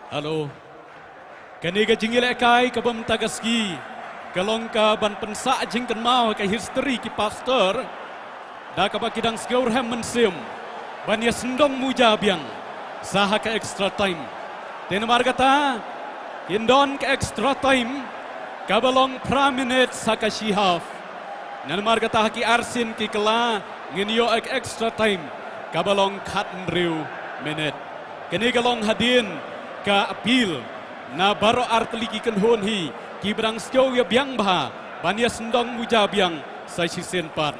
Hello. Kane ka jingïalehkai kaba mynta ka sngi ka long ka ban pynsah jingkynmaw ha ka history ki pastor da kaba ki dang sngewrhem mynsiem ban ïa sngewdong muja biang sa ha ka extra time. Te namar kata kin don ka extra time kaba long phra minit sa ka shi half. Namar kata ha ki arsien ki kylla ngin ïoh ka extra time kaba long khathynriew minit. Kane ka long hadien ka appeal na baroh artylli ki kynhun hi kiba dang sngew ïa biang bha ban ïa sngewdong muja biang sa shisien pat.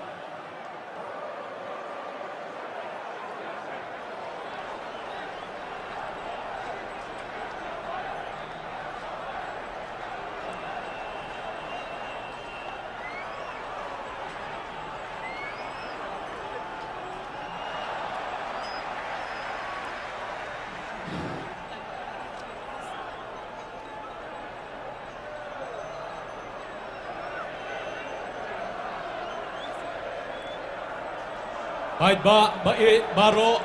Paidbah ba ïeit baroh,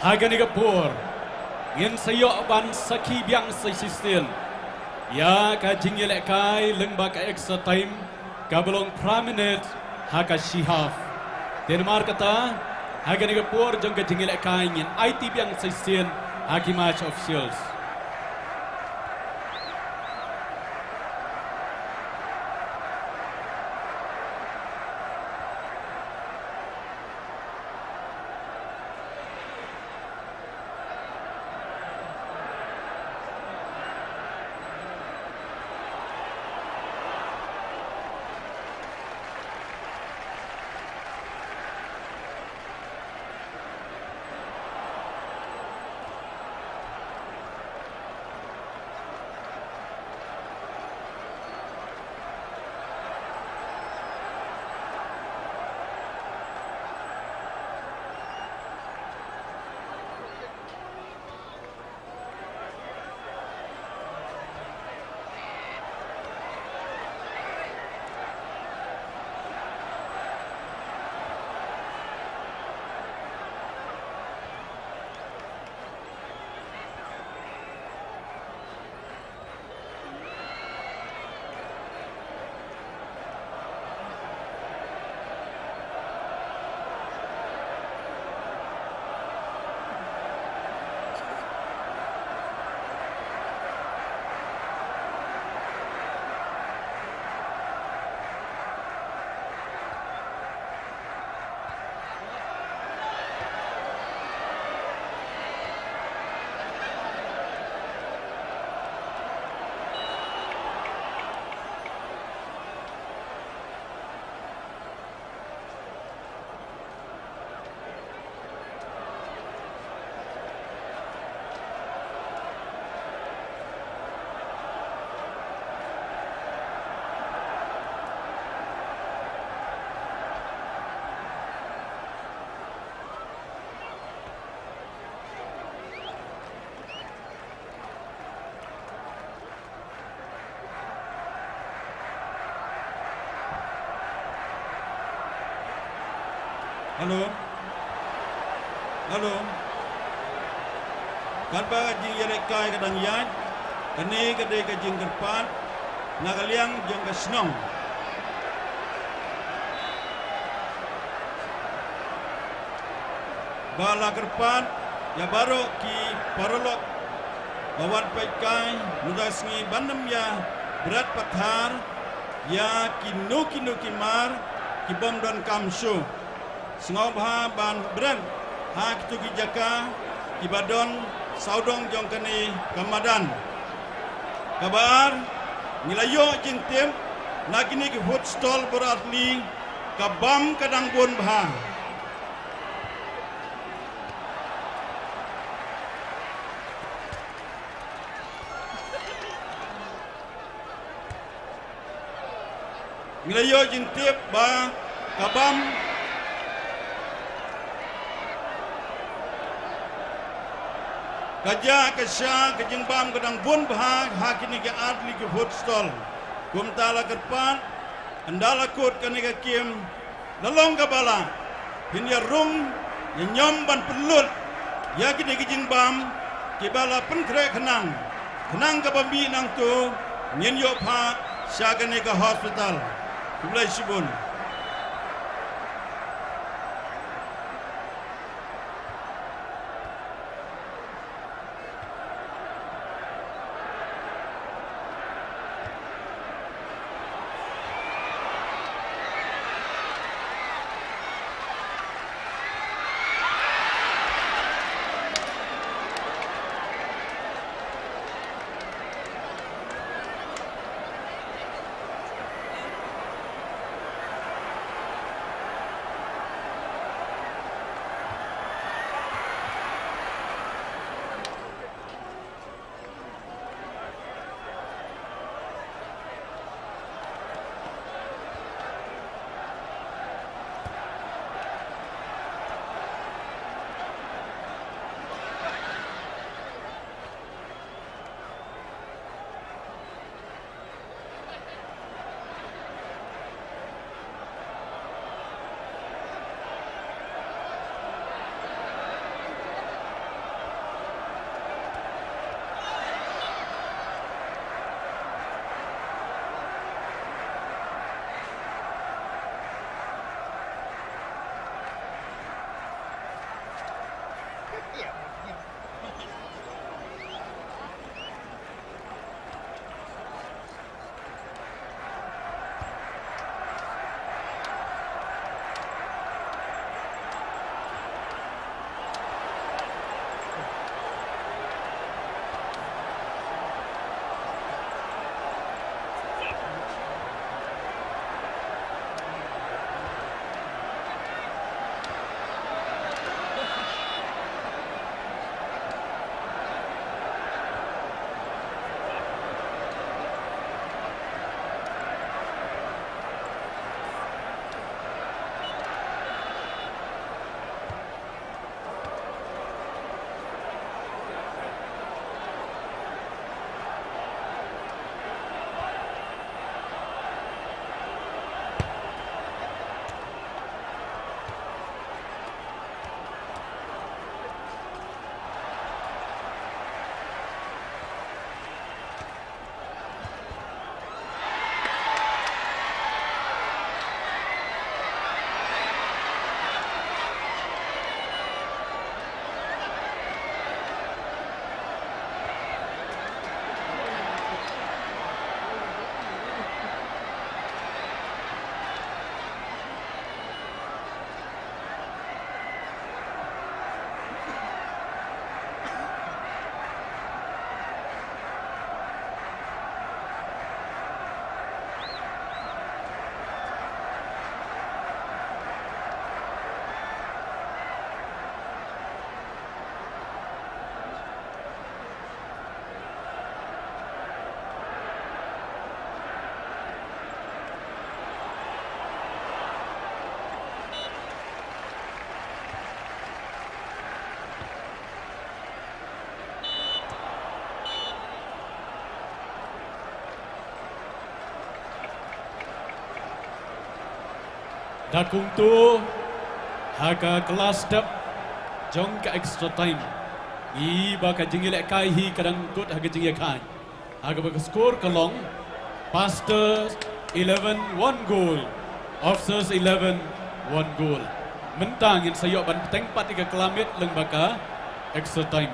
ha kane ka por ngin sa ïoh ban sakhi biang sa shisien ïa ka jingïalehkai lyngba ka extra time kaba long phra minit ha ka shi half. Te namar kata ha kane ka por jong ka jingïalehkai ngin aiti biang sa shisien ha ki match officials. Hello. Hello. Katba ka jingïalehkai ka dang ïaid, kane ka dei ka jingkyrpad na ka liang jong ka shnong. Ba la kyrpad ïa baroh ki paralok ba wan peit kai mynta ka sngi ban ym ïa bret pathar ïa kino kino ki mar ki bym donkam shuh. Sngewbha ban bret ha kito ki jaka kiba don sawdong jong kane ka madan. Kaba ar, ngi la ïoh jingtip na kine ki food stall baroh artylli, ka bam ka dang bun bha. Ngi la ïoh jingtip ba ka bam ka ja ka sha ka jingbam ka dang bun bha ha kine ki artylli ki food stall. Kumta la kyrpad, ynda la kut kane ka kiem, la long kaba lah, phin ïa rung ïa ñiom ban pynlut ïa kine ki jingbam kiba la pynkhreh khnang, khnang kaba mih nangto ngin ïoh phah sha kane ka hospital. Khublei shibun. Da kumto, Ha ka kylla step jong ka extra time, ngi ba ka jingïalehkai hi ka dang kut ha ka jingïakhain. Ha kaba ka score ka long Pastors eleven, one goal, Officers eleven, one goal. Mynta ngin sa ïoh ban bteng pat ïa ka kylla miet lyngba ka extra time.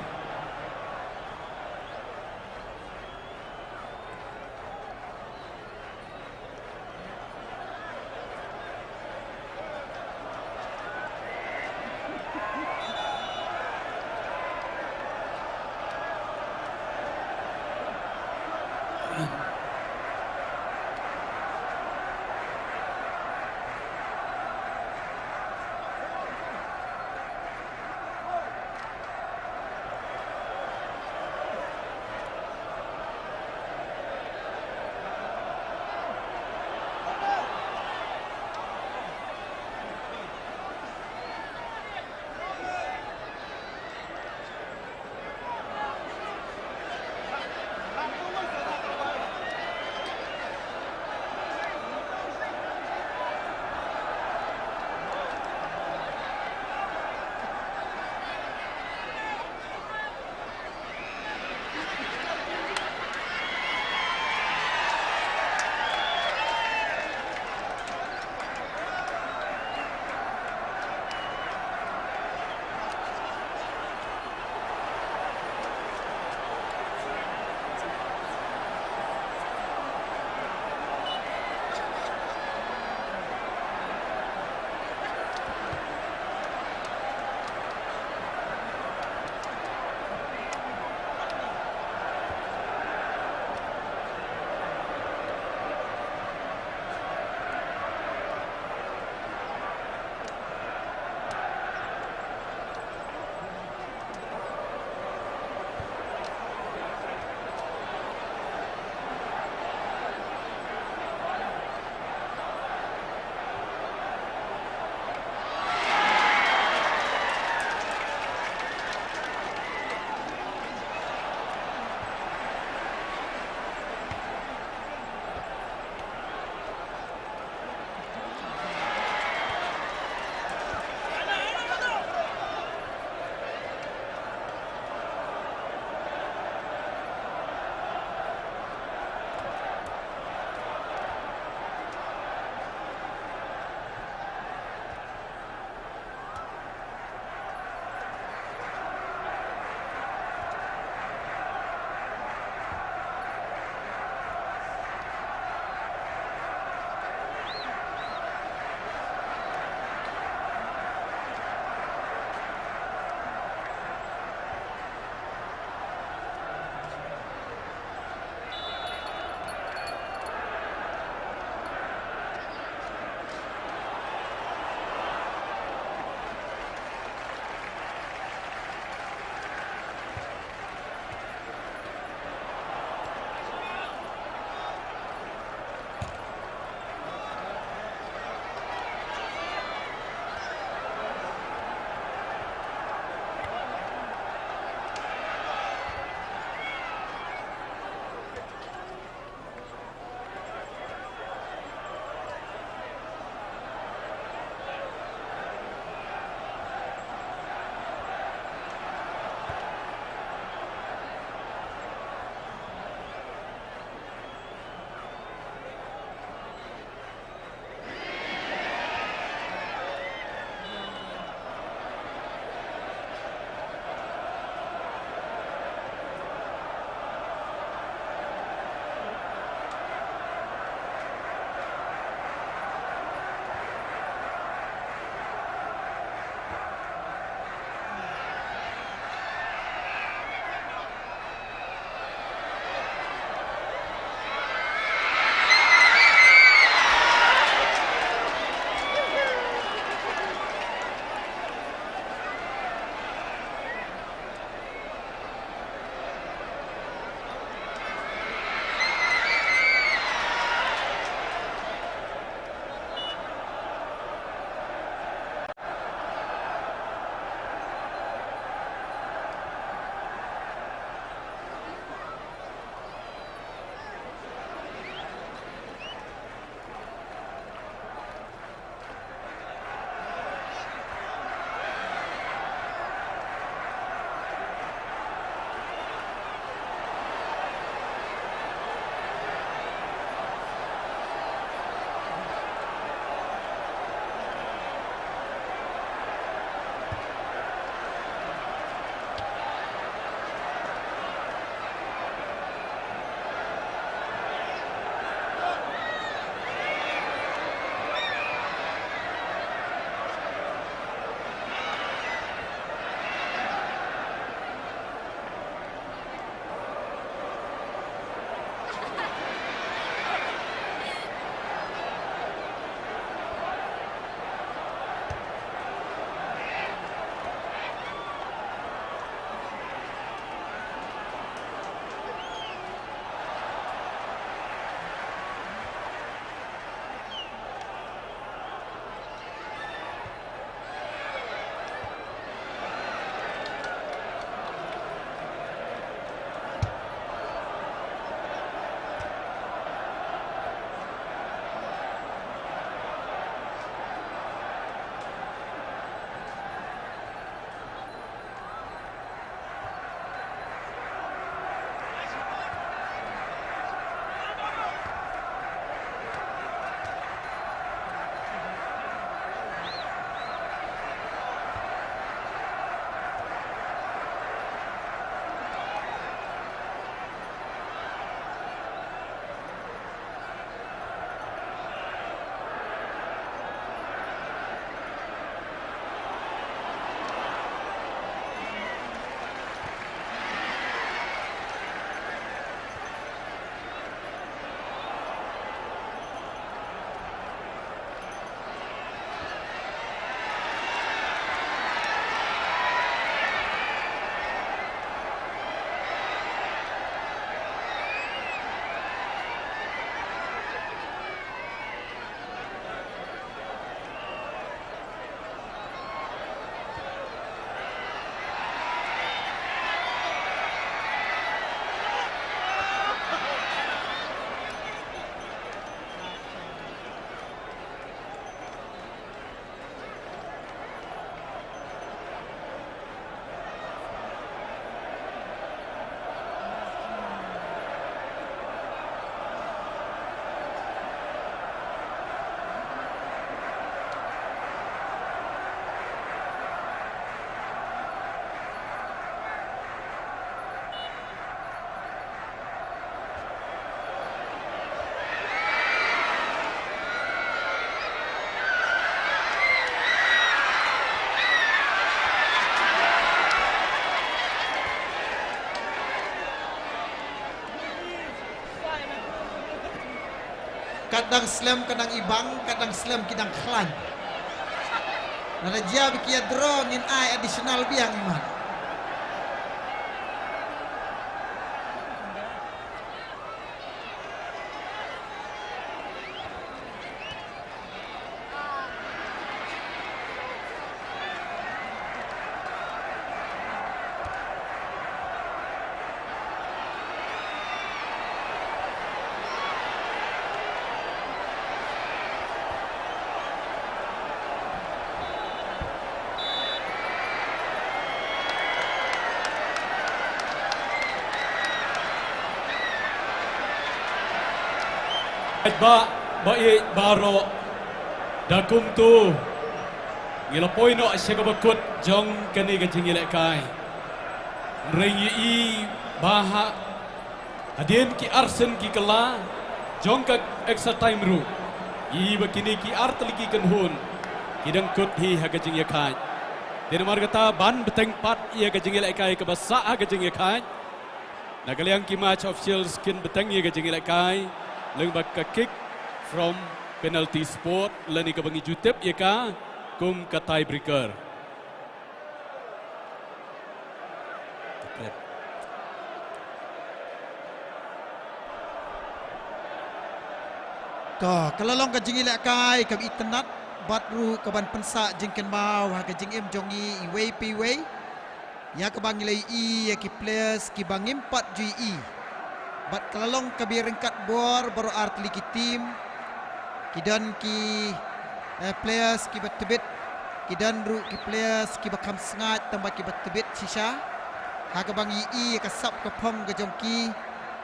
Kat dang slem ka dang ibang, kat dang slem ki dang khlaiñ. Lada jia ba ki ïa draw ngin ai additional biang imat. Ba, ba ïeit baroh. Da kumtu ngi la poi noh sha kaba kut jong kane ka jingïalehkai. Ngin ïohi ba ha hadien ki arsien ki kylla jong ka extra time ruh, ïohi ba kine ki artylli ki kynhun ki dang kut hi ha ka jingïakhaid. Te namar kata ban bteng pat ïa ka jingïalehkai kaba sah ha ka jingïakhaid, na ka liang ki match officials kin bteng ïa ka jingïalehkai lyngba ka kick from penalty spot lane kaba ngi ju tip ïa ka kum ka tiebreaker. To, ka la long ka jingïalehkai kaba itynnad bad ruh kaban pynsah jingkynmaw ha ka jingim jong ngi iwei pa iwei. Ïa kaba ngi la ïohi ïa ki players kiba ngim pat ju ïohi. Bad ka la long kaba ïaryngkat bor baroh artylli ki team. Ki don ki, eh, players kiba tbit, ki don ruh ki players kiba kham sngaid tangba kiba tbit shisha. Ha kaba ngi ïohi ïa ka sap ka phong ka jong ki,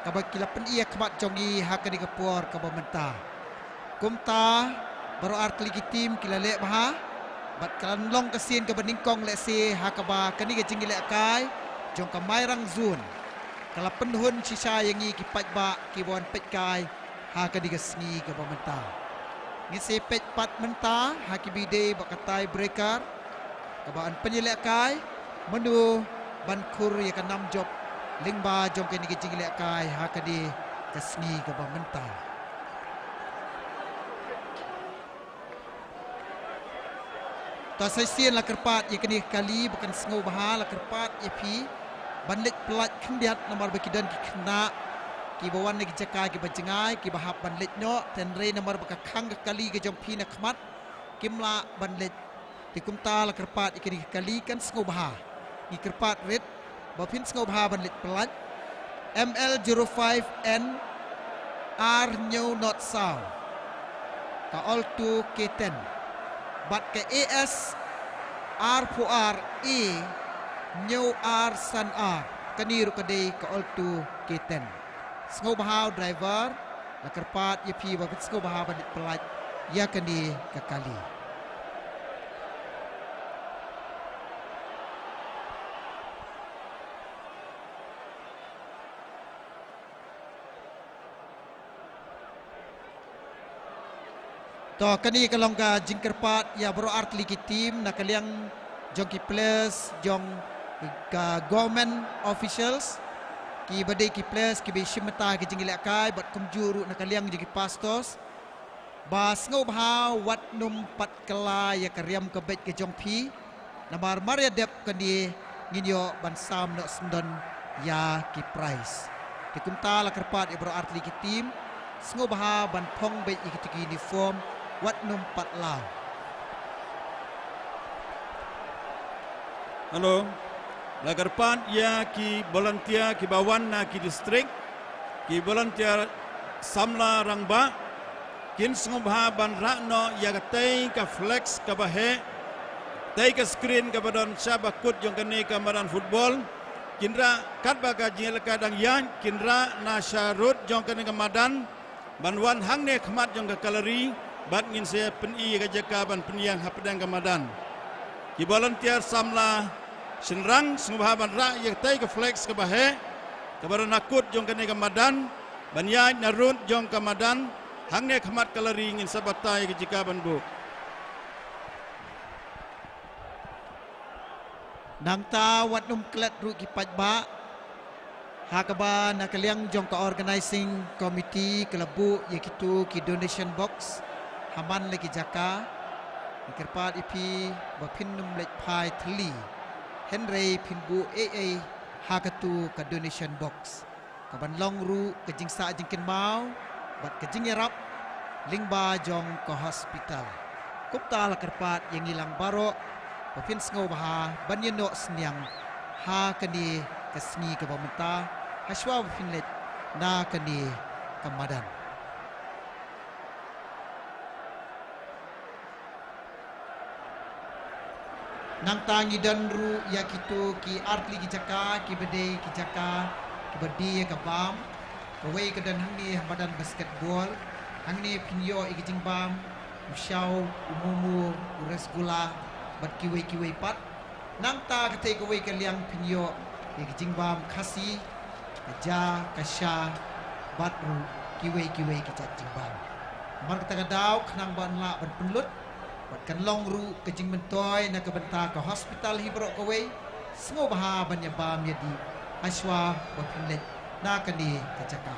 kaba ki la pyni ha khmat jong ngi ha kane ka por kaba mynta. Kumta, baroh artylli ki team ki la leh bha bad ka la long ka sien kaba nyngkong lehse ha kaba kane ka jingïalehkai jong ka Mairang Zone ka la pynhun shisha ïa ngi ki paidbah kiba wan peitkai ha kane ka sngi kaba mynta. Ngin sa peit pat mynta ha kiba ïadei bad ka tiebreaker kaba yn pynïalehkai, mano ban khur ïa ka nam jop lyngba jong kane ka jingïalehkai ha kane ka sngi kaba mynta. To, sa shisien la kyrpad ïa kane ka kali ba kan sngewbha, la kyrpad ïa phi ban leit pyllait khyndiat namar ba ki don ki khynnah kiba wan na ki jaka kiba jngai kiba hap ban leit noh, hynrei namar ba ka khang ka kali ka jong phi na khmat kim lah ban leit. Te kumta la kyrpad ïa kane ka kali, kan sngewbha. Ngi kyrpad rit ba phin sngewbha ban leit pyllait. M L zero five N R hynñiew nought saw, ka Alto K ten. Bad ka A S R four R A hynñiew R san R, kane ruh ka dei ka Alto K ten. Sngewbha u driver, la kyrpad ïa phi ba phin sngewbha ban leit pyllait ïa kane ka kali. To, kane ka long ka jingkyrpad ïa baroh artylli ki team, na ka liang jong ki players, jong ka government officials, kiba dei ki players kiba shim bynta ha ka jingïalehkai, bad kumjuh ruh na ka liang jong ki pastors. Ba sngewbha wat nym pat kylla ïa ka riam ka beit ka jong phi. Namar mar ïa dep kane ngin ïoh ban sam noh syndon ïa ki prize. Te kumta la kyrpad ïa baroh artylli ki team, sngewbha ban phong beit ïa kito ki uniform, wat nym pat law. Hello. La kyrpad ïa ki volunteer kiba wan na ki district, ki volunteer samla rangbah, kin sngewbha ban rah noh ïa katei ka flex kaba heh, tei ka screen kaba don sha bakut jong kane ka madan football, kin rah katba ka jingïalehkai dang ïaid, kin rah na sharud jong kane ka madan, ban wan hangne khmat jong ka gallery, bad ngin sa pyni ïa ka jaka ban pynïeng hapdeng ka madan. Ki volunteer samla shynrang sngewbha ban rah ïa katei ka flex kaba heh, kaba don ha kut jong kane ka madan, ban ïaid na rud jong ka madan, hangne khmat gallery ngin sa batai ïa ka jaka ban buh. Nangta wat nym klet ruh ki paidbah. Ha kaba na ka liang jong ka organizing committee ka la buh ïa kitu ki donation box ha man la ki jaka. Ngi kyrpad ïa phi ba phin nym leit phai thylli, hynrei phin buh ei ei ha katu ka donation box, ka ban long ruh ka jingsah jingkynmaw bad ka jingïarap lyngba jong ka hospital. Kumta la kyrpad ïa ngi lang baroh ba phin sngewbha ban ïa noh synñiang ha kane ka sngi kaba mynta, ha shuwa ba phin leit na kane ka madan. Nangta ngi don ruh ïa kitu ki artylli ki jaka kiba dei ki jaka kiba die ïa ka bam. Kawei ka don hangne ha madan basketball. Hangne phin ïoh ïa ki jingbam, u shaw, u momo, u rasgulla bad kiwei kiwei pat. Nangta katei kawei ka liang phin ïoh ïa ki jingbam Khasi, ka ja, ka sha bad ruh kiwei kiwei ki jait jingbam. Namar kata ka daw khnang ban lah ban pynlut bad kan long ruh ka jingmyntoi na ka bynta ka hospital hi baroh kawei. Sngewbha ban ïa bam ïa dih ha shuwa ba phin leit na kane ka jaka.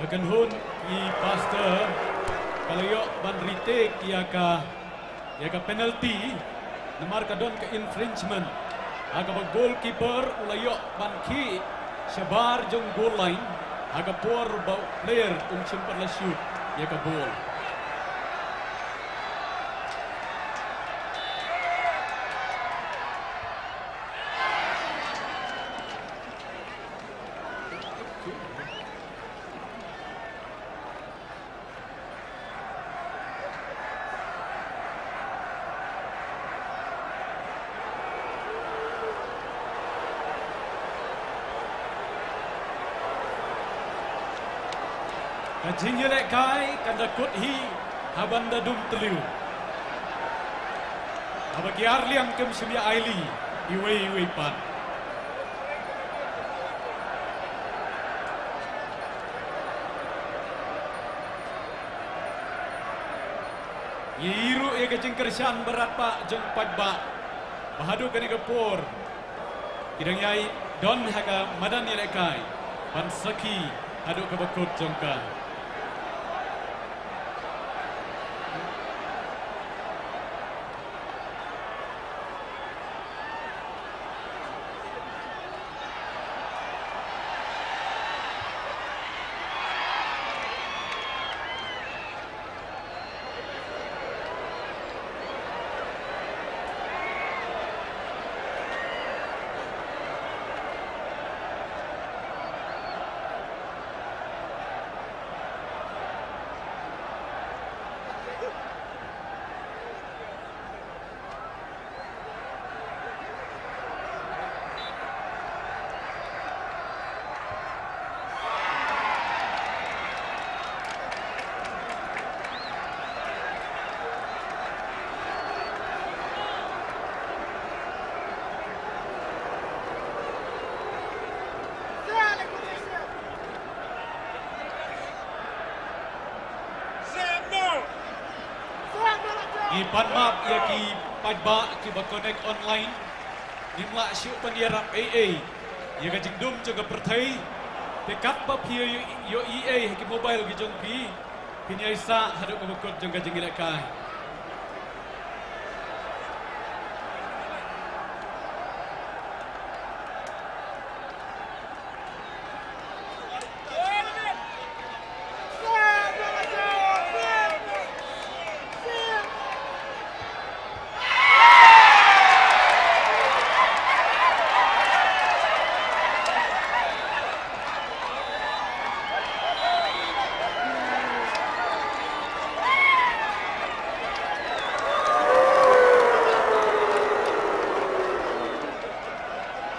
Kynhun ki Pastor ka la ïoh ban retake ïa ka, ïa ka penalty namar ka don ka infringement. Ha kaba goalkeeper u la ïoh ban khih shabar jong goal line ha ka por ba u player um shym pat la shoot ïa ka ball. Ka jingïalehkai kan da kut hi ha ban da dum tliw. Haba ki ar liang kim shym ïa ailad iwei iwei pat. Ngi ïohi ruh ïa ka jingkyrshan baroh pat jong paidbah ba haduh kane ka por ki dang ïai don ha ka madan ïalehkai ban sakhi haduh kaba kut jong ka. Ngi pan map ïa ki paidbah kiba connect online. Ngim lah shuh ban ïarap ei ei ïa ka jingdum jong ka pyrthei. Te katba phi ïoh, ïoh ei ei ha ki mobile ki jong phi, phin ïai sah haduh kaba kut jong ka jingïalehkai.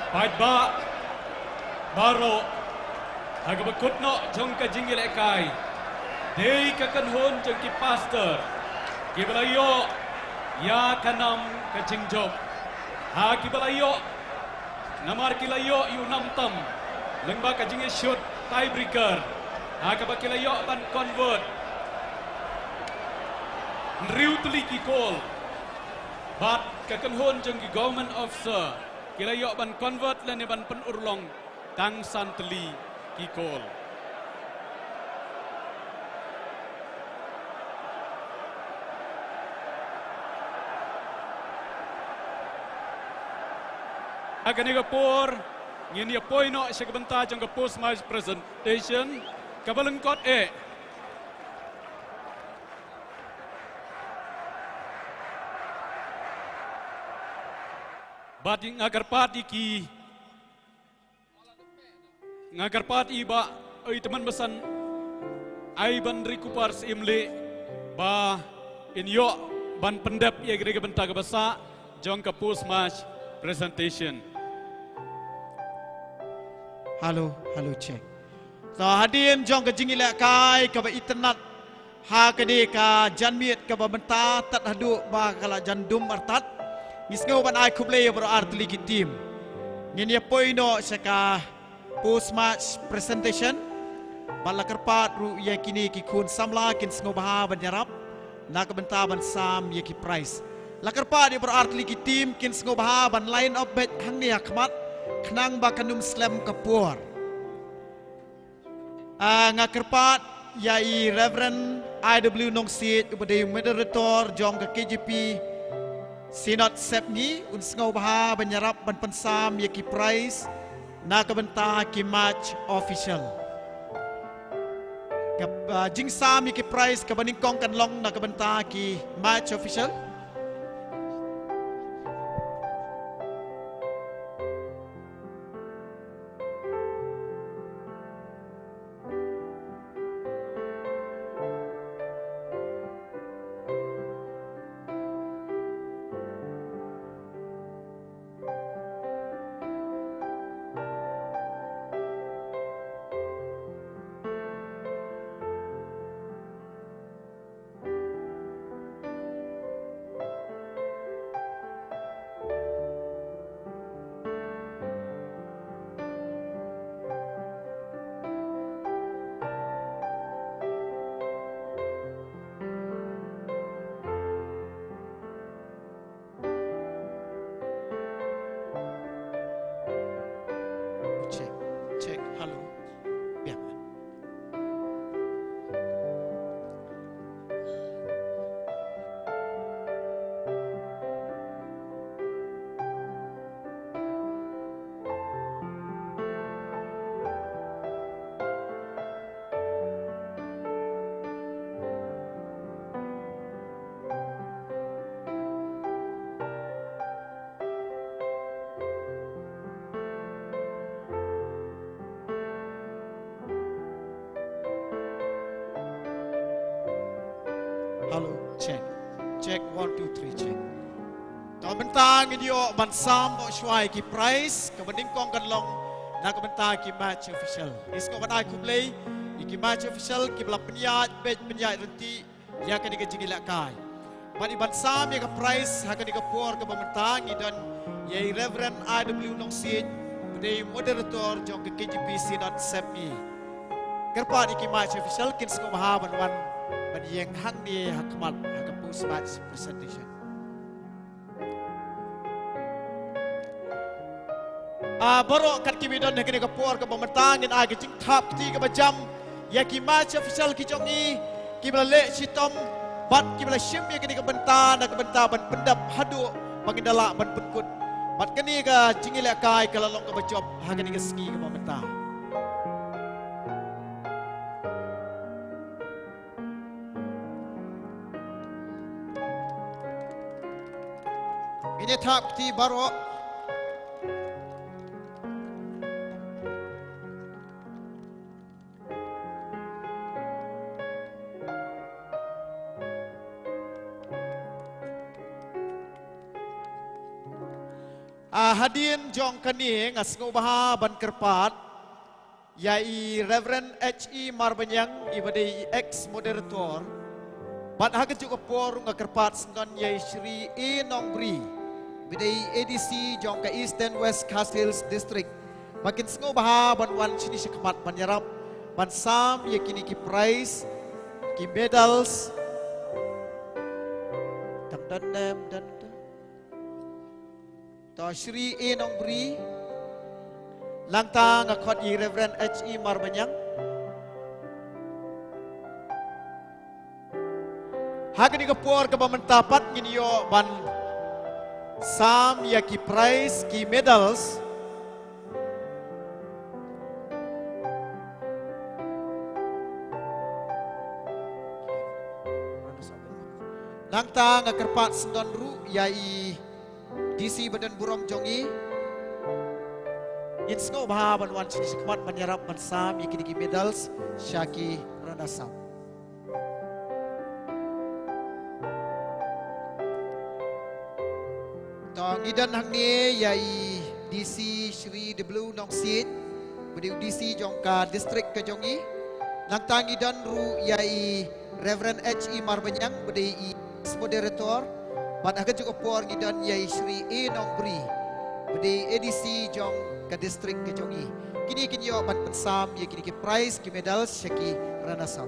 Paidbah baroh, ha kaba kut noh jong ka jingïalehkai, dei ka kynhun jong ki Pastor kiba la ïoh ïa ka nam ka jingjop. Ha kiba la ïoh, namar ki la ïoh ïa u nam tam lyngba ka jingïashut tiebreaker, ha kaba ki la ïoh ban convert hynriew tylli ki goal. Bad ka kynhun jong ki government officer ki la ïoh ban convert lane ban pynurlong tang san tylli ki goal. Ha kane ka por ngin ïa poi noh sha ka bynta jong ka post match presentation kaba lyngkot eh. Bad nga kyrpad ïa ki, nga kyrpad ïa i Bah Oitman Basan, ai ban recuper sa im leh ba in ïoh ban pyndep ïa ka bynta kaba sah jong ka post match presentation. Hello, hello, check. To hadien jong ka jingïalehkai kaba itynnad ha kane ka janmiet kaba mynta tad haduh ba ka la jan dum artat, ngi sngew ban ai khublei ïa baroh ar tylli ki team. Ngin ïa poi noh sha ka post match presentation. Bad la kyrpad ruh ïa kine ki khun samla kin sngewbha ban ïarap na ka bynta ban sam ïa ki prize. La kyrpad ïa baroh ar tylli ki team kin sngewbha ban line up beit hangne ha khmat khnang ba kan ym slem ka por. Ah, nga kyrpad ïa i Reverend I W Nongsiej, uba dei moderator jong ka K J P Synod Sepngi, un sngewbha ban ïarap ban pynsam ïa ki prize na ka bynta ki match official. Ka, ah, jingsam ïa ki prize kaba nyngkong kan long na ka bynta ki match official. Check, check, hello. Biang. Hello, check. Check, one, two, three, check. Te mynta ngin ïoh ban sam noh shuwa ïa ki prize, kaba nyngkong kan long na ka bynta ki match official. Ngi sngewbha ban ai khublei ïa ki match official kiba la pynïaid beit pynïaid ryntih ïa kane ka jingïalehkai. Bad i ban sam ïa ka prize ha kane ka por kaba mynta ngi don ïa i Reverend I W Nongsiej, uba dei moderator jong ka K J P Synod Sepngi. Kyrpad ïa ki match official kin sngewbha ban wan ban ïeng hangne ha khmat ha ka post match presentation. Ah, baroh kat kiba don ha kane ka por kaba mynta ngin ai ka jingthap kti kaba jam ïa ki match official ki jong ngi kiba la leh shitom bad kiba la shim ïa kane ka bynta na ka bynta ban pyndep haduh ba ngin da lah ban pynkut. Bad kane ka jingïalehkai ka la long kaba jop ha kane ka sngi kaba mynta. Ngin ïa thap kti baroh. Ah, hadien jong kane nga sngewbha ban kyrpad ïa i Reverend H E Marbaniang, iba dei i ex moderator. Bad ha kajuh ka por nga kyrpad sngewbha ïa i Shri A Nongbri, iba dei i A D C jong ka Eastern West Khasi Hills District, ba kin sngewbha ban wan shane shakhmat ban ïarap ban sam ïa kine ki prize, ki medals. Dang dang dang dang dang. To Shri A Nongbri. Nangta nga khot i Reverend H E Marbaniang. Ha kane ka por kaba mynta pat ngin ïoh ban sam ïa ki prize, ki medals. Nangta nga kyrpad sngewbha ruh ïa i D C ba don burom jong i. Ngin sngewbha ban wan shane shakhmat ban ïarap ban sam ïa kine ki medals sha ki runners up. To ngi don hangne ïa i D C Shri W Nongsiej, ba dei u D C jong ka district ka jong i. Nangta ngi don ruh ïa i Reverend H E Marbaniang, ba dei i ex moderator. Bad ha kajuh ka por ngi don ïa i Shri A Nongbri, ba dei A D C jong ka district ka jong i. Kine kin ïoh ban pynsam ïa kine ki prize, ki medals sha ki runners up.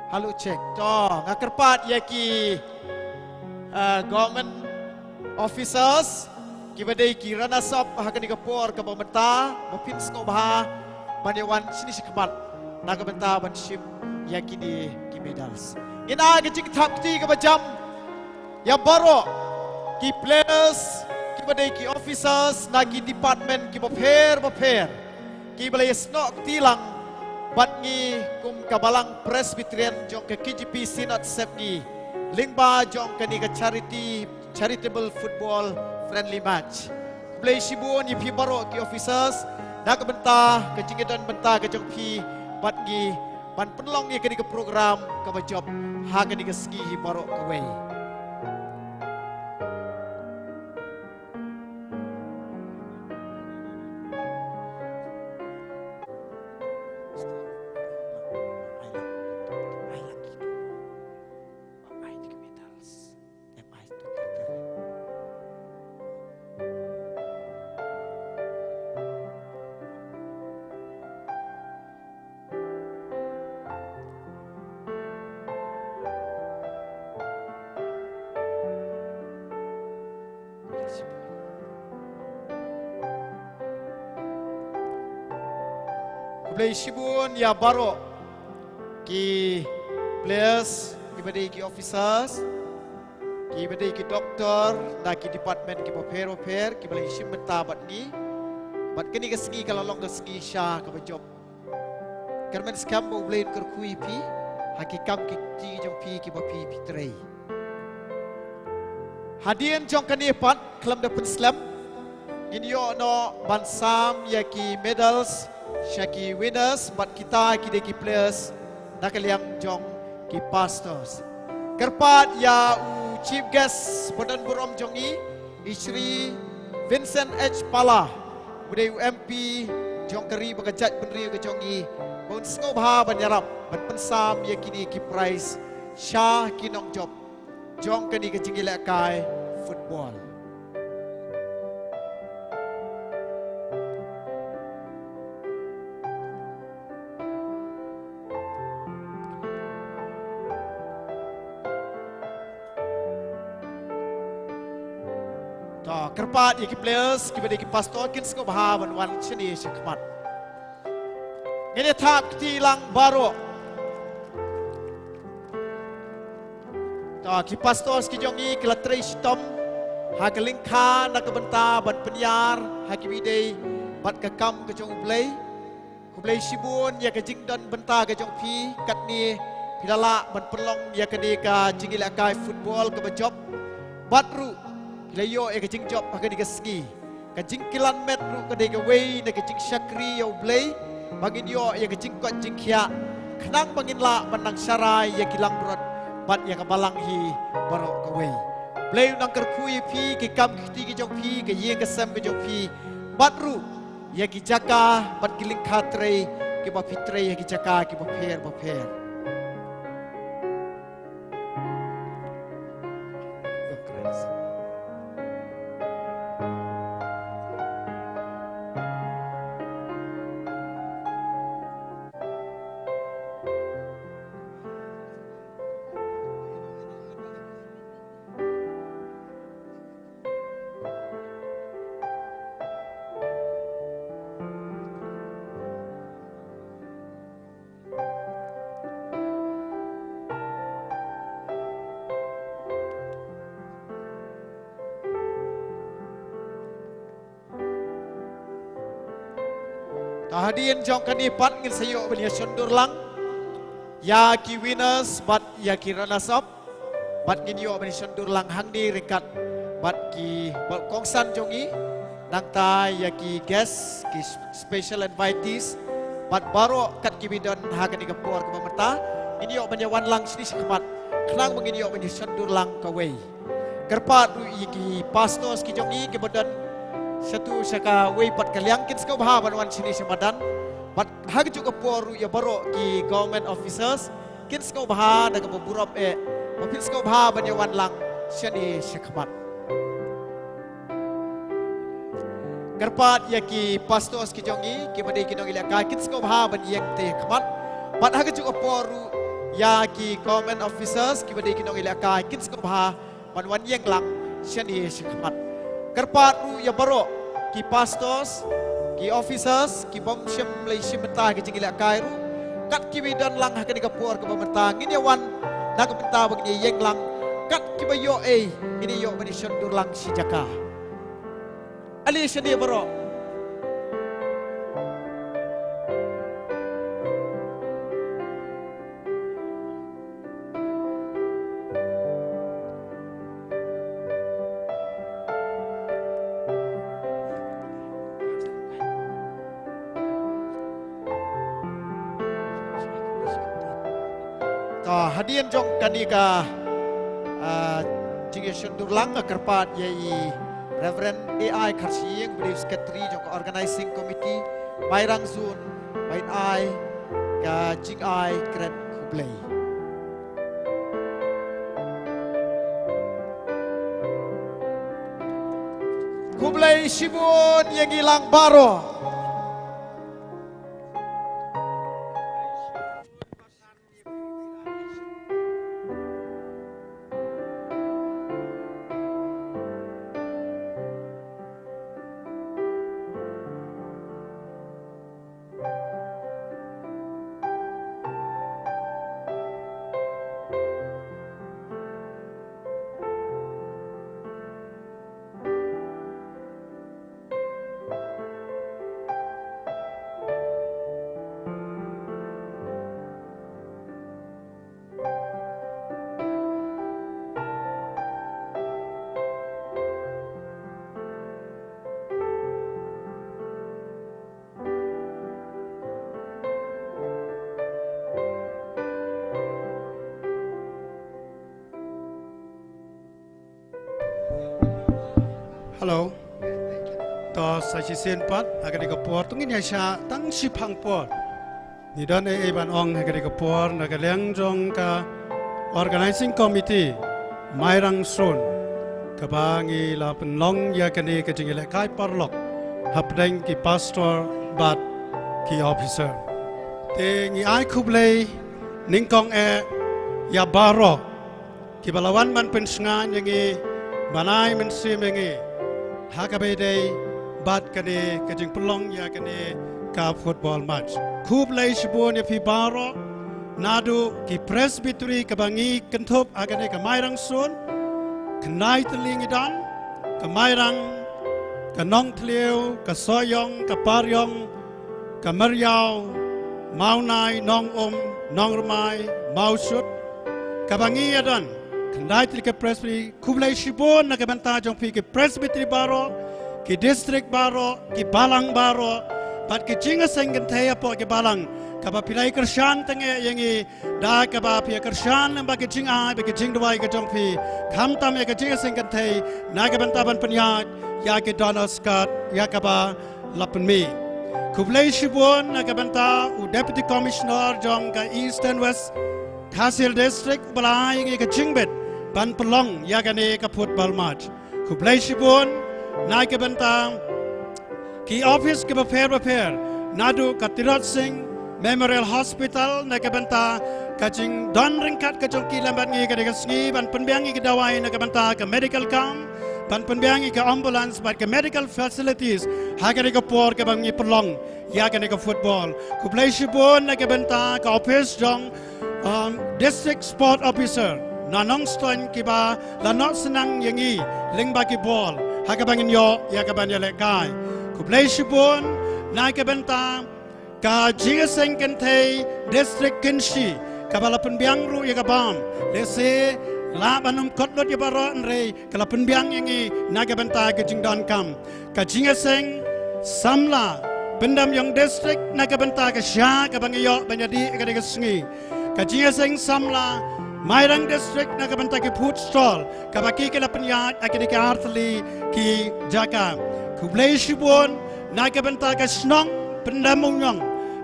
Hello, check. To, nga kyrpad ïa ki, uh, government officers, kiba dei ki runners up ha kane ka por kaba mynta, ba phin sngewbha ban ïa wan shane shakhmat na ka bynta ban shim ïa kine ki medals. Ngin ai ka jingthap kti kaba jam ïa baroh ki players, kiba dei ki officers na ki department kiba pher ba pher, kiba la ïasnoh kti lang bad ngi kum ka Balang Presbyterian jong ka K J P Synod Sepngi, lyngba jong kane ka charity, charitable football friendly match. Khublei shibun ïa phi baroh ki officers na ka bynta ka jingïadon bynta ka jong phi bad ngi ban pynlong ïa kane ka program kaba jop ha kane ka sngi hi baroh kawei. Khublei shibun ïa baroh ki players, kiba dei ki officers, kiba dei ki doktor, na ki department kiba pher ba pher, kiba la ïashim bynta bad ngi. Bad kane ka sngi ka la long ka sngi sha kaba jop. Kyrmen skhem ba U Blei un kyrkhu ïa phi ha ki kam ki kti jong phi kiba phi phi trei. Hadien jong kane pat khlem da pynslem, ngin ïoh noh ban sam ïa ki medals sha ki winners bad kita ki dei ki players na ka liang jong ki pastors. Kyrpad ïa u chief guest ba don burom jong ngi, i Shri Vincent H Pala, u dei u M P jong ka ri bad ka jaitbynriew ka jong ngi, ba un sngewbha ban ïarap ban pynsam ïa kine ki prize sha ki nongjop jong kane ka jingïalehkai football. To, kyrpad ïa ki players, kiba dei ki pastor, kin sngewbha ban wan shane shakhmat. Ngin ïa thap kti lang baroh. To, ki pastors ki jong ngi ki la trei shitom ha ka lyngkha na ka bynta ban pynïar ha kiba ïadei bad ka kam ka jong U Blei. Khublei shibun ïa ka jingdon bynta ka jong phi, katne phi la lah ban pynlong ïa kane ka jingïalehkai football kaba jop. Bad ruh phi la ïoh ïa ka jingjop ha kane ka sngi. Ka jingkilan met ruh ka dei kawei na ka jingshakri ïa U Blei, ba ngin ïoh ïa ka jingkoit jingkhiah, khnang ba ngin lah ban nang sharai ïa ki langbrot bad ïa ka balang hi baroh kawei. Blei un nang kyrkhu ïa phi, ki kam ki kti ki jong phi, ka ïing ka sem ka jong phi, bad ruh ïa ki jaka bad ki lyngkha trei kiba phi trei ha ki jaka kiba pher ba pher. Ta hadien jong kane pat ngin sa ïoh ban ïa shon dur lang ïa ki winners bad ïa ki runners up. Bad ngin ïoh ban ïa shon dur lang hangne ryngkat bad ki, bad kongsan jong ngi, nangta ïa ki guest, ki s-, special invitees, bad baroh kat kiba don ha kane ka por kaba mynta. Ngin ïoh ban ïa wan lang shane shakhmat, khnang ba ngin ïoh ban ïa shon dur lang kawei. Kyrpad ruh ïa ki pastors ki jong ngi kiba don shatu sha kawei pat ka liang, kin sngewbha ban wan shane sha madan. Bad ha kajuh ka por ruh ïa baroh ki government officers, kin sngewbha da kaba burom eh, ba phin sngewbha ban ïa wan lang shane shakhmat. Kyrpad ïa ki pastors ki jong ngi kiba dei ki nongïalehkai, kin sngewbha ban ïeng te khmat. Bad ha kajuh ka por ruh Ïa ki government officers kiba dei ki nongïalehkai kin sngewbha ban wan ïeng lang shane shakhmat. Kyrpad ruh ïa baroh ki pastors, ki officers kibym shym la shim bynta ha ka jingïalehkai ruh, kat kiba don lang ha kane ka por kaba mynta ngin ïa wan na ka bynta ba ngin ïa ïeng lang, kat kiba ïoh ei ngin ïa ïoh ban ïa shon dur lang shi jaka. Ale shane baroh. Ta hadien jong kane ka, ah, jingïashon dur lang nga kyrpad ïa i Reverend A I Kharshiing, ba dei u Secretary jong ka Organizing Committee Mairang Zone, ba in ai ka jingai kren khublei. Khublei shibun ïa ngi lang baroh. Hello. To sa shisien pat ha kane ka por to ngin ïa shah tang shiphang por. Ngi don ei ei ban ong ha kane ka por na ka liang jong ka Organizing Committee Mairang Zone, kaba ngi la pynlong ïa kane ka jingïalehkai paralok hapdeng ki pastor bad ki officer. Te ngi ai khublei nyngkong eh ïa baroh kiba la wan ban pynshngaiñ ïa ngi, ban ai mynsiem ïa ngi ha kaba ïadei bad kane ka jingpynlong ïa kane ka football match. Khublei shibun ïa phi baroh, naduh ki Presbytery kaba ngi kynthup ha kane ka Mairang Zone, khyndai tylli ngi don, ka Mairang, ka Nongthliew, ka Sohiong, ka Pariong, ka Meriaw, Mawnai, Nongum, Nongrmai, Mawshut, kaba ngi ïa don khyndai tylli ki Presbytery. Khublei shibun na ka bynta jong phi ki Presbytery baroh, ki district baroh, ki balang baroh, bad ki jingïaseng kynthei hapoh ki balang, kaba phi la ïa kyrshan tyngeh ïa ngi da kaba phi ïa kyrshan lyngba ki jingai bad ki jingduwai ka jong phi, khamtam ïa ka jingïaseng kynthei na ka bynta ban pynïaid ïa ki donor card ïa kaba la pynmih. Khublei shibun na ka bynta u Deputy Commissioner jong ka Eastern West Khasi Hills District uba la ai ïa ngi ka jingbit ban pynlong ïa kane ka football match. Khublei shibun na ka bynta ki office kiba pher ba pher, naduh ka Tirot Sing Memorial Hospital na ka bynta ka jingdon ryngkat ka jong ki lem bad ngi ha kane ka sngi ban pynbiang ïa ki dawai, na ka bynta ka medical camp ban pynbiang ïa ka ambulance bad ka medical facilities ha kane ka por kaba ngi pynlong ïa kane ka football. Khublei shibun na ka bynta ka office jong, um, District Sport Officer na Nongstoiñ kiba la noh synñiang ïa ngi lyngba ki ball ha kaba ngin ïoh ïa kaban ïalehkai. Khublei shibun na ka bynta ka jingïaseng kynthei District Kynshi kaba la pynbiang ruh ïa ka bam, lehse lah ban ym kot lut ïa baroh hynrei ka la pynbiang ïa ngi na ka bynta ka jingdonkam. Ka jingïaseng samla Pyndam Ïong District na ka bynta ka sha kaba ngi ïoh ban ïadih ha kane ka sngi. Ka jingïaseng samla Mairang District na ka bynta ki food stall kaba ki ki la pynïaid ha kine ki ar tylli ki jaka. Khublei shibun na ka bynta ka shnong Pyndam Ïong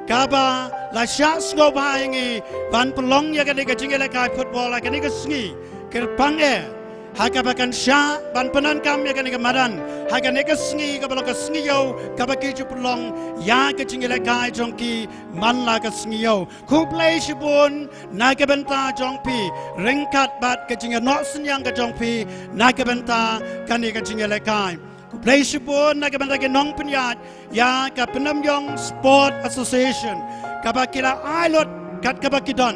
kaba la shah sngewbha ïa ngi ban pynlong ïa kane ka jingïalehkai football ha kane ka sngi. Kyrpang eh ha kaba kan shah ban pyndonkam ïa kane ka madan ha kane ka sngi kaba long ka sngi ïew, kaba ki ju pynlong ïa ka jingïalehkai jong ki man la ka sngi ïew. Khublei shibun na ka bynta jong phi ryngkat bad ka jingïanoh synñiang ka jong phi na ka bynta kane ka jingïalehkai. Khublei shibun na ka bynta ki nongpynïaid ïa ka Pyndonkam Sport Association, kaba ki la ai lut kat kaba ki don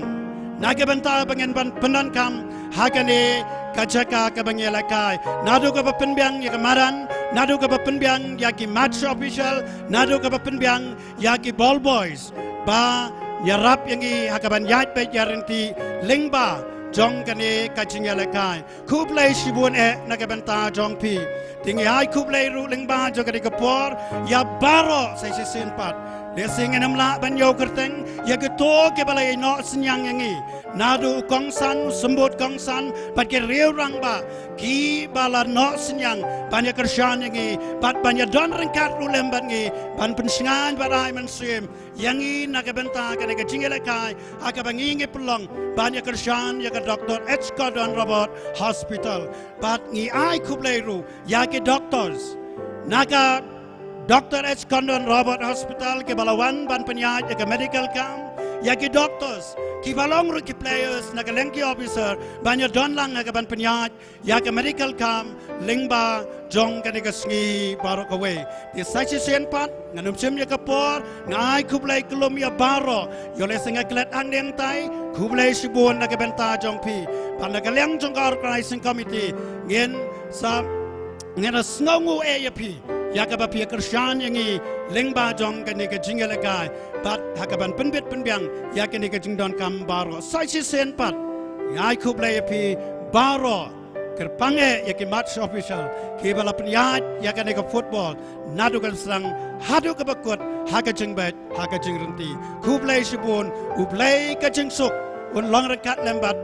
na ka bynta ba ngin ban pyndonkam ha kane ka jaka kaba ngi ïalehkai. Naduh kaba pynbiang ïa ka madan, naduh kaba pynbiang ïa ki match official, naduh kaba pynbiang ïa ki ball boys ba ïarap ïa ngi ha kaban ïaid beit ïaryntih lyngba jong kane ka jingïalehkai. Khublei shibun eh na ka bynta jong phi. Te ngi ai khublei ruh lyngba jong kane ka por ïa baroh sa shisien pat. Lehse ngin ym lah ban ïoh kyrteng ïa kito kiba la ïehnoh synñiang ïa ngi, naduh u kongsan, u symbud kongsan bad ki riew rangbah kiba la noh synñiang ban ïakyrshan ïa ngi bad ban ïadon ryngkat ruh lem bad ngi ban pynshngaiñ bad ai mynsiem ïa ngi na ka bynta kane ka jingïalehkai ha kaba ngi ngi pynlong ban ïakyrshan ïa ka Doctor H Condon Roberts Hospital. Bad ngi ai khublei ruh ïa ki doctors na ka Doctor H Condon Roberts Hospital kiba la wan ban pynïaid ïa ka medical camp, ïa ki doctors kiba long ruh ki players na ka liang ki officer ban ïadon lang ha kaban pynïaid ïa ka medical camp lyngba jong kane ka sngi baroh kawei. Te sa shisien pat ngan ym shim ïa ka por, nga ai khublei khlem ïa baroh. Ïoh lehse nga klet hangne hangtai, khublei shibun na ka bynta jong phi. Bad na ka liang jong ka organizing committee ngin sa, ngin sa sngewnguh eh ïa phi ïa kaba phi ïakyrshan ïa ngi lyngba jong kane ka jingïalehkai bad ha kaban pynbit pynbiang ïa kane ka jingdonkam baroh. Sa shisien pat ngi ai khublei ïa phi baroh, kyrpang eh ïa ki match official kiba la pynïaid ïa kane ka football naduh kaba sdang haduh kaba kut ha ka jingbeit ha ka jingryntih. Khublei shibun, U Blei ka jingsuk un long ryngkat lem bad